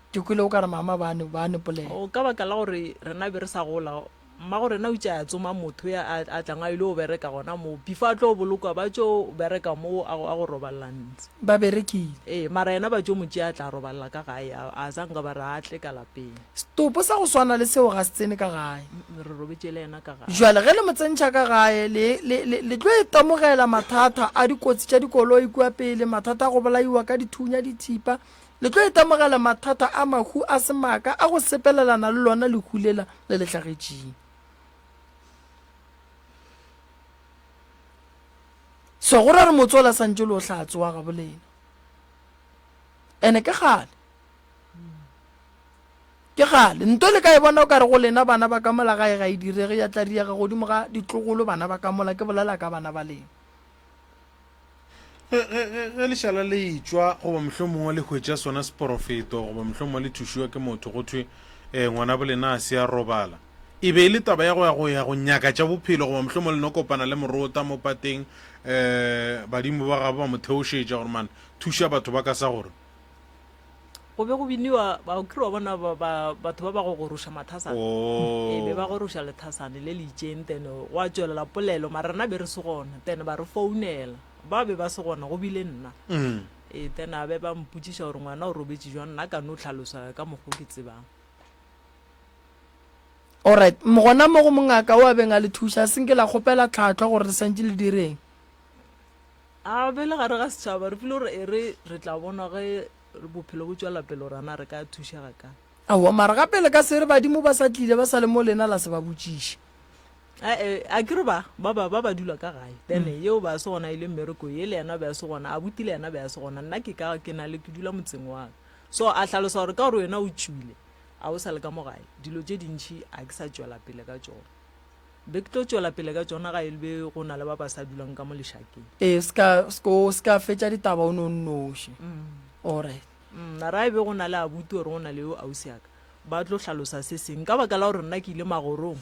Ke kwele o ka re mama ba ne ba ne polela. O ka baka la gore rena be re sa gola, mmago rena o itše a ya tsoma motho ya a, a tlang a ile go bereka gona moo. Before a tlo bolokwa ba tšo bereka moo a go, a go roballa ntse. Ba berekile. Ee, mara yena ba tšo mo tšea a tla roballa ka gae, a, a sa nka ba re a tle ka lapeng. Setopo sa go swana le seo ga se tsene ka gae. Re robetše le yena ka gae. Jwale ge le mo tsentšha ka gae, le, le, le, le tlo itemogela mathata a dikotsi tša dikoloi kua pele, mathata a go bolaiwa ka dithunya, dithipa, Le tlo itemogela mathata a mahu a semaka a go sepelelana le lona lehu lela le le hlagetšeng. So go ra re motse ola santše le o hlatsoa ga bolena. Ene ke kgale. Ke kgale. Nto le ka e bona o ka re go lena bana ba ka mola gae ga e direge ya tla riega godimo ga ditlogolo bana ba ka mola ke bolela ka bana ba lena. Ge, ge, ge, ge lešala le etšwa, goba mohlomongwe le hwetša sona seporofeto, goba mohlomongwe le thušiwa ke motho, go thwe, eh, ngwanabo lena a se a robala. E be e le taba ya go ya go ya go nyaka tša bophelo, goba mohlomongwe le no kopana le morota mo pateng, eh, badimo ba gabo ba mo theošetša gore, man, thuša batho ba ka sa gore. Go be go biniwa, ba, o kile wa bona ba, ba, batho ba ba go goroša mathasane? Oh. Ee, be ba goroša lethasane le le itšeng, then gwa tšwelela polelo, mara rena be re se gona, then ba re founela. Ba be ba se gona, go bile nna. Mm. Ee, then a be ba mpotšiša gore ngwana o robetše jwang, nna ka no hlalosa ka mokgo ke tsebang. Alright, gona mo go mongaka o a beng a le thuša, se nke la kgopela tlhahlo gore le santše le direng. A be le gare ga setšhaba, re file gore e re re tla bona ge bophelo bo tšwela pele gore ana re ka thušega kang. Aowa, mara gape le ka se re badimo ba sa tlile ba sa le mo lena la se ba botšiše. Ae, a ke re ba, ba ba, ba ba dula ka gae. Then yeo ba se gona e le mmereko, ye le yena be a se gona, abuti le yena be a se gona. Nna ke ka, ke na le, ke dula motseng wa ka. So a hlalosa gore ka gore wena o tšwile, a o sa le ka mo gae, dilo tše dintši a ke sa tšwela pele ka tšona. Be ke tlo tšwela pele ka tšona ga e be go na le ba ba sa dulang ka mo lešakeng. Ee, se ka, se ko, se ka fetša ditaba o no nnoši. Alright. Mm, ra e be go na le abuti or go na le yo ausi ya ka, ba tlo hlalosa se seng. Ka baka la gore nna ke ile magorong,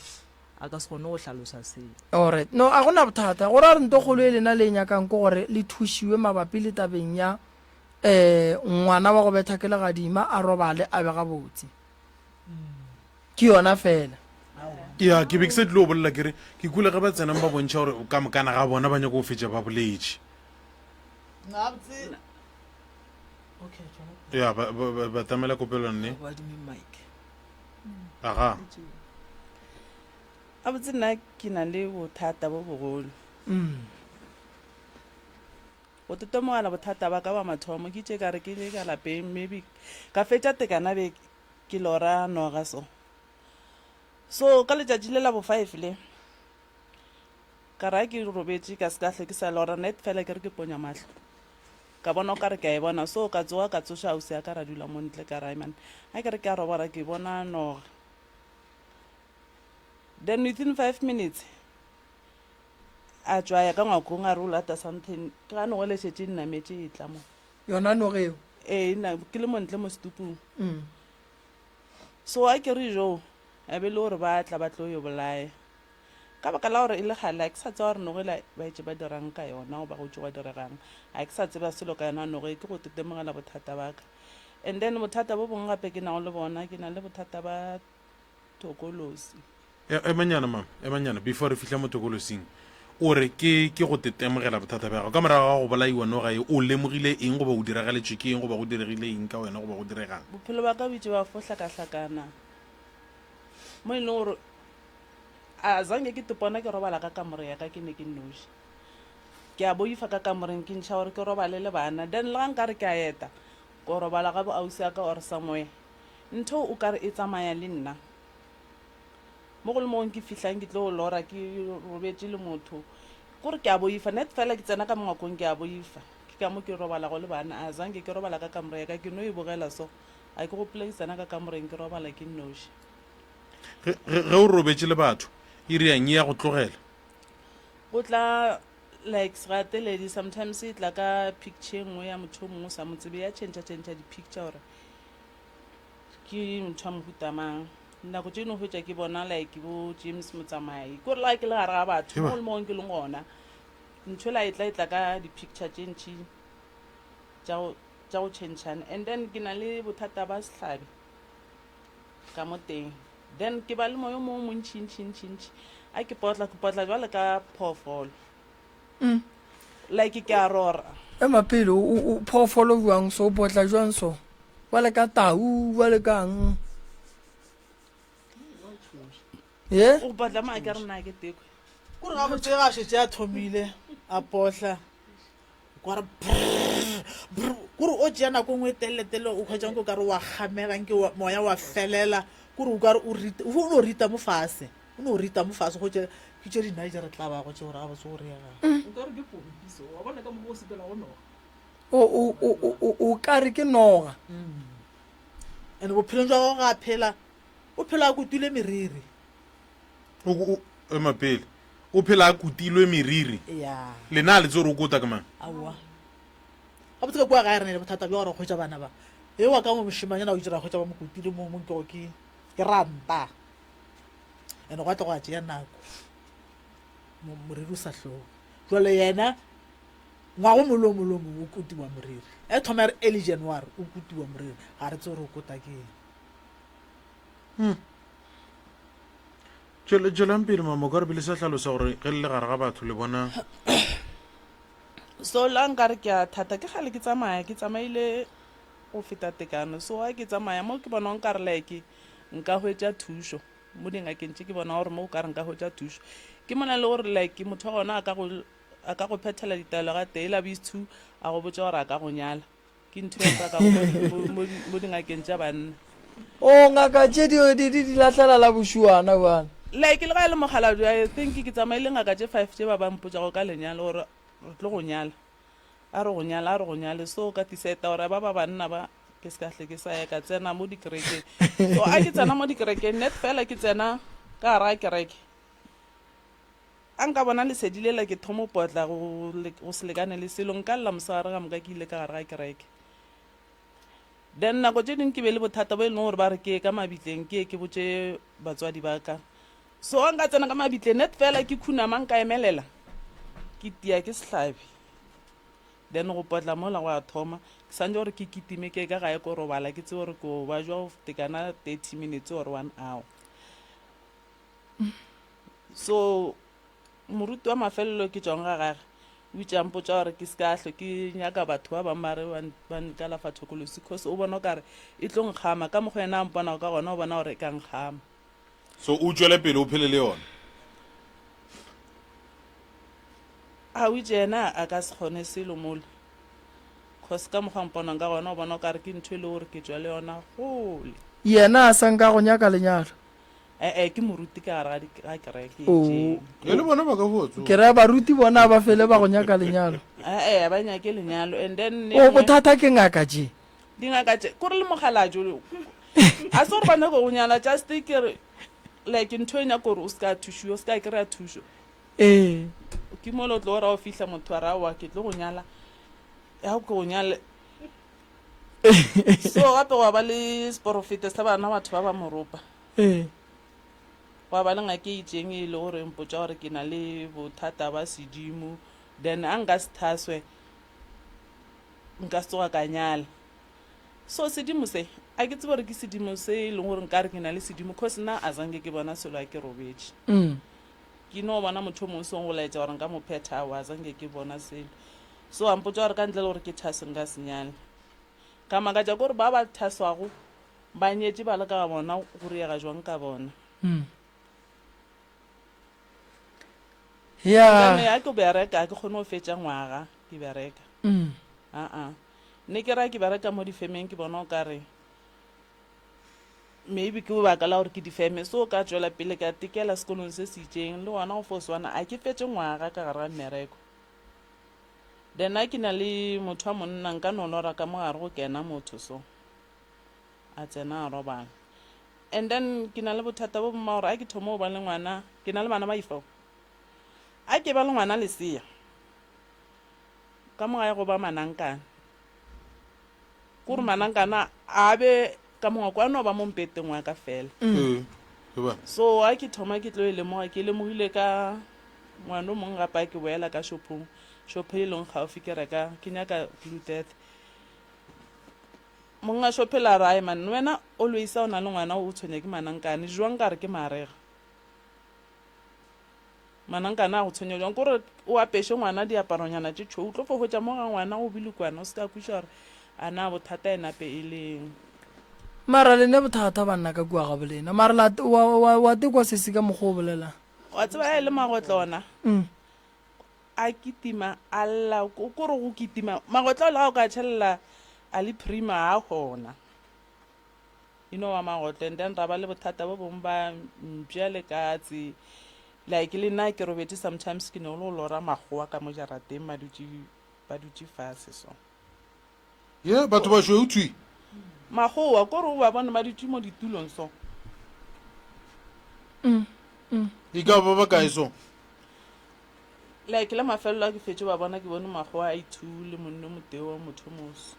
a ka se kgone go hlalosa seo. Alright. No, a go na bothata. Go ra gore nto kgolo e lena le e nyakang ke gore le thušiwe mabapi le tabeng ya um ngwana wa go betha ke legadima a robale a be gabotse. Ke yona fela. Ya, ke be ke sa tlile go bolela ke re ke kule ge ba tsenang ba bontšha gore ka mokana ga bona ba nyaka go fetša ba boletše. Ya, ba, ba, ba, batamela kopelo nne. Aga. Gabotse nna ke na le bothata bo bogolo. Go totomogela bothata ba ka ba mathomo ke itše ka re ke le ka lapeng maybe ka fetša tekana be Ke lora noga so. So ka letšatši le la bo five le, ka re ga ke robetše ka se ka hlwe ke sa lora net fela ke re ke ponya mahlo. Ka bona o ka re ke a e bona so ka tsoga ka tsoša ausi ya ka ra dula mo ntle ka re man ga ke re ke a robala ke bona noga. Then within five minutes a tšwa a ya ka ngwakong a re o lata something ke ga noga e le šetše e nnametše e tla mo. Yona noga eo? Ee, nna ke le montle mo setupung. Mm. So a ke re joo, a be le gore ba tla ba tlo yo bolaya. Ka baka la gore e le kgale a ke sa tseba gore noga ela ba etše ba dirang ka yona goba go tšo gwa diregang. A ke sa tseba selo ka yona noga e, ke go tetemogela bothata ba ka. And then bothata bo bongwe gape ke nago le bona, ke na le bothata ba thokolosi. E, emanyana mama, emanyana before re fihla mo thokolosing. O re ke ke go tetemogela bothata bja gago. Ka morago ga go bolaiwa noga ye, o lemogile eng goba o diragaletšwe ke eng goba go diregile eng ka wena goba go diregang? Bophelo ba ka bo itše ba fo hlakahlakana mo e leng gore a zange ke tepona ke robala ka kamore ya ka ke ne ke nnoši. Ke a boifa ka kamoreng ke ntšha gore ke robale le bana. Then le ga nkare ke a eta ko robala ga bo ausi ya ka or somewhere, ntho o kare e tsamaya le nna. Mo go le mong ke fihlang ke tlo lora ke robetše le motho, kore ke a boifa. Net fela ke tsena ka mongwakong ke a boifa. Ke ka mo ke robalago le bana. A zange ke robala ka kamore ya ka, ke no e bogela so. A ke gopole ke tsena ka kamoreng ke robala ke nnoši. Ge, ge, ge o robetše le batho, iri yang e ya go tlogela? Go tla like segateledi, sometimes e tla ka picture e nngwe ya motho o mongwe o sa mo tsebe, ya tšhentšha-tšhentšha di-picture gore ke motho wa mohuta mang. Nako tše no hwetša ke bona like bo James Motsamai, kore le ga ke le gare ga batho mo le mo ke leng gona, ntho ela e tla e tla ka di-picture tše ntši tša go tša go tšhentšhana. And then ke na le bothata ba sehlabi ka mo teng, then ke ba le moya o mongwe montši ntši ntši ntši, a ke potla ke potla jwale ka phoofolo. Mm. Like ke a rora. Ema pele, o phoofolo jwang so, o potla jwang so? Jwale ka tau, jwale kang? Ye? O potla mo a ke re nna ke tekwe. Kore ga botse ga šetse a thomile a potla kwa re brrr kore o tšea nako nngwe e telele telele o hwetša nke o kare wa kgamega nke moya wa felela kore o kare o rita o no rita mo fase. O no rita mo fase go tše ke tše di-niger re tla bago tše gore gabotse go reega. O ka re ke pompi so, wa bona ka mokgwa o sepelago noga. O, o, o, o, o, o ka re ke noga. Mm. And bophelong jwa gagwe ga a phela, o phela a kutilwe meriri. O, o, ema pele. O phela a kutilwe meriri. Ya. Lena a le tse gore o kota ke mang? Aowa. Gabotse ka kua gae re na le bothata bja gore re hwetša bana ba. E wa ka mo mošemanyana o itše ra hwetša ba mo kutile mo mo nkego ke ke ranta. And gwa tla gwa tšea nako moriri o sa hloge. Jwale yena ngwaga o mongwe le o mongwe le o mongwe o kutiwa moriri. E thoma ya re early January o kutiwa moriri. Ga re tsebe gore o kota ke eng. Hmm. Tšwelang pele mama, o ka re bile sa hlalosa gore ge le le gare ga batho le bona. So la nkare ke a thata ke kgale ke tsamaya ke tsamaile go feta tekano so a ke tsamaya mo ke bona nkare like nka hwetša thušo mo dingakeng tše ke bona gore mo o ka re nka hwetša thušo ke mona le gore like motho wa gona a ka go a ka go phethela ditaelo ga tee la base two a go botša gore a ka go nyala ke ntho e ka mo dingakeng tša banna o ngaka tše di di di lahlela la bošuana bana like le ga e le mokgalabje i think ke tsamaile ngaka tše five tše ba ba mpotšago ka lenyalo gore re tlo go nyala A re go nyala, a re go nyale. So ka decide gore ba ba banna ba ke se ka hle ke sa ya ka tsena mo dikerekeng. So a ke tsena mo dikerekeng, net fela ke tsena ka gare ga kereke. A nka bona lesedi lela ke thomo potla go go se lekane le selo nka lla mosegare ka moka ke ile ka gare ga kereke. Then nako tše dingwe ke be le bothata bo e leng gore ba re ke ye ka mabitleng ke ye ke botše batswadi ba ka. So a nka tsena ka mabitleng net fela ke khunama nka emelela ke tia ke sehlabi. Then go potla mola gwa thoma. Ke santše gore ke kitime ke ye ka gae ko robala ke tsebe gore ko ba jwa go tekana 30 minutes or 1 hour. So moruti wa mafelelo ke tšwang ga gage o itše a mpotša gore ke se ka hlwe ke nyaka batho ba bangwe ba re ba nkalafa thokolosi cause o bona o kare e tlo nkgama ka mokgwa yena a mponago ka gona o bona gore e ka nkgama. So o tšwele pele o phele le yona. A o itše yena a ka se kgone selo mola cause ka mokgwa a mponang ka gona o bona o kare ke ntho e le gore ke tšwa le yona kgole. Yena a sa nka go nyaka lenyalo. E-e ke moruti ka gare ga kereke e O, itšeng. E le bona ba ka fo tsoga. Ke raya baruti bona a ba fele ba go nyaka lenyalo. E-e a ba nyake lenyalo and then O, bothata ke ngaka tše. Dingaka tše kore le mokgalabje o a se gore ba nyaka go nyala just ke re like ntho e nyaka gore o se ka thušiwa o se ka kry-a thušo. Ee. Ke mola o tlo ra o fihla motho a ra aowa ke tlo go nyala ya ke go nyale so gape gwa ba le seporofeta sa bana batho ba ba moropa Ee. gwa ba le ngaka e itšeng e le gore mpotša gore ke na le bothata ba sedimo then a nka se thaswe nka se tsoga ka nyala. So sedimo se, a ke tsebe gore ke sedimo se e leng gore nkare ke na le sedimo cause nna a zange ke bona selo a ke robetše. Mm. Ke no bona motho o mongwe song go laetša gore nka mo phetha aowa a zange ke bona selo. So a mpotša gore ka ntle le gore ke thaswe nka se nyale. Ka makatša ke gore ba ba thaswago ba nyetše ba le ka ga bona go riega jwang ka bona. Mm. Ya. Then a ke bereka a ke kgone go fetša ngwaga ke bereka. Mm. Aa. Ne ke ra ke bereka mo difemeng ke bona o kare maybe ke baka la gore ke difeme so ka tšwela pele ka tekela sekolong se se itšeng le gona go fo swana a ke fetše ngwaga ka gare ga mmereko. Then a ke na le motho wa monna nka no lora ka mo gare go kena motho so a tsena a robala. And then ke na le bothata bo bongwe gore a ke thoma go ba le ngwana ke na le bana ba ifo a ke ba le ngwana lesea Ka mo gae go ba manankana. Ke gore manankana a be ka mo ngwako a no ba mo mpeteng wa ka fela. Ee, ke ba. So a ke thoma ke tlo e lemoga, ke lemogile ka ngwana o mongwe gape a ke boela ka shopong, shopho e leng gaufi ke reka, ke nyaka blue death. Monga shophe la re, ae man, wena always a o na le ngwana o tshwenya ke manankane, jwang ka re ke marega. Manankana a go tshwenya bjang? Kore o apeše ngwana diaparonyana tše tšhweu, o tlo fo hwetša mo ga ngwana go bilokwana, o se ka kweša gore a na bothata e nape e leng. Mara le ne bothata banna ka kua ga bolena. Mara la wa wa wa tekwa sesi ka mokgwa o bolelang. Wa tseba e le magotlo ona. Mm. A kitima a lla kore go kitima magotlo le ga o ka tšhelela a le prima a gona. E no ba magotlo and then ra ba le bothata bo bongwe ba mpša le katse like le nna ke robetše sometimes ke no le go lora makgowa ka mo jarateng ba dutše ba dutše fase so. Ye batho ba šweu thwi. Makgowa kore o ba bone ba dutše mo ditulong so. E ka ba ba kae so? Like la mafelelo a ke fetše ba bona ke bone makgowa a ithu le monno motee wa motho moso.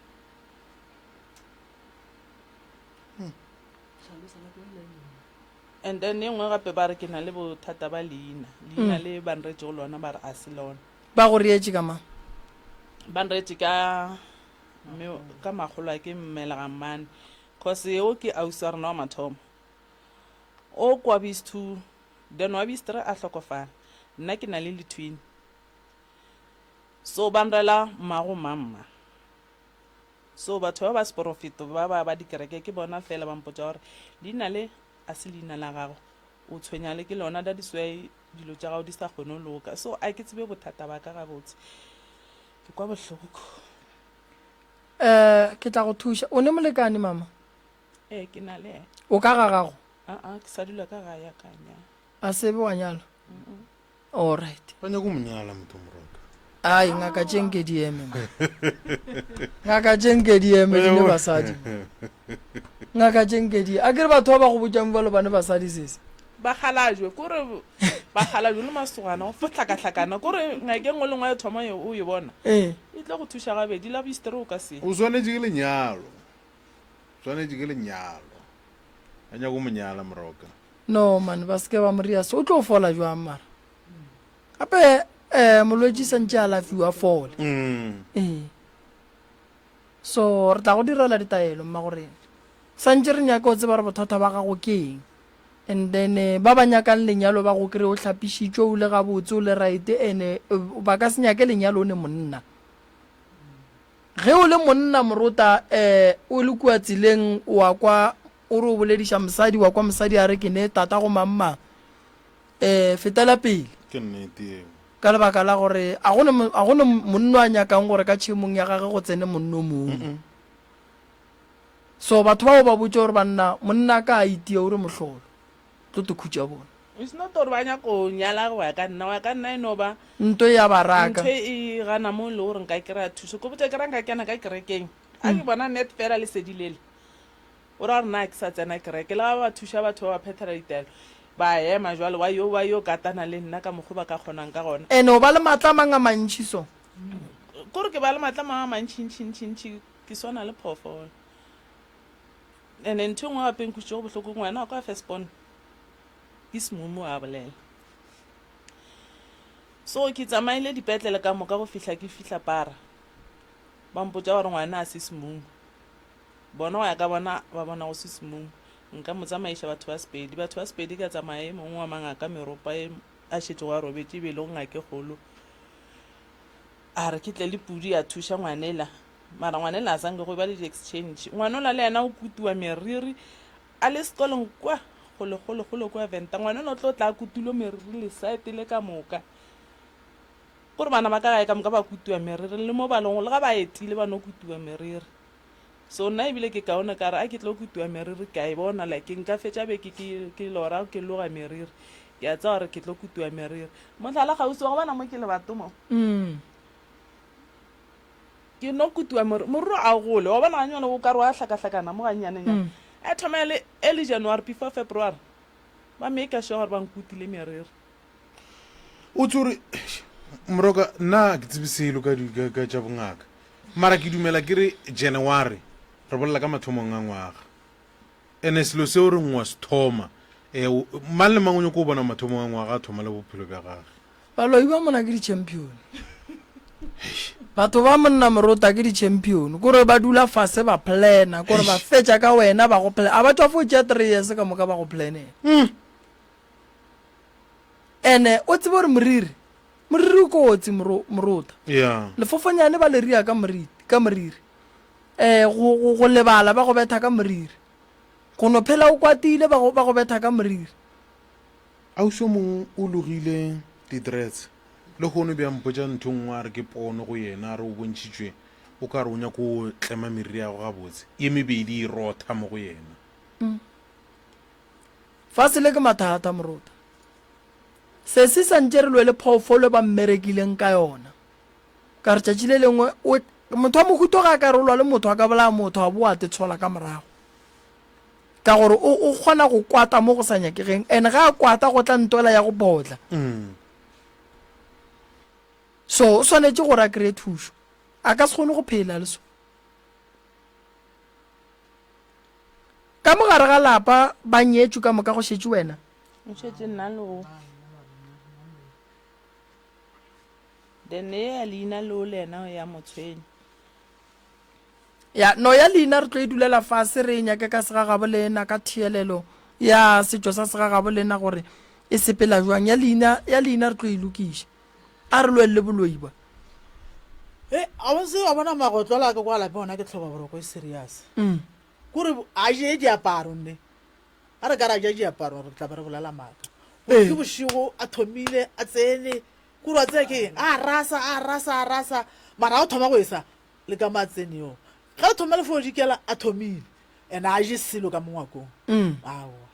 And then e nngwe gape ba re ke na le bothata ba leina leina mm. le ba nretšego lona ba re a se lona ba go reetše ka mang ba nreetše ka mme ka magolo a ke mmelega mmane cause eo ke ausi wa rena wa mathomo o kwa bis two then wa bis three a hlokofala nna ke na le letwin so ba nrela mmago mamma So batho ba ba seporofeto ba ba ba dikereke ke bona fela ba mpotša gore leina le a se leina la gago, o tshwenya le ke lona, that is why dilo tša gago di sa kgone go loka. So a ke tsebe bothata ba ka gabotse, ke kwa bohloko. Eh, ke tla go thuša. O ne molekane mama? Ee, ke na le yena. O ka ga gago? Aa, ke sa dula ka gae ya ka nya. A sebe wa nyalwa? All right. Ba nyaka go mo nyala motho moroka. Ai, ngaka tše nke di eme. man. Ngaka tše nke di eme di ne basadi. Ngaka tše nke di. A ke re batho ba ba go botšang bjalo ba ne basadi sese. Bakgalajwe kore bakgalajwe le masogana go fo hlakahlakana kore ngaka e nngwe le nngwe ya thoma e o e bona Ee. e tlo go thuša gabedi la boistere o ka se O swanetše ke lenyalo. Swanetše ke lenyalo. Ba nyaka go mo nyala moroka. No man, ba seke ba mo ria so. O tlo fola jwang mara? Gape eh molwetši santše a alafiwa a fole. Mm. Ee. So re tla go direla ditaelo mma gore santše re nyaka o tseba gore bothata ba gago ke eng. And then eh, ba ba nyakang lenyalo ba go kry o hlapišitšwe o le gabotse o le right and eh, ba ka se nyake lenyalo o ne monna. Ge o le monna morota eh o le kua tseleng wa kwa o re o bolediša mosadi wa kwa mosadi a re ke ne tata go mang mang eh fetela pele. Ke nnete eo. Ka lebaka la gore a go ne a go ne monno a nyakang gore ka tšhemong ya gage go tsene monno mongwe. So batho bao ba botše gore banna monna ka a itia o re mohlolo tlo te khutša bona. It's not gore ba nyaka go nyala go ya ka nna, go ya ka nna e no ba Nto e a ba raka. ntho e gana mo e le gore nka kry-a thuso. Ke botša ke ra nka kena ka kerekeng, a ke bona net fela lesedi lele, o ra gore na ke sa tsena kereke. Le ga ba thuša batho ba ba phethela ditaelo, ba ema jwale wa yo ba yo katana le nna ka mokgo ba ka kgonang ka gona. Ene o ba le maatla a mang a mantši so. Kore ke ba le maatla a mang a mantšintšintšintši, ke swana le phoofolo. And-e ntho e nngwe gape e nkwešitšego bohloko, ngwana wa ka wa first born ke semumu a bolela. So ke tsamaile dipetlele ka moka go fihla ke fihla para, ba mpotša gore ngwana a se semumu. Bona go ya ka bona ba bona go se semumu. Nka mo tsamaiša batho ba Sepedi. Batho ba Sepedi ka tsamaya e mongwe wa mangaka meropa e a šetšego a robetše e be e le go ngake kgolo. A re ke tle le pudi ya thuša ngwanela. Mara ngwanela a sa nke go ba le di-exchange. Ngwanola le yena o kutiwa meriri a le sekolong kwa kgole kgole kgole kwa Venda. Ngwanela o tlo tla a kutilwe meriri lesaete le ka moka. Kore bana ba ka gae ka moka ba kutiwa meriri le mo ba lego le ga ba etile ba no kutiwa meriri. So nna ebile ke kaone ka re a ke tlo kutiwa meriri ke a e bona like nka fetša beke ke ke lora ke loga meriri ke a tseba gore ke tlo kutiwa meriri. Mohlala kgauswi wa go bona mo ke lebato mo. Ke no kutiwa moriri moriri a o gole wa bona ganyane o ka re wa hlakahlakana mo gannyanenyane. A thoma e le early January before February ba make sure gore ba nkutile meriri. O tse gore moroka nna ke tsebe selo ka, ka, ka tša bongaka mara ke dumela ke re January re bolela ka mathomong a ngwaga ene selo seo re ngwa se thoma um mang le mang o nyako o bona mathomong a ngwaga a thoma le bophelo bja gage. Baloi ba mona ke di-champion. Batho ba monna morota ke di-champion. Kore ba dula fase ba plana, kore ba fetša ka wena ba go plan. A ba tšwa fo tšea three years ka moka ba go planela. Mm. Ene o tsebe gore moriri, moriri o kotsi moro, morota. Yeah. Lefofonyane ba le ria ka moriti, ka moriri. Eh, go, go, go lebala ba go betha ka moriri. Go no phela o kwatile ba go, ba go betha ka moriri. Ausi o mongwe o logile di-dreads lehono bja mpotša ntho nngwe a re ke pono go yena a re o bontšhitšwe o ka re o nyako o tlema meriri ya go gabotse ye mebedi e rotha mo go yena. Mm. Fase le ke mathata morota. Sesi sa ntše re lwele phoofolo e ba mmerekileng ka yona. Ka re tšatši le lengwe o motho wa mohuto ga a ka re o lwa le motho a ka bolaya motho a boa a te tshola ka morago. Ka gore o o kgona go kwata mo go sa nyakegeng and ga a kwata go tla ntwela ya go potla. So o swanetše gore a kry-e thušo. A ka se kgone go phela le so. Ka mo gare ga lapa ba nyetšwe ka moka go šetše wena? Go šetše nna le go. Then ye ya leina leo le yena ya mo tshwenya. Ya, no ya leina re tlo e dulela fase re e nyake ka segagabo lena ka thielelo ya setšo sa segagabo lena gore e sepela jwang. Ya leina, ya leina re tlo e lokiša. A re lweng le boloi ba. E, a o se wa bona magotlo la ka kwa lapeng gona ke tlhoba boroko e serious. Mm. Kore a je diaparo nne. A re ka ra ja diaparo re tla be re bolela maaka. Gore Ee. ke bošego a thomile a tsene kore wa tseba ke eng a rasa a rasa a rasa mara a o thoma go esa le ka mo a tsene yo. Ge a thoma le fo dikela a thomile and a je selo ka mo ngwakong. Mm. Aowa.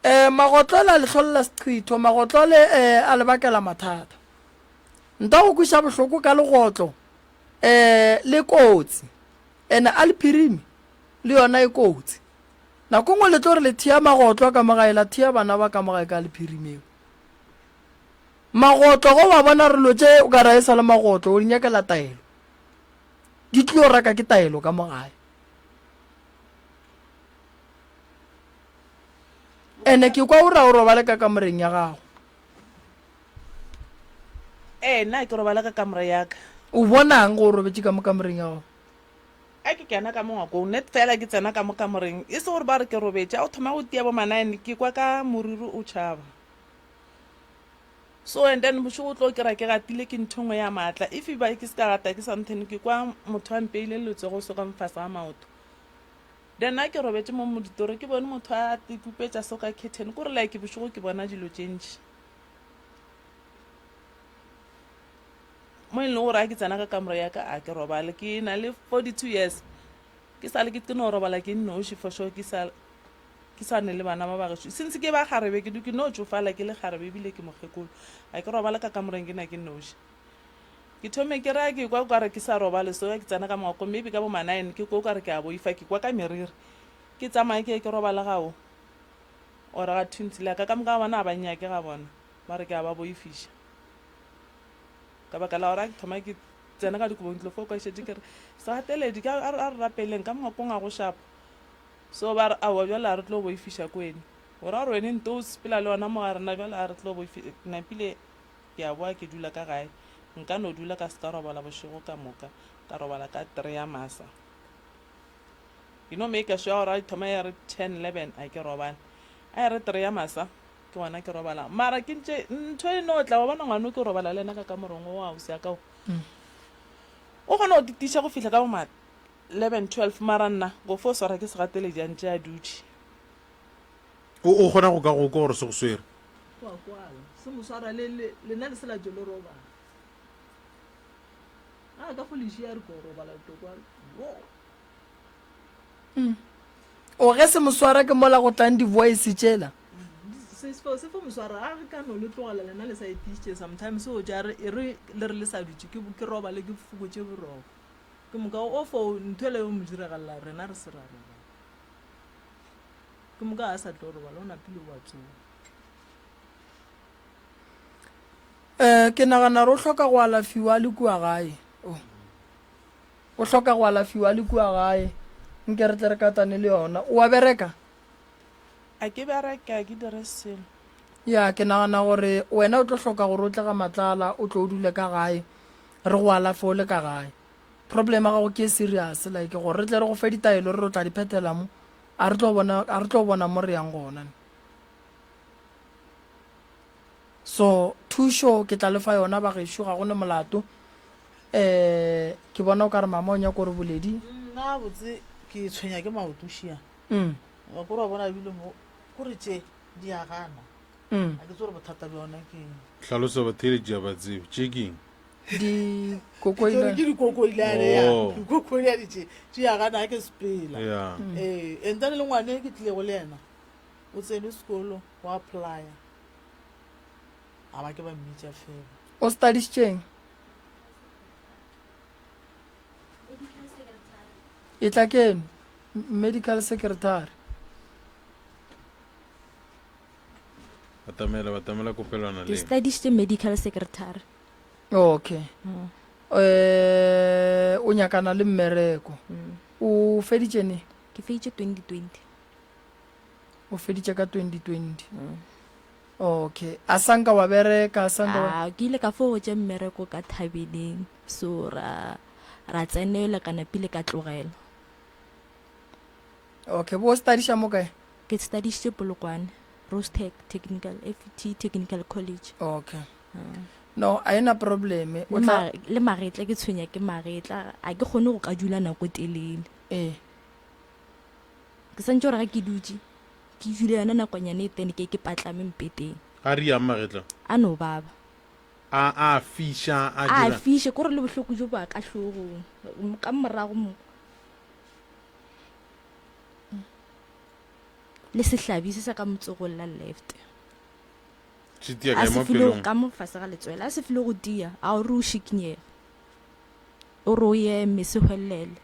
Eh, magotlole a le hlolela seqhitho, magotlole eh, a le bakela mathata. Nta go kweša bohloko ka legotlo eh, le kotsi, ene a le phirime le yona e kotsi. Nako nngwe le tlo re le thea magotlo ka mo gae, la thea bana ba ka mo gae ka le phirimeo. Magotlo go wa bona re lo tše o ka re e sa le magotlo, o di nyakela taelo. Di tlio raka ke taelo ka mo gae. Ene ke kwa o ra o robale ka kamoreng ya gago. Ee, nna ke robala ka kamore ya ka. O bonang go o robetše ka mo kamoreng ya gago? A ke kena ka mo ngwakong, net fela ke tsena ka mo kamoreng, e se gore ba re ke robetše, a o thoma go tia bo ma-nine, ke kwa ka moriri o tšhaba. So and then bošego o tlo kry-a ke gatile ke ntho engwe ya maatla, if e ba ke se ka gata ke something, ke kwa motho a mpeile letsogo so ka mo fase ga maoto. Then nna ke robetše mo moditoro ke bone motho a tikupetša so ka curtain kore like bošego ke bona dilo tše ntši mo e leng gore a ke tsena ka kamore ya ka a ke robale ke na le 42 years ke sa le ke ke no robala ke nnoši for sure ke sa ke sa ne le bana ba bagešo since ke ba kgarebe ke du ke no tšofala ke le kgarebe ebile ke mokgekolo a ke robala ka kamoreng ke na ke nnoši Ke thome ke re a ke kwa o ka re ke sa robale so ke tsena ka ngwakong maybe ka bo ma nine ke kwa o ka re ke a boifa ke kwa ka meriri ke tsamaye ke ye ke robale ga o or ga twins la ka ka moka ga bona ga ba nnyake ga bona ba re ke a ba boifiša ka baka la gore a ke thoma ke tsena ka dikobong tlo fo kwa šetše ke re segateledi ka a re rapeleng ka ngwakong ga go shapa so ba re aowa bjale a re tlo boifiša ko wene o ra gore wene nto o sepela le yona mo ga rena bjale a re tlo boifiša napile Ke a boa ke dula ka gae. Nka no dula ka se ka robala bošego ka moka, ka robala ka three ya masa. Ke no maker sure gore a thoma ya re 10, 11 a ke robale. A e re three ya masa ke gona ke robala. Mara ke ntše ntho e no tla wa bona ngwano ke robala le yena ka kamoreng o wa ausi ya ka o. O kgona go titiša go fihla ka bo ma 11, 12 mara nna go fo swara ke segateledi a ntše a dutše. O o kgona go ka go kwa gore se go swere. Go a kwala. Se mo swara le le lena le se la tšo le robala. A ka fo le šia re ko robala le tlo kwa. Mm. O ge se mo swara ke mola go tlang di-voice tšela. Se se se fo mo swara a re ka no le tlogela lena le sa etišitše sometimes o ja re e re le re le sa dutše ke ke robale ke fokotše boroko. Ke moka o fo ntho ele yo mo diragalela rena re se ra robala. Ke moka a sa tlo robala o napile o a tsoga. Um ke nagana gore o hloka go alafiwa a le kua gae. Oh. O hloka go alafiwa a le kua gae. Nke re tle re katane le yona. O a bereka? A ke bereke, a ke dire selo. Ya, ke nagana gore wena o tlo hloka gore o tle ga Matlala, o tlo o dule ka gae, re go alafe o le ka gae. Problem ya gago ke e serious, like gore re tle re go fe ditaelo re re o tla di phethela mo, a re tlo bona, a re tlo bona mo re yang gona. So thušo ke tla le fa yona bagešo ga go ne molato. Um ke bona o ka re mama o nyaka gore boledi. Nna botse ke tshwenya ke maoto šia. Mm. Wa kore wa bona ebile mo kore tše di a gana. Mm. A ke tse gore bothata bja ona ke eng. Hlalosa batheeletši a ba tsebe. Tše ke eng? Dikokoilane. Ke dikokoilane ya. Oh. Dikokoilane tše di a gana ga ke sepela. Yeah. Ee, and then le ngwane e ke tlilego le yena o tsene sekolo wa applya. A ba ke ba mmitša fela. O studišitšeng? E tla keno. Medical secretary. Batamela, batamela kopelwana Ke le. studišitše medical secretary. Okay. Mm. Eh, o nyakana le mmereko. Mm. O feditše ne? Ke feditše 2020. O feditše ka 2020. Mm. Okay. A sanka wa bereka, a sanka wa... Ah, ke ile ka fo hwetša mmereko ka Thabeleng. So ra ra tsenela ka napile ka tlogela. Okay, bo studiša mo kae? Ke studišitše Polokwane, Rostec Technical, FT Technical College. Okay. Mm. No, a ena probleme. O Le tla ma- le magetla ke tshwenya ke magetla, a ke kgone go ka dula nako e telele. Eh. Ke santše gore ga ke dutše ke dule yona nakonyana e tene ke ke patlame mpeteng. A riang magetla? A no baba. A a fiša, a A dira. fiša, kore le bohloko jo ba ka hlogong, ka morago mo. Le sehlabi se sa ka motsogong la left. Se tia A kae se mo file pelong? ka mo fase ga letswele, a se file go tia, a o re o šikinyege. O re o eme se hwelele.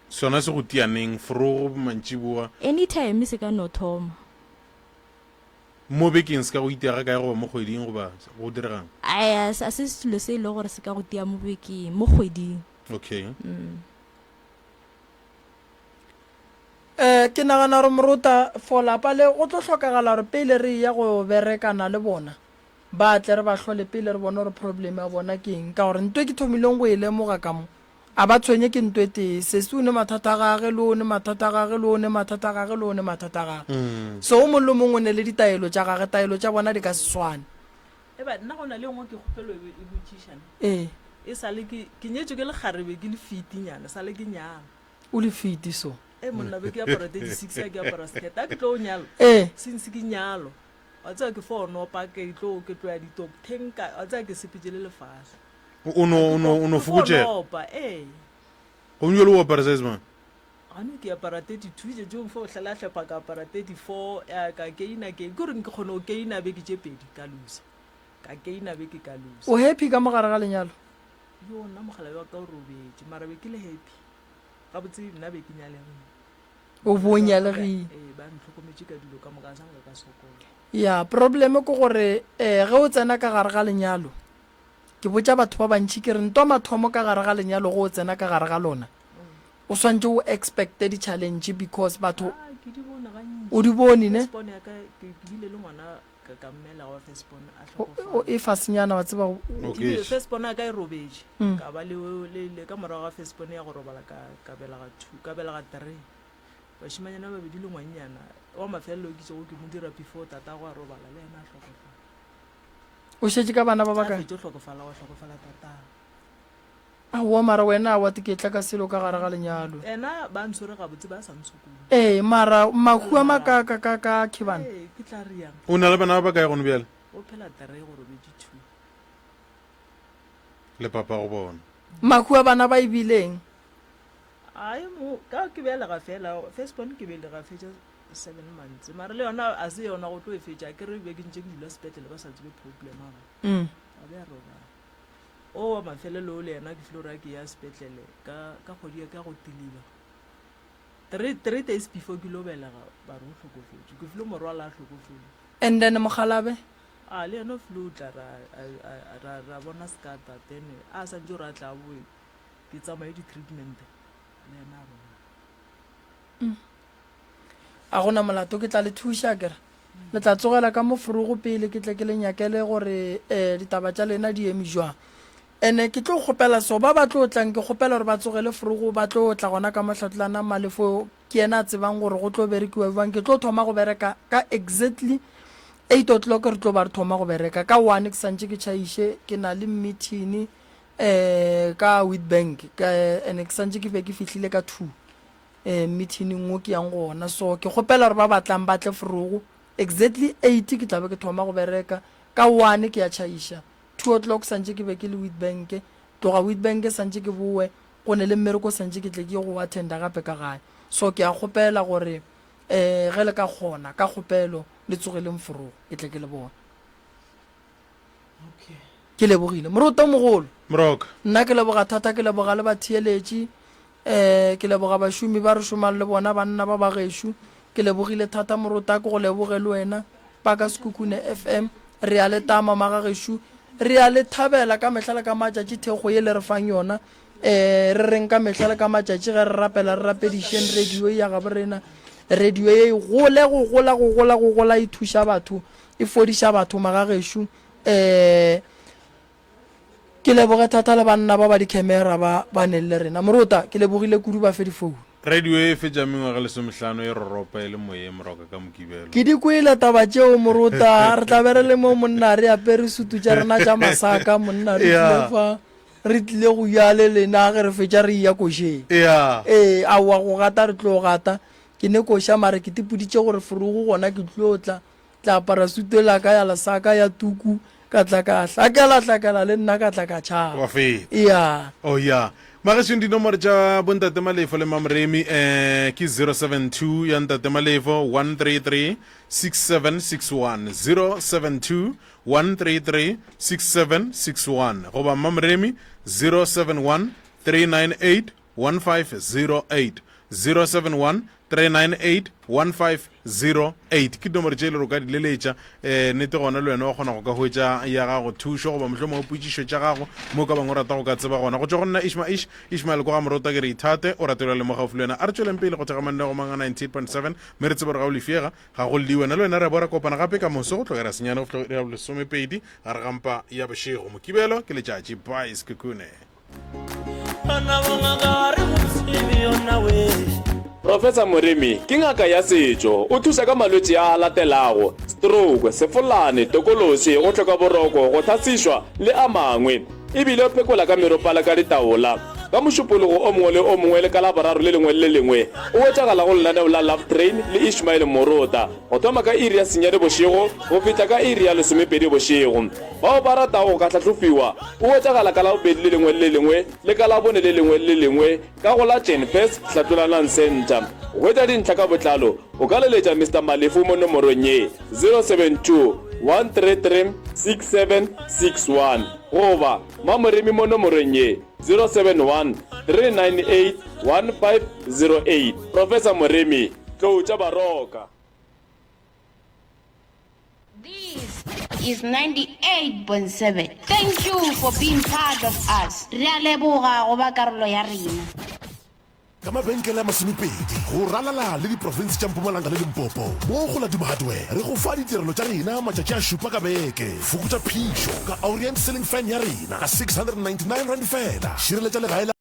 Sona se go tia neng? Forogo, mantšiboa? Anytime se ka no thoma. Mo bekeng se ka go itia ga kae goba mo kgweding goba go diregang? Ai, a se selo se e le gore se ka go tia mo bekeng, mo kgweding. Okay. Mm. Eh, ke nagana gore morota for lapa le go tlo hlokagala gore pele re eya go berekana le bona ba tle re ba hlole pele re bone gore problem ya bona ke eng ka gore nto e ke thomileng go e lemoga ka mo A ba tshwenye ke nto e tee. Sesi o ne mathata a gage, le o ne mathata a gage, le o ne mathata a gage, le o ne mathata a gage. So o mongwe le o mongwe o ne le ditaelo tša gage, taelo tša bona di ka se swane. Eba nna go na le e nngwe ke kgopelo e e botšiša ne. Ee. E sa le ke ke nyetšwe ke lekgarebe ke le fitinyana sa le ke nyala. O le fiti so. E monna be ke apara 36 a ke apara skirt a ke tlo nyalo. Ee. Since ke nyalo. Wa tseba ke fo nopa ke tlo ke tlo ya ditoktheng ka wa tseba ke sepetše le lefase. O no, o no, o no fokotšega. Opa, ee. Gomme jale o apara size mang? Gane ke apara 32, tše tšeo fo hlela hlepha ka apara 34, ya ka keina ke, ke gore ke kgone go keina beke tše pedi ka losa. Ka keina beke ka losa. O happy ka mo gare ga lenyalo? Yo nna mogala wa ka o robetše, mara be ke le happy. Gabotse nna be ke nyalegile. O bo nyalegile. Ee, ba ntlhokometše ka dilo ka moka, a sa nka ka sokola. Ya, problem ke gore eh ge o tsena ka gare ga lenyalo, Ke botša batho ba bantši ke re ntwa mathomo ka gare ga lenyalo ge o tsena ka gare ga lona o swantše o expecte di-challenge because batho Ah, ke di bone gantši. O di bone, ne? First born ya ka ke ke bile le ngwana ka ka mmela wa first born a O, o hlokofala. e fasenyana wa tseba. o- Ke bile first born ya ka e robetše. Mm. Ka ba le le le ka morago ga first born ya go robala ka ka belega two ka belega three. Bašemanyana ba babedi le ngwannyana wa mafelelo ke itšego ke mo dira before tatagwe a robala le yena a hlokofala. O šetše ka bana ba A bakae? fetše go hlokofala gwa hlokofala tatagwe. Aowa mara wena wa te ke tla ka selo ka gare ga lenyalo. Ena ba ntshwere gabotse ba sa ntshokole. Ee mara mahu a makaka ka ka khebana. Ee ke tla re yang. O na le bana ba bakae gone bjale? Go phela three go robetše two. Le papa go bona. Mahu a bana ba e bileng? Ai mo ka ke belega fela first born ke belega fetša seven months mara le yona a se yona go tlo e fetša ke re be ke ntše ke dula sepetlele ba sa tsebe problem a ba. A be a robala. O wa mafelelo o le yena ke filo ra ke ya sepetlele ka ka kgwedi ya ka go tiliba. Three days before ke lo belega ba re o hlokofetše. Ke filo morwala a hlokofele. And then mokgalabe? A le yena o filo tla ra ra ra bona sekata then a santse gore a tla boe ke tsamaye di treatment le yena a robala. A go na molato, ke tla le thuša, akere? Le tla tsogela ka mo forogo pele ke tle ke le nyakele gore um ditaba tša lena di eme jwang. Ene ke tlo kgopela so, ba ba tlo tlang ke kgopela gore ba tsogele forogo ba tlo tla gona ka Mohlatlana Malefo ke yena a tsebang gore go tlo berekiwa bjang. Ke tlo thoma go bereka ka exactly eight o'clock re tlo ba re thoma go bereka. Ka one ke santše ke tšhaiše ke na le meeting um ka Witbank ka ene ke santše ke be ke fihlile ka two. um meeting wo ke yang go ona so ke kgopela gore ba batlang ba tle forogo exactly eight ke tla be ke thoma go bereka ka one ke ya tšhaiša two o'clock santše ke be ke le Witbank tloga Witbank santše ke bowe go ne le mmereko santše ke tle ke ye go attenda gape ka gae so ke a kgopela gore um ge le ka kgona ka kgopelo le tsogeleng forogo ke tle ke le bone. Ke lebogile moroto mogolo. Moroka. Nna ke leboga thata ke leboga le batheeletši um ke leboga bašomi ba re šomang le bona banna ba ba gešo ke lebogile thata morota ke go leboge le wena paka Sekhukhune FM re a le tama magagešo re a le thabela ka mehla le ka matšatši thekgo ye le re fang yona um re reng ka mehla le ka matšatši ge re rapela re rapedišeng radio ya gabo rena radio ye e gole go gola go gola go gola e thuša batho e fodiša batho magagešo um Ke leboge thata le banna ba ba dikhemera ba ba neng le rena. Morota, ke lebogile kudu ba fe difounu. Radio e fetša mengwaga lesomehlano e roropa e le moyeng moroka ka Mokibelo. Ke di kwele taba tšeo Morota, re tla be re le mo monna re apere sutu tša rena tša masaka monna re tlile fa re tlile go ya le lena ge re fetša re eya košeng. Ee, aowa go gata re tlo gata. Ke ne koša mara ke tipoditše gore forogo gona ke tlo tla Tla apara sutu la ka ya lesaka ya tuku, ka tla ka hlakela hlakela le nna ka tla ka tšhaba. Wa feta. Eya. Oh ya. Magešong dinomoro tša bontate Malefo le Mamoremi eh ke 072 ya ntate Malefo 133 6761 072 133 6761 goba Mamoremi 071 398 1508 071 398 1508 ke dinomoro tše e le gore o ka di leletša um nete gona le wena wa kgona go ka hwetša ya gago thušo goba mohlomongwe potšišo tša gago mo ka bangwe o rata go ka tseba gona go tšwa go nna ishma ish ishmael kwa ga morota ke re ithate o ratelwa le mo gaufi le wena a re tšweleng pele go thega mannego mang a 98.7 mme re tsebe gore ga o lefiega ga go lliwe na le wena re a bo ra kopana gape ka moso go tlogera senyane go fihla go iri ya lesomepedi gare ga mpa ya bošego mokibelo ke letšatši bye sekhukhune Professor Moremi ke ngaka ya setšo. O thuša ka malwetši a a latelago, stroke, sefolane, tokološi, go hloka boroko, go hlasišwa le a mangwe. E bile o phekola ka meropala ka ditaola. Ka Mošupologo o mongwe le o mongwe le ka Laboraro le lengwe le le lengwe o hwetšagala go lenaneo la Love Train le Ishmael Morota go thoma ka iri ya senyane bošego go fihla ka iri ya lesomepedi bošego. Bao ba ratago go ka hlahlofiwa o hwetšagala ka Labobedi le lengwe le le lengwe le ka Labone le lengwe le le lengwe ka go la Genfest Hlatlolanang Centre. Go hwetša dintlha ka botlalo o ka leletša Mister Malefu mo nomorong ye, 072 133 6761 goba Mamoremi mo nomorong ye, 071 398 1508. Professor Moremi, Tlou tša Baroka. This is 98.7. Thank you for being part of us. Re a leboga go ba karolo ya rena. Ka mabenkele a masomepedi go ralala le diprofense tša Mpumalanga le Limpopo, mo go la Duma Hardware re go fa ditirelo tša rena matšatši a šupa ka beke. Fokotša phišo ka Orient ceiling fan ya rena ka R699 feela. Šireletša legae la.